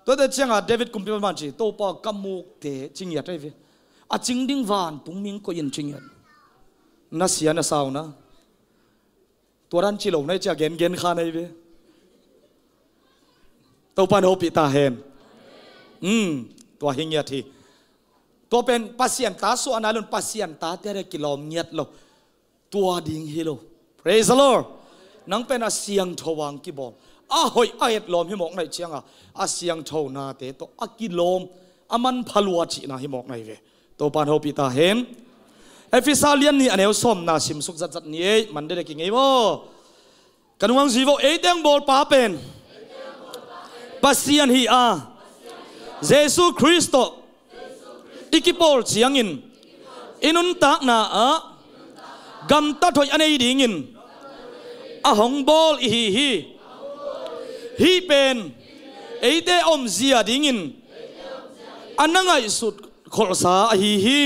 Tuate cianga David kumpipa man ci, Topa ka mukte ci ngiat ei ve. A cing ding vantung ming koih in ci ngiat. Na sia na sauna. Tua dan ci lo na hi cia gengen kha na hi ve. Topa in hopih ta hen. Tua hi ngiat hi. Tua pen Pasian ta suahna lun Pasian tate a kilawm ngiat lo. Tua ding hi lo. Praise the Lord. Nang pen a siangtho ang kibawl. A hoih a etlawm hi mawk na hi cianga a siangtho nate tawh a kilawm a manpha lua cihna hi mawk na hi ve. Topa in hopih ta hen. Efesa lian nih a neu sawmna simsuk zatzat ni ei, man dede kingei maw? Ka nung ang zui vo, ei teng bawlpa pen Pasian hi a, Jesu Khrist tawh i kipawl ciangin i nuntakna ah gamtat hoih a nei dingin a hong bawl i hi hi. Hih pen eite omzia dingin a na ngaihsut kholhsa ahi hi.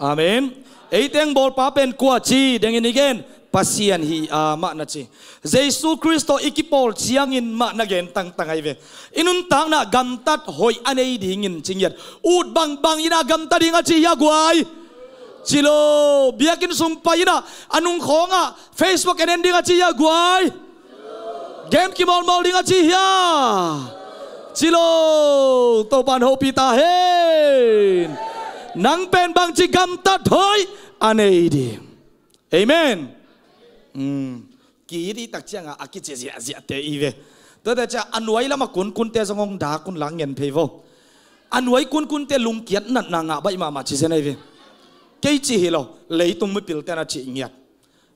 Amen. Ei teng bawlpa pen kua ci dengin i gen, Pasian hi a mah na ci. Jesu Khrist tawh i kipawl ciangin mah na gen tangtang ahi ve. I nuntakna gamtat hoih a nei dingin ci ngiat. Ut bangbang ina gamta ding a ci hia guai? Ci lo. Biakinn sung pai ina a nungkhawngah Facebook en en ding a ci hia guai? Game kimawlmawl ding a ci hia? Ci lo. Topa in hopih ta hen. Nang pen bangci gamtat hoih a nei ding. Amen. Ki i tak cianga a kici ziahziahte i ve. Tuate cia a nuai lama kunkunte zong hong dak un la ngen phei vo. A nuai kunkunte lungkiat natna ngah baih mahmah ci zen ahi ve. Kei ci hi lo, leitung mipilte na cih ngiat.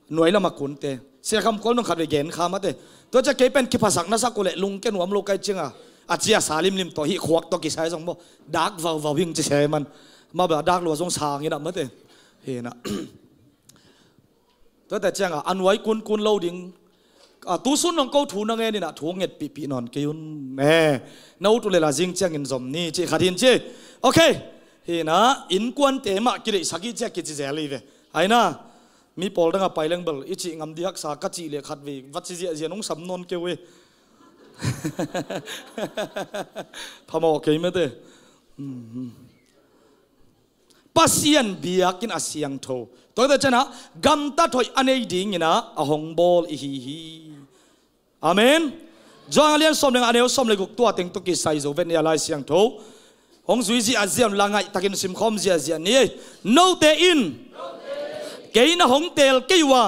Nuai lama kunte. Sia Kham Kual nung khat ve gen kha mate. Tua cia kei pen kiphasak na sak uh leh lungkia nuam lo kai cianga a cia sa limlim tawh hih khuak tawh kisai zong maw, dak vauvau hing ci sia man. Ma ba dak lua zong sang inah mate. Hinah. Tuate cianga a nuai kunkun lo ding. A, tusun nong ko thu na ngen inah thu ngetpihpih nawn kei un. E, na ut uh lela zing ciangin zom ni cih khat hin ci. Ok. Hinah innkuante mah kideihsak hi cia kici zel hi ve. Aina mi pawl danga pai leng bel i cih ngam di haksa ka cih leh khat vei va ci ziahziah nong sam nawn kei uh hi. Phamawh kei mete. Pasian biakinn a siangtho. Tuate cianah gamtat hoih a nei dinginah a hong bawl i hi hi. Amen. Johan a lian sawm le nga a neu sawm le guk tua teng tawh kisai zo vet ni a Lai Siangtho. Hong zui ziahziah un la ngaihtakin simkhawm ziahziah ni. Note in kei na hong teel kei uh a,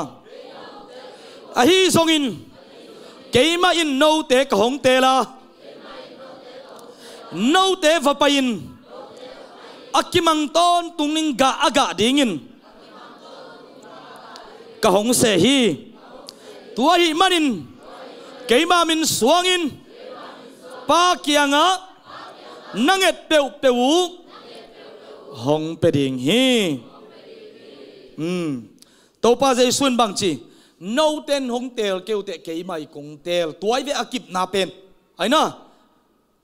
ahi zongin keimah in note ka hong teel a, note va pai-in a kimang tawntung ding gah a gah dingin ka hong seh hi. Tua ahih manin keima min suangin Pa kiangah na nget peuhpeuh uh hong pia ding hi. Hmm. Topa Jesu in bangci, note in hong teel kei uh teh keimah in kong teel. Tua hi ve a kipna pen. Aina.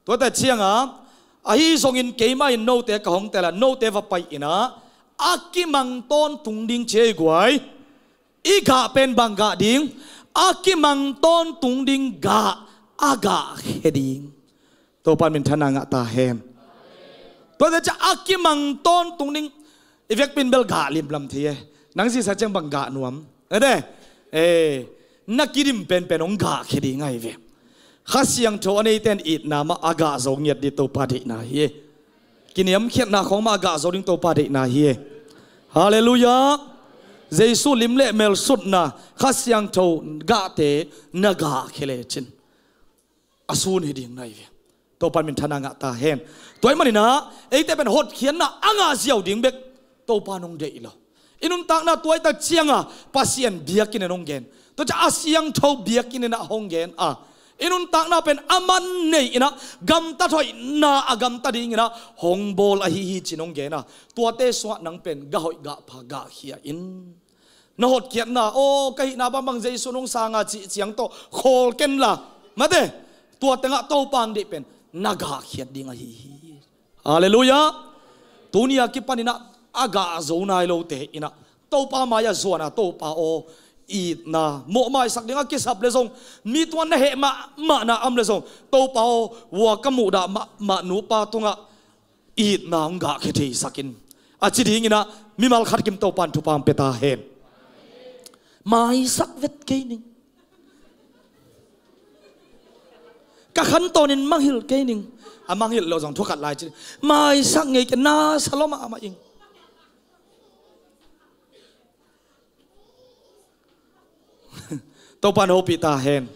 Tuate cianga, ahi zongin keimah in note ka hong teel a, note va pai inah a kimang tawntung ding ci hi guai. I gah pen bang gah ding? A kimang tawntung ding gah a gah khia ding. Topa in minthanna ngah ta hen. Tuate cia a kimang tawntung ding. I vekpi in bel gah limlam thei e. Nang zisa ciang bang gah nuam? Ede. E, na kidim penpen hong gah khia ding ahi ve. Kha Siangtho a neite in itna mah a gah zo ngiat ding Topa deihna hi e. Kiniamkhiatna khawng mah a gah zo ding Topa deihna hi e. Halleluiah. Jesu lim le mel sutna Kha Siangtho gahte na gah khia lecin a sun hi ding na hi ve. Topa in minthanna ngah ta hen. Tua ahih maninah eite pen hotkhiatna a ngah ziau ding bek Topa in hong deih lo. I nuntakna tua hi tak cianga Pasian biakinn in hong gen. Tua cia a siangtho biakinn inah hong gen a, i nuntakna pen a man nei inah gamtat hoihna a gamta dinginah hong bawl ahi hi cin hong gen a, tuate sungah nang pen gah hoih gah pha gah khia in. Na hotkhiatna, aw, ka hihna bangbang Jesu nong sanga cih ciang tawh khawl kenla, mate, tua tengah Topa ang deih pen na gahkhiat ding ahi hi. Halleluiah. Tuni a kipaninah a gah zo nai lote inah Topa mai-ah zuana, Topa aw, itna mawhmaisak ding a kisap le zong, mi tuan na heh mahmahna om le zong, Topa aw, hua ka muhdah mahmah nupa tungah itna hong gahkhia theisakin, a ci dinginah mimal khat kim Topan thupha hong pia ta hen. Maisak vet kei ning. Ka khantawnin mangngilh kei ning. A mangngilh lo zong thukhat lai ci. Maisak ngei kei, na sa lua mahmah ing. Topan hopih ta hen.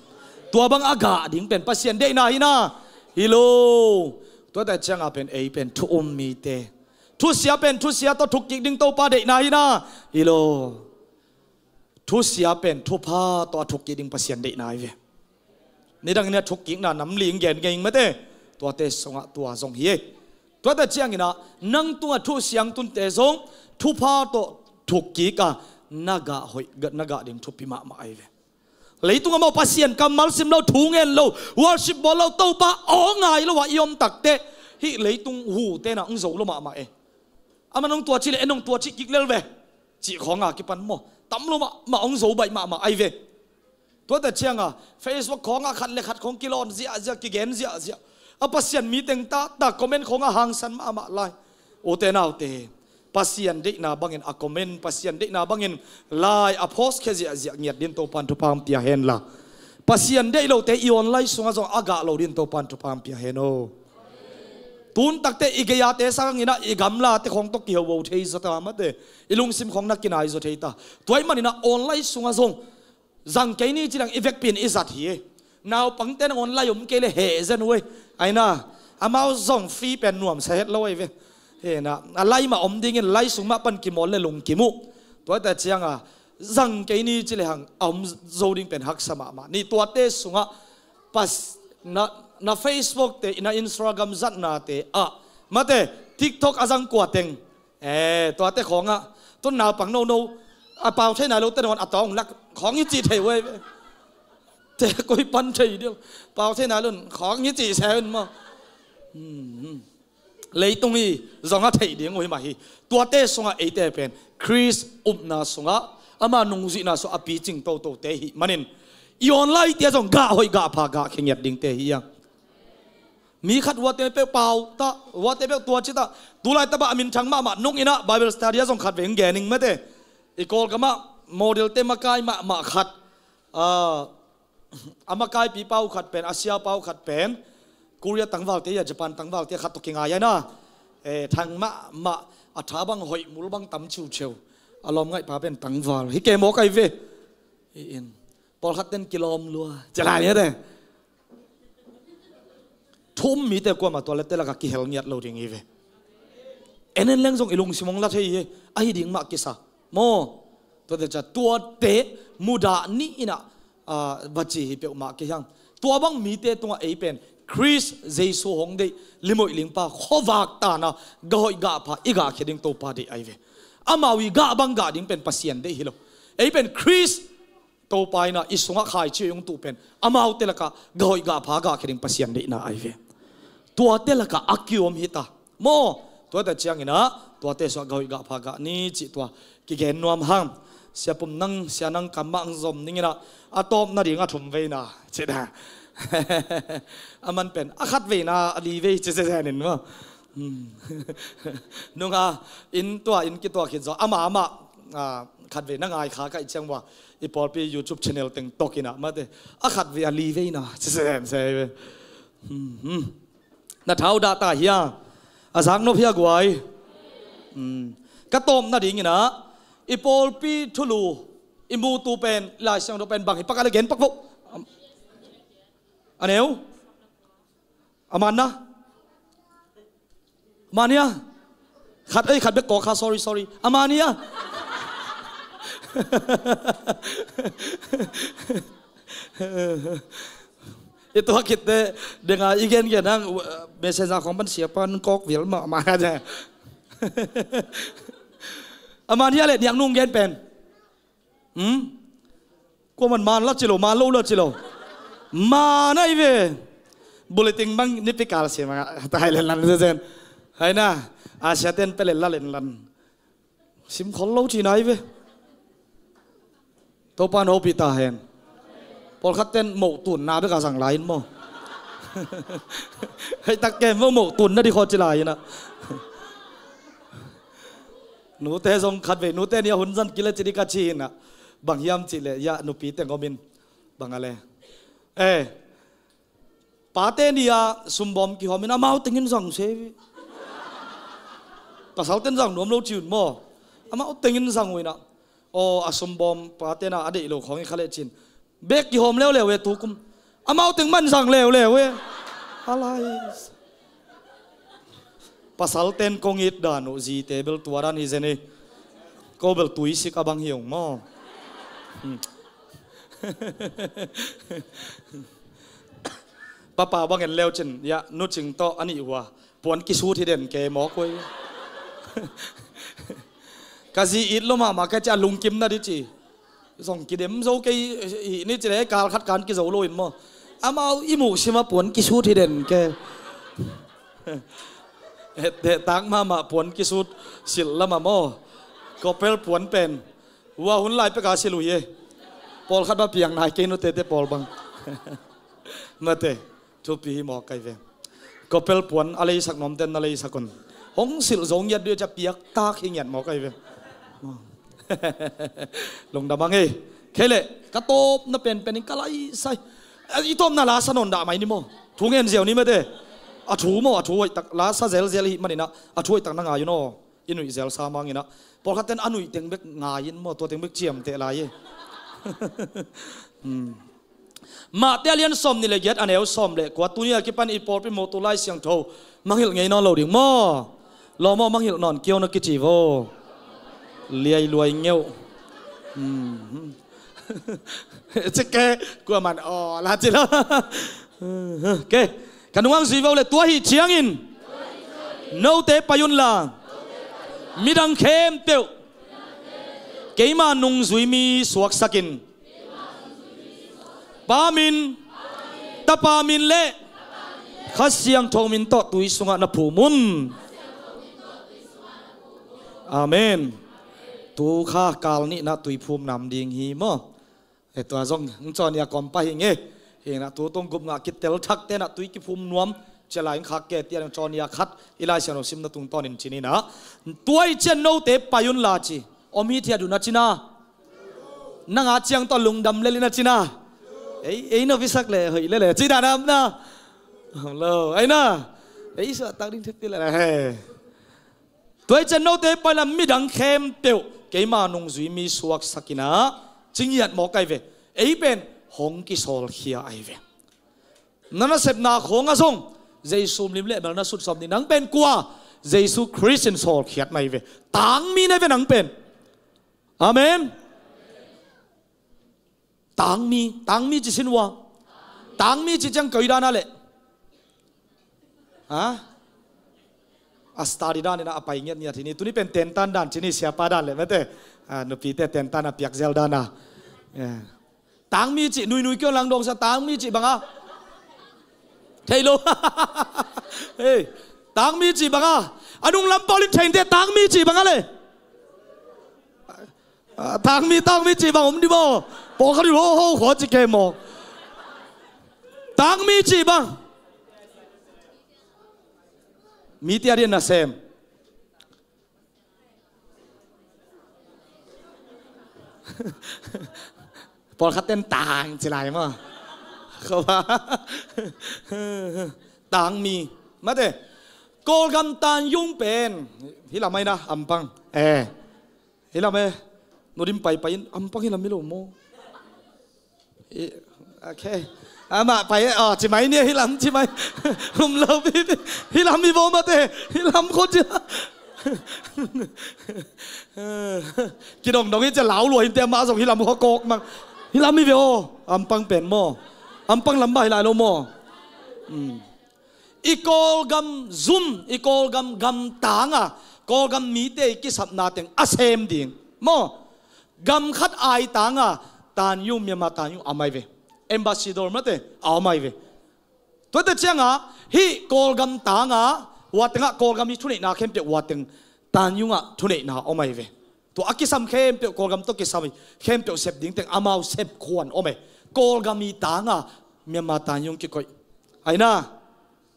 Tua bang a gah ding pen Pasian deihna hi na. Hi lo. Tuate cianga pen ei pen thu um mite, thusia pen thusia tawh thukkik ding Topa deihna hi na. Hi lo. Thusia pen thupha tawh a thukkik ding Pasian deihna hi ve. Nidangin a thukkikna nam li gen ngei ing, mate. Tuate sungah tua zong hi ei. Tuate cianginah nang tungah thu siangtunte zong thupha tawh thukkik a, na gah hoih, na gah ding thupi mahmah ahi ve. Leitung a mawh Pasian kammal sim lo, thu ngen lo, worship bawl lo, Topa aw ngai lo a i om takteh, hih leitung hu tenah hong zo lo mahmah e. Aman hong tua cih le en hong tua cih kik lel ve, cih khawnga kipan maw, tam lo mahmah, hong zo baih mahmah ahi ve. Tuate cianga Facebook khawngah khat le khat khawng kilawn ziahziah, kigen ziahziah. A Pasian mi teng taktak comment khawngah hangsan mahmah lai. Ute naute, Pasian deihna bangin a comment, Pasian deihna bangin lai a post khia ziahziah ngiat din Topan thupha hong pia henla, Pasian deih lote i online sungah zong a gah lo din Topan thupha hong pia hen aw. Tun takte i gei-ate sanginah i gamlate khawng tawh kihoho thei zaw ta, mate. I lungsim khawng na kinai zaw thei ta. Tua ahih maninah online sungah zong zang kei ni ci dang i vekpi in i zat hi. Naupangte nangawn lai om kei le heh zen uh ei. Aina, amau zong fee pen nuamsa het lo ahi ve. Hena, a lai mah om dingin lai sung mah pan kimawl le lungkim uh. Tuate cianga zang kei ni ci le hang a om zo ding pen haksa mahmah. Ni tuate sungah pas, na, na Facebook te, na Instagram zatnate ah, mate, TikTok a zang kua teng. Eh, tuate khawngah, tun naupang nono, a pau thei nai lote nangawn a tawng lak khawng hi cih thei uh ei ve. Te koi pan thei ding, pau thei nai lo in khawng hi cih se un maw. Hmm. Leitung hi zong a theih ding uh hi mah hi. Tuate sungah eite pen Khrist upna sungah ama nungzuihna sungah a picing totote hih manin i online te zong gah hoih gah pha gah khe ngiat dingte hi a. Mi khat huate peuh pau ta, huate peuh tua ci ta. Tulai tapa a minthang mahmah nung inah Bible study ah zong khat vei hong gen ing mate. I Kawlgamah model te makai mahmah khat, ah, a makaipi pau khat pen, a sia pau khat pen, Korea tangvalte ya, Japan tangvalte khat tawh kingai aina. Eh, thang mahmah, a tha bang hoih, mul bang tam ciuciu. A lawm ngaihpa pen tangval hi kei mawk ahi ve. Hi in. Pawlkhat ten kilawm lua ci lai ni te. Thu um mite kuamah tuate lakah kihel ngiat lo ding hi ve. En en leng zong i lungsim hong la thei hi. Ahi ding mah kisa maw. Tuate ca tuate mudah ni inah, ah, va ci hi peuhmah kei hang. Tua bang mite tungah ei pen Khrist Jesu hong deih, limoih lingpa khuavak tana gah hoih gah pha i gah khia ding Topa deih ahi ve. Amau i gah bang gah ding pen Pasian deih hi lo. Ei pen Khrist Topa inah i sungah khaici hong tuh pen amaute lakah gah hoih gah pha gah khia ding Pasian deihna ahi ve. Tuate lakah a kiom hi ta maw. Tuate cianginah tuate sungah gah hoih gah pha gah ni cih tua kigen nuam hang. Sia Pum nang, Sia Nang Kam mah ang zom ninginah a tawpna ding a thum veina cih dah. A man pen a khat veina a li vei ci zezenin maw. Hmm. Nunga inn tua inn kituak khit zaw ama amah, ah, khat vei na ngai kha kaih ciang vua i pawlpi YouTube channel teng tawkinah mate a khat vei a li veina ci zen se ve. Hmm, hmm. Na thau dah ta hia? A zak nop hia guai? Hmm. Ka tawpna dinginah i pawlpi thulu i mutu pen Lai Siangtho pen bang hi pakah le gen pak vo. A neu? A man na? Mania? Khat ei khat bek kawk kha, sorry, sorry. A mania? I tuak khitte denga i gengen hang, uh, messenger khong pan sia pan kawk vial mahmah kha ja. A mania le niang nung gen pen. Hmm? Kuaman man la ci lo, man lo la ci lo. Man ahi ve. Bulletin bang nipi kal sim a, Thailand lan zen zen. Hai na, Asia ten pelen la len lan. Sim khol lo cihna ahi ve. Topa'n hopih ta hen. Pawlkhat ten moh tunna bek a zang lai in maw. Hei tak kem maw, moh tunna di khaw ci lai in ah. Nute zong khat vei, nute nih a hun zan kila ci di ka ci in ah. Bang hiam cih leh, ya, nupi teng om in. Bang a le. Eh, pate nih a sumbawm kihawm in amau teng in zang se. Pasal ten zang nuam lo ci un maw. Amau teng in zang uh in ah. Aw, a sumbawm pate na a deih lo khawng i kha leh cin. Bek kihawm leuleu e tukum. Amau teng man zang leuleu e. Alai. Pasal ten kong it dan uh, zite bel tua dan hi zen hi. Ko bel tuisik a bang hi ung maw. Hmm. Papa bang en leu cin, ya, Nu Cing tawh a nih uh a puan kisut hi den ke mawk uh. Ka zi it lo mahmah ka ci a lungkim na di ci. Zong kidem zo kei hi ni ci le, kal khat kan kizo lo in maw. Amau i muh sim a puan kisut hi den ke. Het, het tak mahmah puan kisut silh lam ah maw. Koppel puan pen. Hua hun lai pek a silh uh hi e. Pawlkhat bang piang nai kei, nutete pawl bang. Mate. Thupi hi mawk ahi ve. Koppel puan a leisak nuam ten na leisak un. Hong silh zo ngiat dih a, ca piak tak hi ngiat mawk ahi ve. Lungdam a ngei. Kei leh ka tawpna penpen in ka laisai. I tawpna la sa nawn dah mai ni maw. Thu ngen ziau ni mate. A thu maw, a thu hoih tak la sa zelzel hi manin ah, a thu hoih tak na ngai un aw. I nuih zel sa mangin ah. Pawlkhat ten a nuih teng bek ngai in maw, tua teng bek ciamteh lai e. Hmm. Mate a lian sawm nih le giat, a neu sawm le kua. Tuni a kipan i pawlpi maw, tu Lai Siangtho mangngilh ngei nawn lo ding maw. Lawm aw, mangngilh nawn kei un a kici vo. Liai luai ngeuh. Hmm. Cik ke, kuaman aw la ci lo. Ke, ka nungah zui vo le, tua hi ciangin note pai unla, midang khempeuh keima nungzui mi suaksakin, Pa min, Tapa min le Kha Siangtho min tawh tui sungah na phum un. Amen. Tu kha kal nihna tui phum nam ding hi maw. E, tua zong hong cawn ia kawm pah hi nge. Hi na, tu tung gup ngah kitel thak te na tui kiphum nuam. Cia lai hong khak ke tia hong cawn ia khat. I Lai Siangtho simna tungtawnin ci ni na. Tua i cian note pai unla ci. Om hithiat un a ci na. Nang a ciang tawh lungdam lel in a ci na. Ei, ei na visak le, hoih lel e. Ci dan a om na. Om lo, ai na. Ei suahtak ding thip ti lel e. Tua i cian note pai unla, midang khempeuh keima nungzui mi suaksak in a, ci ngiat mawk ahi ve. Ei pen hong kisawlkhia ahi ve. Na nasepna khawng ah zong Jesu min le mel na sut sawm ni. Nang pen kua? Jesu Khrist in sawlkhiat na hi ve. Tangmi na hi ve nang pen. Amen. Tangmi, tangmi ci sin ua. Tangmi ci ciang koi dan a leh. Ha? A study dan in a pai ngiat ngiat hi ni. Tuni pen tentan dan ci ni, siapa dan leh mate. A, nupite tentan a piak zel dan a. Yeah. Tangmi ci, nuinui kio lang dong sa, tangmi ci bang a. Thei lo. Hei, tangmi ci bang a. A nunglam pawl in thei inte, tangmi ci bang a le. A, tangmi, tangmi ci bang om di maw. Pawlkhat in ho, ho, khaw ci ke maw. Tangmi ci bang. Mite a dian nasem. Pawlkhat ten tang ci lai maw. Khaw ba. Tangmi. Mate. Kawlgam Tanyung pen. Hih lam ai na, ampang. Eh. Hih lam e. Nudim paipai in, ampang hih lam hi lo maw. I, okay. Amah pai e, aw, ci mai ni, hih lam ci mai. Um lo, bi, bi. Hih lam hi baw mate. Hih lam khawng ci. Kidongdong hi cia lau lua hinte, amah zong hih lam khawng kawk mang. Hih lam hi ve aw. Ampang pen maw. Ampang lam bah hi lai lo maw. Hmm. I Kawlgam zum, i Kawlgam gamtang a, Kawlgam mite i kisapna teng a sem ding. Maw? Gam khat ai tanga Tanyung, Myanmar Tanyung a om ahi ve. Ambassador mate a om ahi ve. Tuate cianga hih Kawlgam tanga hua tengah Kawlgam i thuneihna khempeuh hua teng Tanyungah thuneihna om ahi ve. Tua a kisam khempeuh, Kawlgam tawh kisam khempeuh sep ding teng amau sep khuan om e. Kawlgam i tanga Myanmar Tanyung kikoih. Aina,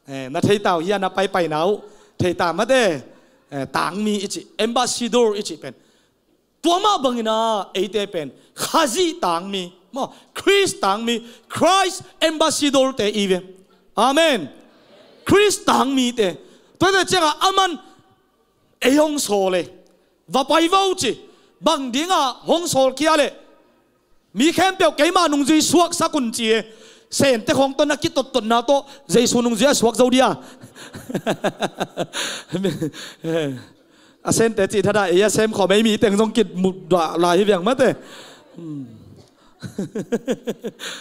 eh, na theita uh hia, na paipaina uh theita mate, eh, tangmi i cih, ambassador i cih pen. Tua mah bangina eite pen Khazih tangmi, maw, Khrist tangmi, Christ ambassador te i ve. Amen. Khrist tangmite. Tuate cianga aman ei hong sawl e. Va pai vo ci. Bang dinga hong sawl kia le? Mi khempeuh keima nungzui suaksak un ci e. Sente khawng tawh na kitottotna tawh Jesu nungzui a suak zo dia? A sente cih thada ei a sem khawm ei mi teng zong kimudah lai hi viang mate. Hmm.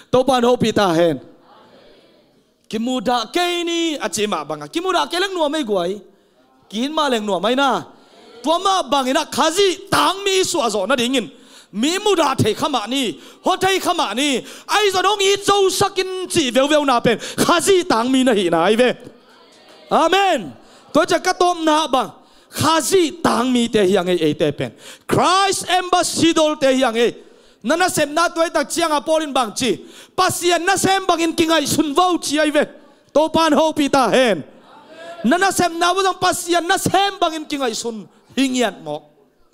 Topa in hopih ta hen. Kimudah kei ni a cih mah banga kimudah kei leng nuam ei guai. Kihin mah leng nuam aina. Tua mah bangina Khazih tangmi suahzawh nadingin mi mudah thei kha mah ni, hua thei kha mah ni, ahi zong hong it zosak in cih veuveuna pen Khazih tangmi na hihna ahi ve. Amen. Tua ciah ka tawpna bang Khazih tangmite hi a ngei eite pen. Christ ambassador te hi a ngei. Na nasepna tuaitak cianga Paul in bang ci? Pasian nasem bangin kingaihsun vo ci ahi ve. Topa in hopih ta hen. Na nasepna uh zong Pasian nasem bangin kingaihsun hi ngiat mawk.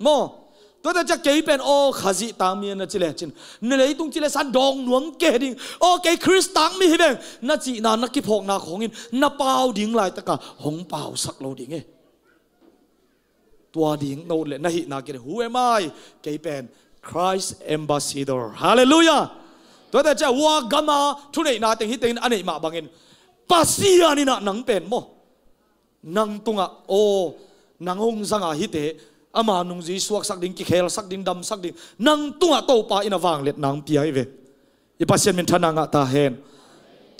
Maw? Tuate ciah kei pen aw Khazih tangmi na ci lecin, na leitung ci le san dawng nuam kei ding. Aw kei Khrist tangmi hi veng na cihna, na kiphawkna khawngin na pau ding laitaka hong pausak lo ding e. Tua ding no le na hihna kei le, who am I? Kei pen Christ ambassador. Hallelujah. Tuate ciah hua gama thuneihna teng hi tengin a neih mah bangin Pasian inah nang pen maw, nang tungah aw nang hong zanga hite ama nungzui suaksak ding, kikhelsak ding, damsak ding, nang tungah Topa in a vangliatna hong pia hi ve. I Pasian minthanna ngah ta hen.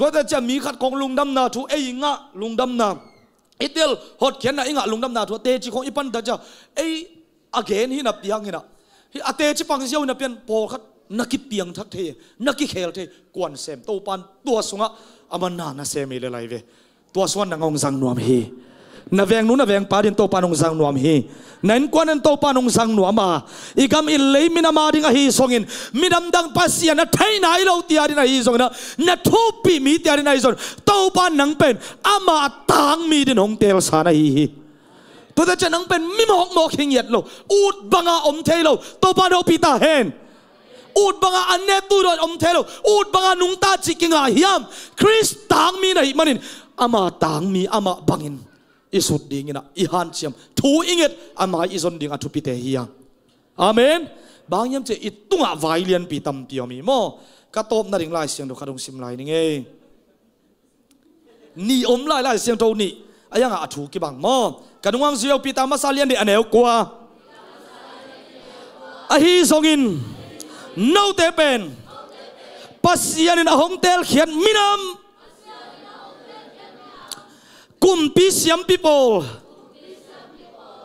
Tuate ciah mi khat khawng lungdamna thu ei ngah lungdamna, i tel hotkhiatna i ngah lungdamna thu a teci khawng i pan ta ciah ei a gen hi napi hang hinah, hi a teci pang ziau hi napi hang pawlkhat na kipiangthak thei, na kikhel thei. Kuan sem Topa in tua sungah a manna na sem hi le lai ve. Tua sungah nang hong zang nuam hi. Na vengnu na vengpa din Topa in hong zang nuam hi. Na innkuan in Topa in hong zang nuam a, i gam i lei minam a ding ahi zongin, minam dang Pasian a theih nai lo tia din ahi zongin ah, na thupih mi tia din ahi zongin Topa in nang pen ama tangmi din hong teelsa na hi hi. Tuate ciah nang pen mi mawkmawk hi ngiat lo, ut banga om thei lo. Topa in hopih ta hen. Ut banga an ne tu dawn om thei lo, ut banga nungta cih kingah hiam? Khrist tangmi na hih manin ama tangmi amah bangin i sut dinginah i hanciam, thu i nget, ama i zon ding a thupite hi a. Amen. Bang hiam cih i tungah vai lianpi tampi om hi maw? Ka tawpna ding Lai Siangtho khat hong sim lai ning ei. Nih om lai, Lai Siangtho nih a yangah a thu kibang maw? Ka nungah zui uh Peter masa lian nih a neu kua. Ahi zongin note pen Pasian in a hong teelkhiat minam, kumpi siampi pawl,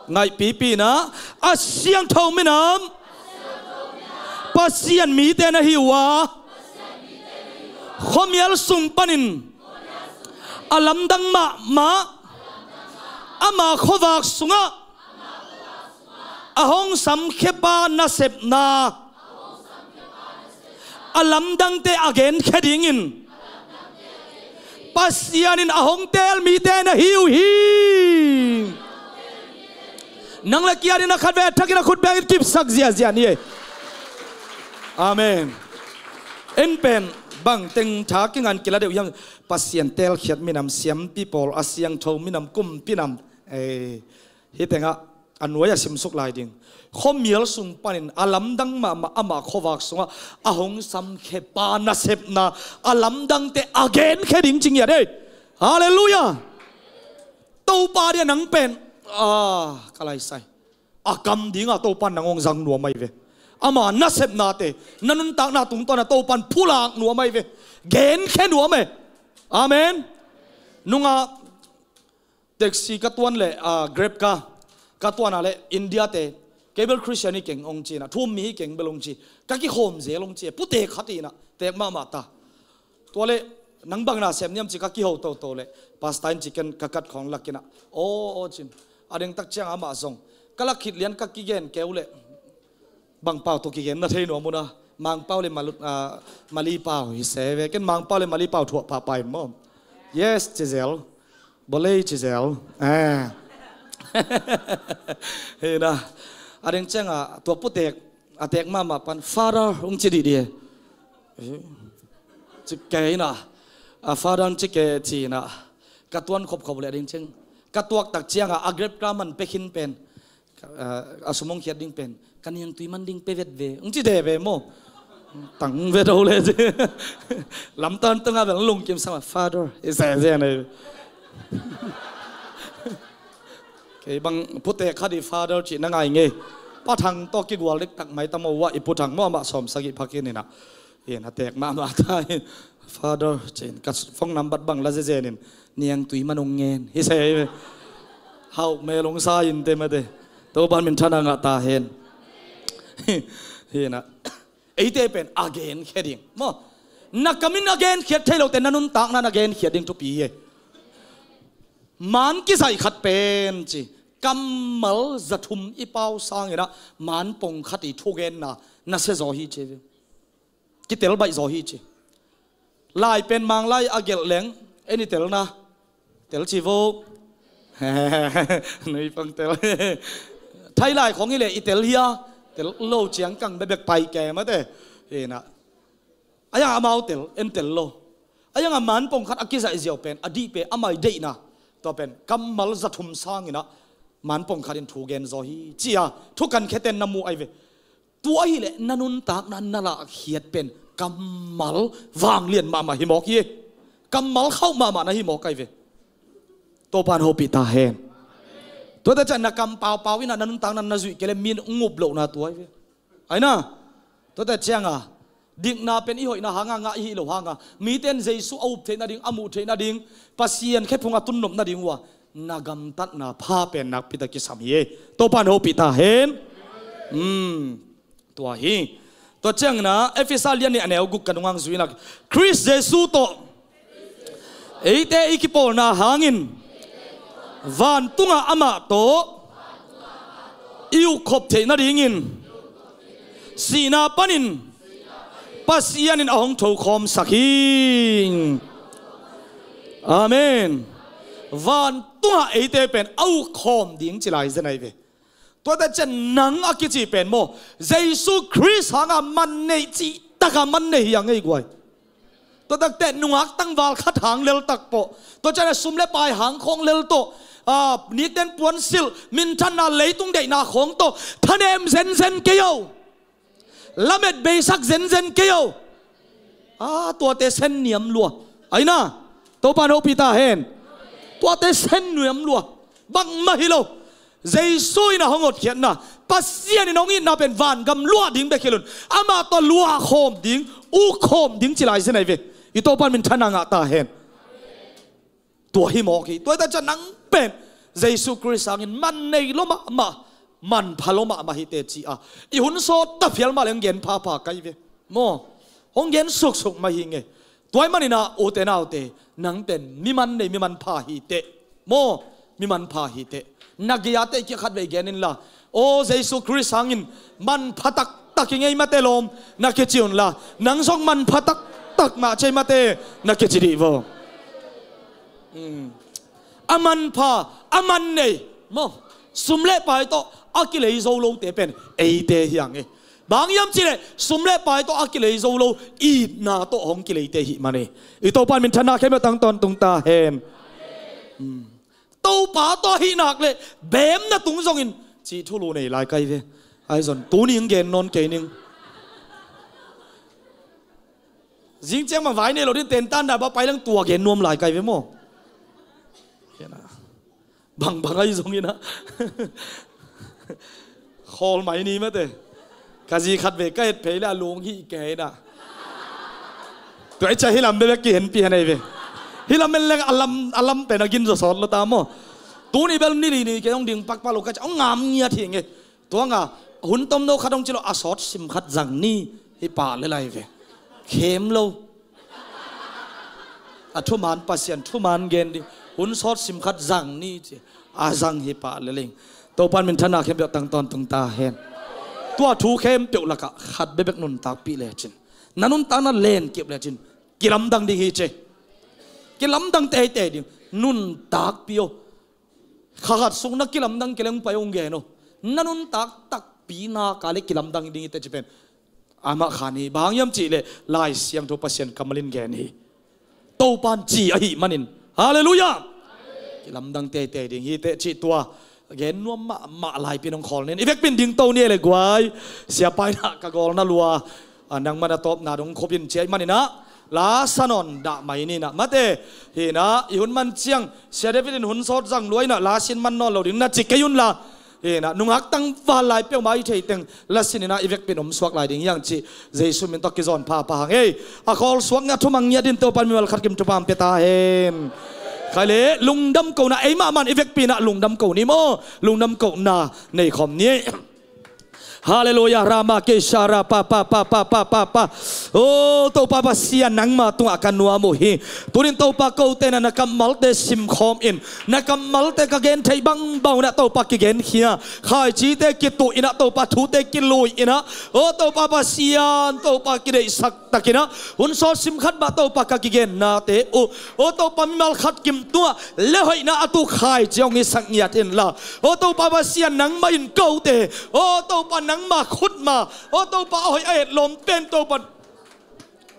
ngaihpipi inah a siangtho minam, Pasian mite na hi uh a, khuamial sung panin a lamdang mahmah ama khuavak sungah a hong samkhiapa nasepna a lamdangte a genkhia dingin Pasian in a hong teel mite na hi uh hi. Nang le kei a dingin a khatvei a thakin a khut bengin kipsak ziahziah ni ei. Amen. En pen bang teng tha kingan kila deuh hiam? Pasian teelkhiat minam, siampi pawl, a siangtho minam, kumpi nam. Ei, hih tengah a nuai a simsuk lai ding. Khuamial sung panin a lamdang mahmah ama khuavak sungah a hong samkhiapa nasepna a lamdangte a genkhia ding ci ngiat ei. Halleluiah. Topa dia nang pen, a, ka laisai, a kam dinga Topa in nang hong zang nuam ahi ve. Ama nasepnate na nuntakna tungtawna Topa in phulak nuam ahi ve. Genkhia nuam e. Amen. Nunga taxi ka tuan le, a, Grab ka, ka tuana le India te Kei bel Christian hi keng hong ci inah, thu-um mi hi keng bel hong ci. Ka kikhawm zel hong ci, putek khat inah, tek mahmah ta. Tua leh, nang bang na sem niam ci ka kiho toto leh, pastor in ci ken ka kat khawng lak inah, aw, aw cin. A dengtak ciang amah zong ka lak khit lian ka kigen keu leh, bang pau tawh kigen na thei nuam uh na, Mangpau le Malu-, ah, Malipau hi se ve. Ken Mangpau le Malipau thuah pahpah in maw. Yes, ci zel. Bolei ci zel. Eh. Hi na. A deng ciangah tua putek, a tek mahmah pan, "Father," hong ci dih dih. Eh. Ci kei na. A Father hong ci kei ci na. Ka tuan khopkhop leh a deng ciang, ka tuaktak ciangah a grep ka man pia khin pen, ka, ah, a sum hong khiat ding pen, ka niangtui man ding pia vet ve, hong ci de ve maw. Tang vet o le ci. Lamtan tungah bel lungkim sang a, "Father," i se zen ei. Kei bang putek khat i Father cih na ngai ngei. Pa Thang tawh kigual diktak mai ta maw, uah i Pu Thang maw, amah sawm sagih pha khin inah. Hi na, tek mahmah ta hi. "Father," ci-in ka phone number bang la zezen in, "Niangtui man hong ngen," hi se hi ve. Hauh mel hong sa in te mate. Topan minthanna ngah ta hen. Hi na. Eite pen a genkhia ding maw. Na kam in a genkhiat thei lote na nuntakna na genkhiat ding thupi hi. Maan kizaih khat pen ci, kammal za thum i pau sang inah, maan pong khat i thugenna nasia zaw hi ci ve. Kitel baih zaw hi ci. Lai pen Manglai a gelh leng, en i telna, tel ci vo. Nui pang tel. Thai lai khawng hi leh i tel hia, tel lo ciang kang bebek pai ke mate. Hi na. A yang amau tel, en tel lo. A yang a maan pong khat a kizaih ziau pen, a dih pen, a mai deihna. Tua pen, kammal za thum sang inah, maan pong khat in thu gen zaw hi, ci-a, thu kankhia ten na mu ai ve. Tua ahih leh na nuntakna na lahkhiat pen kammal vanglian mahmah hi mawk hi. Kammal khauh mahmah na hi mawk ai ve. Topan hopih ta hen. Tuate ciang na kam paupau inah na nuntakna na zuih kei leh mi in hong up lohna tua ai ve. Ai na. Tuate cianga dikna pen i hoihna hanga ngah i hih loh hanga, mite in Jesu a up theih nading, a muh theih nading, Pasian khephung a tun nop nading uh a, na gamtatna pha pen nakpi tak kisam hi ei. Topan hopih ta hen. Hmm. Tua hi. Tua ciangin ah Efesa lian nih a neu guk ka nungang zui nak, Khrist Jesu tawh eite i kipawlna hangin vantungah amah tawh i ukkhop theih nadingin sihna panin Pasian in a hong thokhawmsak hi. Amen. Vantungah eite pen a ukkhawm ding ci lai zen ahi ve. Tuate ciang nang a kici pen maw, Jesu Khrist hanga man neih cih taka man nei hi a ngei guai. Tua takte nungak tangval khat hang leltak pawh, tua ciangin sum le pai hang khawng lel tawh, a, niten puansilh, minthanna, leitung deihna khawng tawh thanem zenzen kei o. Lamet beisak zenzen kei o. A, tuate sen niam lua. Aina, Topan hopih ta hen. Tuate sen niam lua. Bangmah hi lo. Jesu in a hong hotkhiatna, Pasian in hong itna pen vangam luah ding bek hi lo-in, amah tawh luahkhawm ding, ukkhawm ding ci lai zen ahi ve. I Topan minthanna ngah ta hen. Tua hi mawk hi. Tua hi ta ciang nang pen Jesu Khrist hangin man nei lua mahmah, manpha lua mahmah hi teh ci-a i hun sawt ta phial mah leng gen phapha ka hi ve. Maw, hong gen suksuk mah hi ing e. Tua ahih manin ah, ute naute, nang pen mi man nei, mi manpha hi teh. Maw, mi manpha hi teh. Na gei-a teh kia khatvei gen inla, aw, Jesu Khrist hangin manpha taktak ing ei mate lawm, na kici unla, nang zong manpha taktak mah ci ei mate, na kici dih vaw. Hmm. A manpha, a man nei, maw, sum le pai tawh a kilei zo lote pen eite hi ang e. Bang hiam cih leh sum le pai tawh a kilei zo lo, itna tawh hong kileite hi mah ni. I Topan minthanna khempeuh tang tawntung ta hen. Hmm. Topa tawh ahih nak leh beemna tung zongin cih thulu nei lai ka hi ve. Ahi zong tuni hong gen nawn kei ning. Zing ciang mah vai nei lo ding, tentan dah ba pai leng tua gen nuam lai ka hi ve maw. Bangbang ahi zongin ah, khawl mai ni mate. Ka zi khatvei ka et phei leh a lung hih kei na. Tua hi ciang hih lam bekbek kihenpih hen ahi ve. Hih lam en leng a lam, a lam pen a gin zaw sawt lua ta maw. Tuni bel ni li ni kei hong ding pakpak lo ka ciang hong ngam ngiat hi ing e. Tuanga hun tomno khat hong ci lo, a sawt sim khat zang ni. Hi pah le lai ve. Khem lo. A thuman Pasian thuman gen ding. Hun sawt sim khat zang ni ci. A zang hi pah le ling. Topan minthanna khempeuh tang tawntung ta hen. Tua thu khempeuh lakah khat bekbek nuntakpih lecin, na nuntakna lenkip lecin, kilamdang ding hi ci. Kilamdang teitei ding. Nuntakpih o. Kha khat sung na kilamdang kei leng pai ung gen o. Na nuntak takpi naka le kilamdang ding hi teh ci pen. Amah khan hi bang hiam cihleh Lai Siangtho Pasian kammal in gen hi. Topan ci ahih manin. Halleluiah. Kilamdang teitei ding hi teh cih tua gen nuam mahmah laipi nong khawl nin. I vekpin ding to ni e le guai. Siapaina ka gawlna lua. A, nangman a tawpna dong khopin ciai maninah la sa nawn dah mai ninah mate. Hinah i hun man ciang Sia David in hun sawt zang luainah la sin man nawn lo ding na ci kei unla. Hinah nungak tangval lai peuhmah i theiteng la sininah i vekpin om suak lai ding hiang cih Jesu min tawh kizawn phapha hang ei. A khawl suak ngah thumang ngiat in Topan mimal khat kim thupha pia ta hen. Khai le lungdam kohna ei mahmah in i vekpinah lungdam ko ni maw? Lungdam kohna nei khawm ni. Halleluiah, rama ke sara pa pa pa pa pa pa pa. O Topa Pasian, nangma tungah ka nuam uh hi. Tunin Topa, kote na na kammalte simkhawm in, na kammalte ka gen theih bangbang unah Topa kigenkhia, khaicite kituh inah Topa thute kilui inah, o Topa Pasian, Topa kideihsak takinah hun sawt sim khat mah Topa ka kigennate uh, o Topa mimal khat kim tungah lehoihna a tuk khaici hong hisak ngiat inla, o Topa Pasian, nangmah in kote, o Topa, nangma khutma, o Topa, a hoih a etlawm pen Topa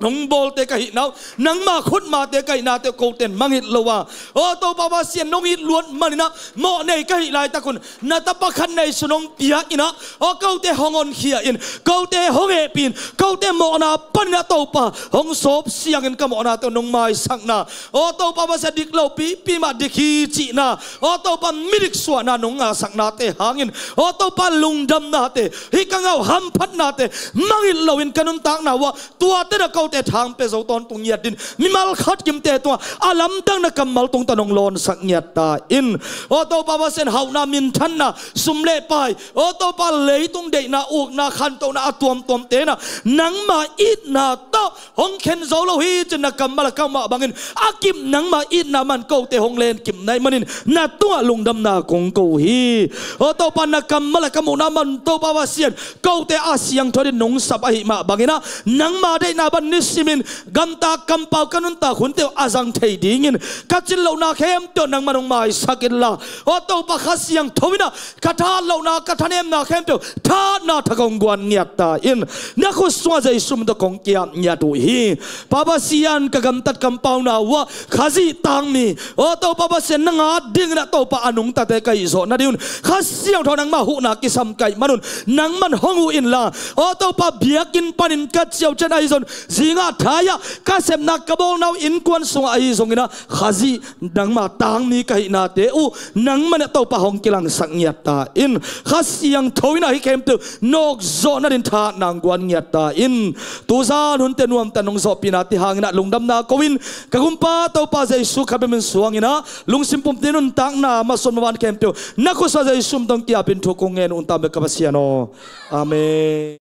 nong bawlte ka hihna uh, nangma khutmate ka hihnate uh kote in mangngilh lo a, o Topa Pasian, nong it luat maninah mawh nei ka hih laitakun na tapa khat neisun hong piak inah, o kote hong honkhia in, kote hong hehpih in, kote mawhna paninah Topa hong sawp siangin ka mawhnate uh nong maisakna, o Topa Pasian, dik lo pipi mah dik hi cihna, o Topa, midik suahna nong ngahsaknate hangin, o Topa, lungdamnate, hih ka ngah uh hamphatnate mangngilh loin ka nuntakna uh ah tuate na kote thang pia zo tawntung ngiat din, mimal khat kimte tungah a lamdang na kammal tungtawh nong lawnsak ngiat ta in, o Topa Pasian, hauhna, minthanna, sum le pai, o Topa, leitung deihna, ukna, khantohna a tuamtuamte na nangma itna tawh hong khen zo lo hi cin na kammal a ka mah bangin a kip nangma itna man kote hong lenkip na hih manin na tungah lungdamna kong ko uh hi. O Topa, na kammal a ka muhna man Topa Pasian, kote a siangtho din nong sap ahih mah banginah nangma deihna ban nisimin gamta kampau ka nuntak hunte uh a zang thei dingin ka cin lohna khempeuh nangman hong maisak inla, o Topa, Kha Siangtho inah ka thahat lohna, ka thanemna khempeuh thahatna thak hong guan ngiat ta in, na khut sungah Jesu min tawh kong ki-ap ngiat uh hi. Pa Pasian, ka gamtat kampauna uh ah Khazih tangmi, o Topa Pasian, nang a dinginah Topa a nungtate ka hih zawh nadingun Kha Siangtho nangma huhna kisam ka hih manun nangman hong huh inla, o Topa, biakinn panin ka ciaucian ahi zong, zingah thai-ah ka sepna ka bawlna uh innkuan sungah ahi zonginah Khazih nangma tangmi ka hihnate uh nangman ah Topa hong kilangsak ngiat ta in, Kha Siangtho inah hih khempeuh nawkzawh nadin thahatna hong guan ngiat ta in, tuzan hunte nuamta nong zawhpihna ti hanginah lungdamna ko in, ka gumpa Topa Jesu Khazih min suanginah lungsim pumpi nuntakna masuan maban khempeuh na khut sungah Jesu min tawh ki-apin thu kong ngen uh, un ta bek ka Pasian aw. Amen.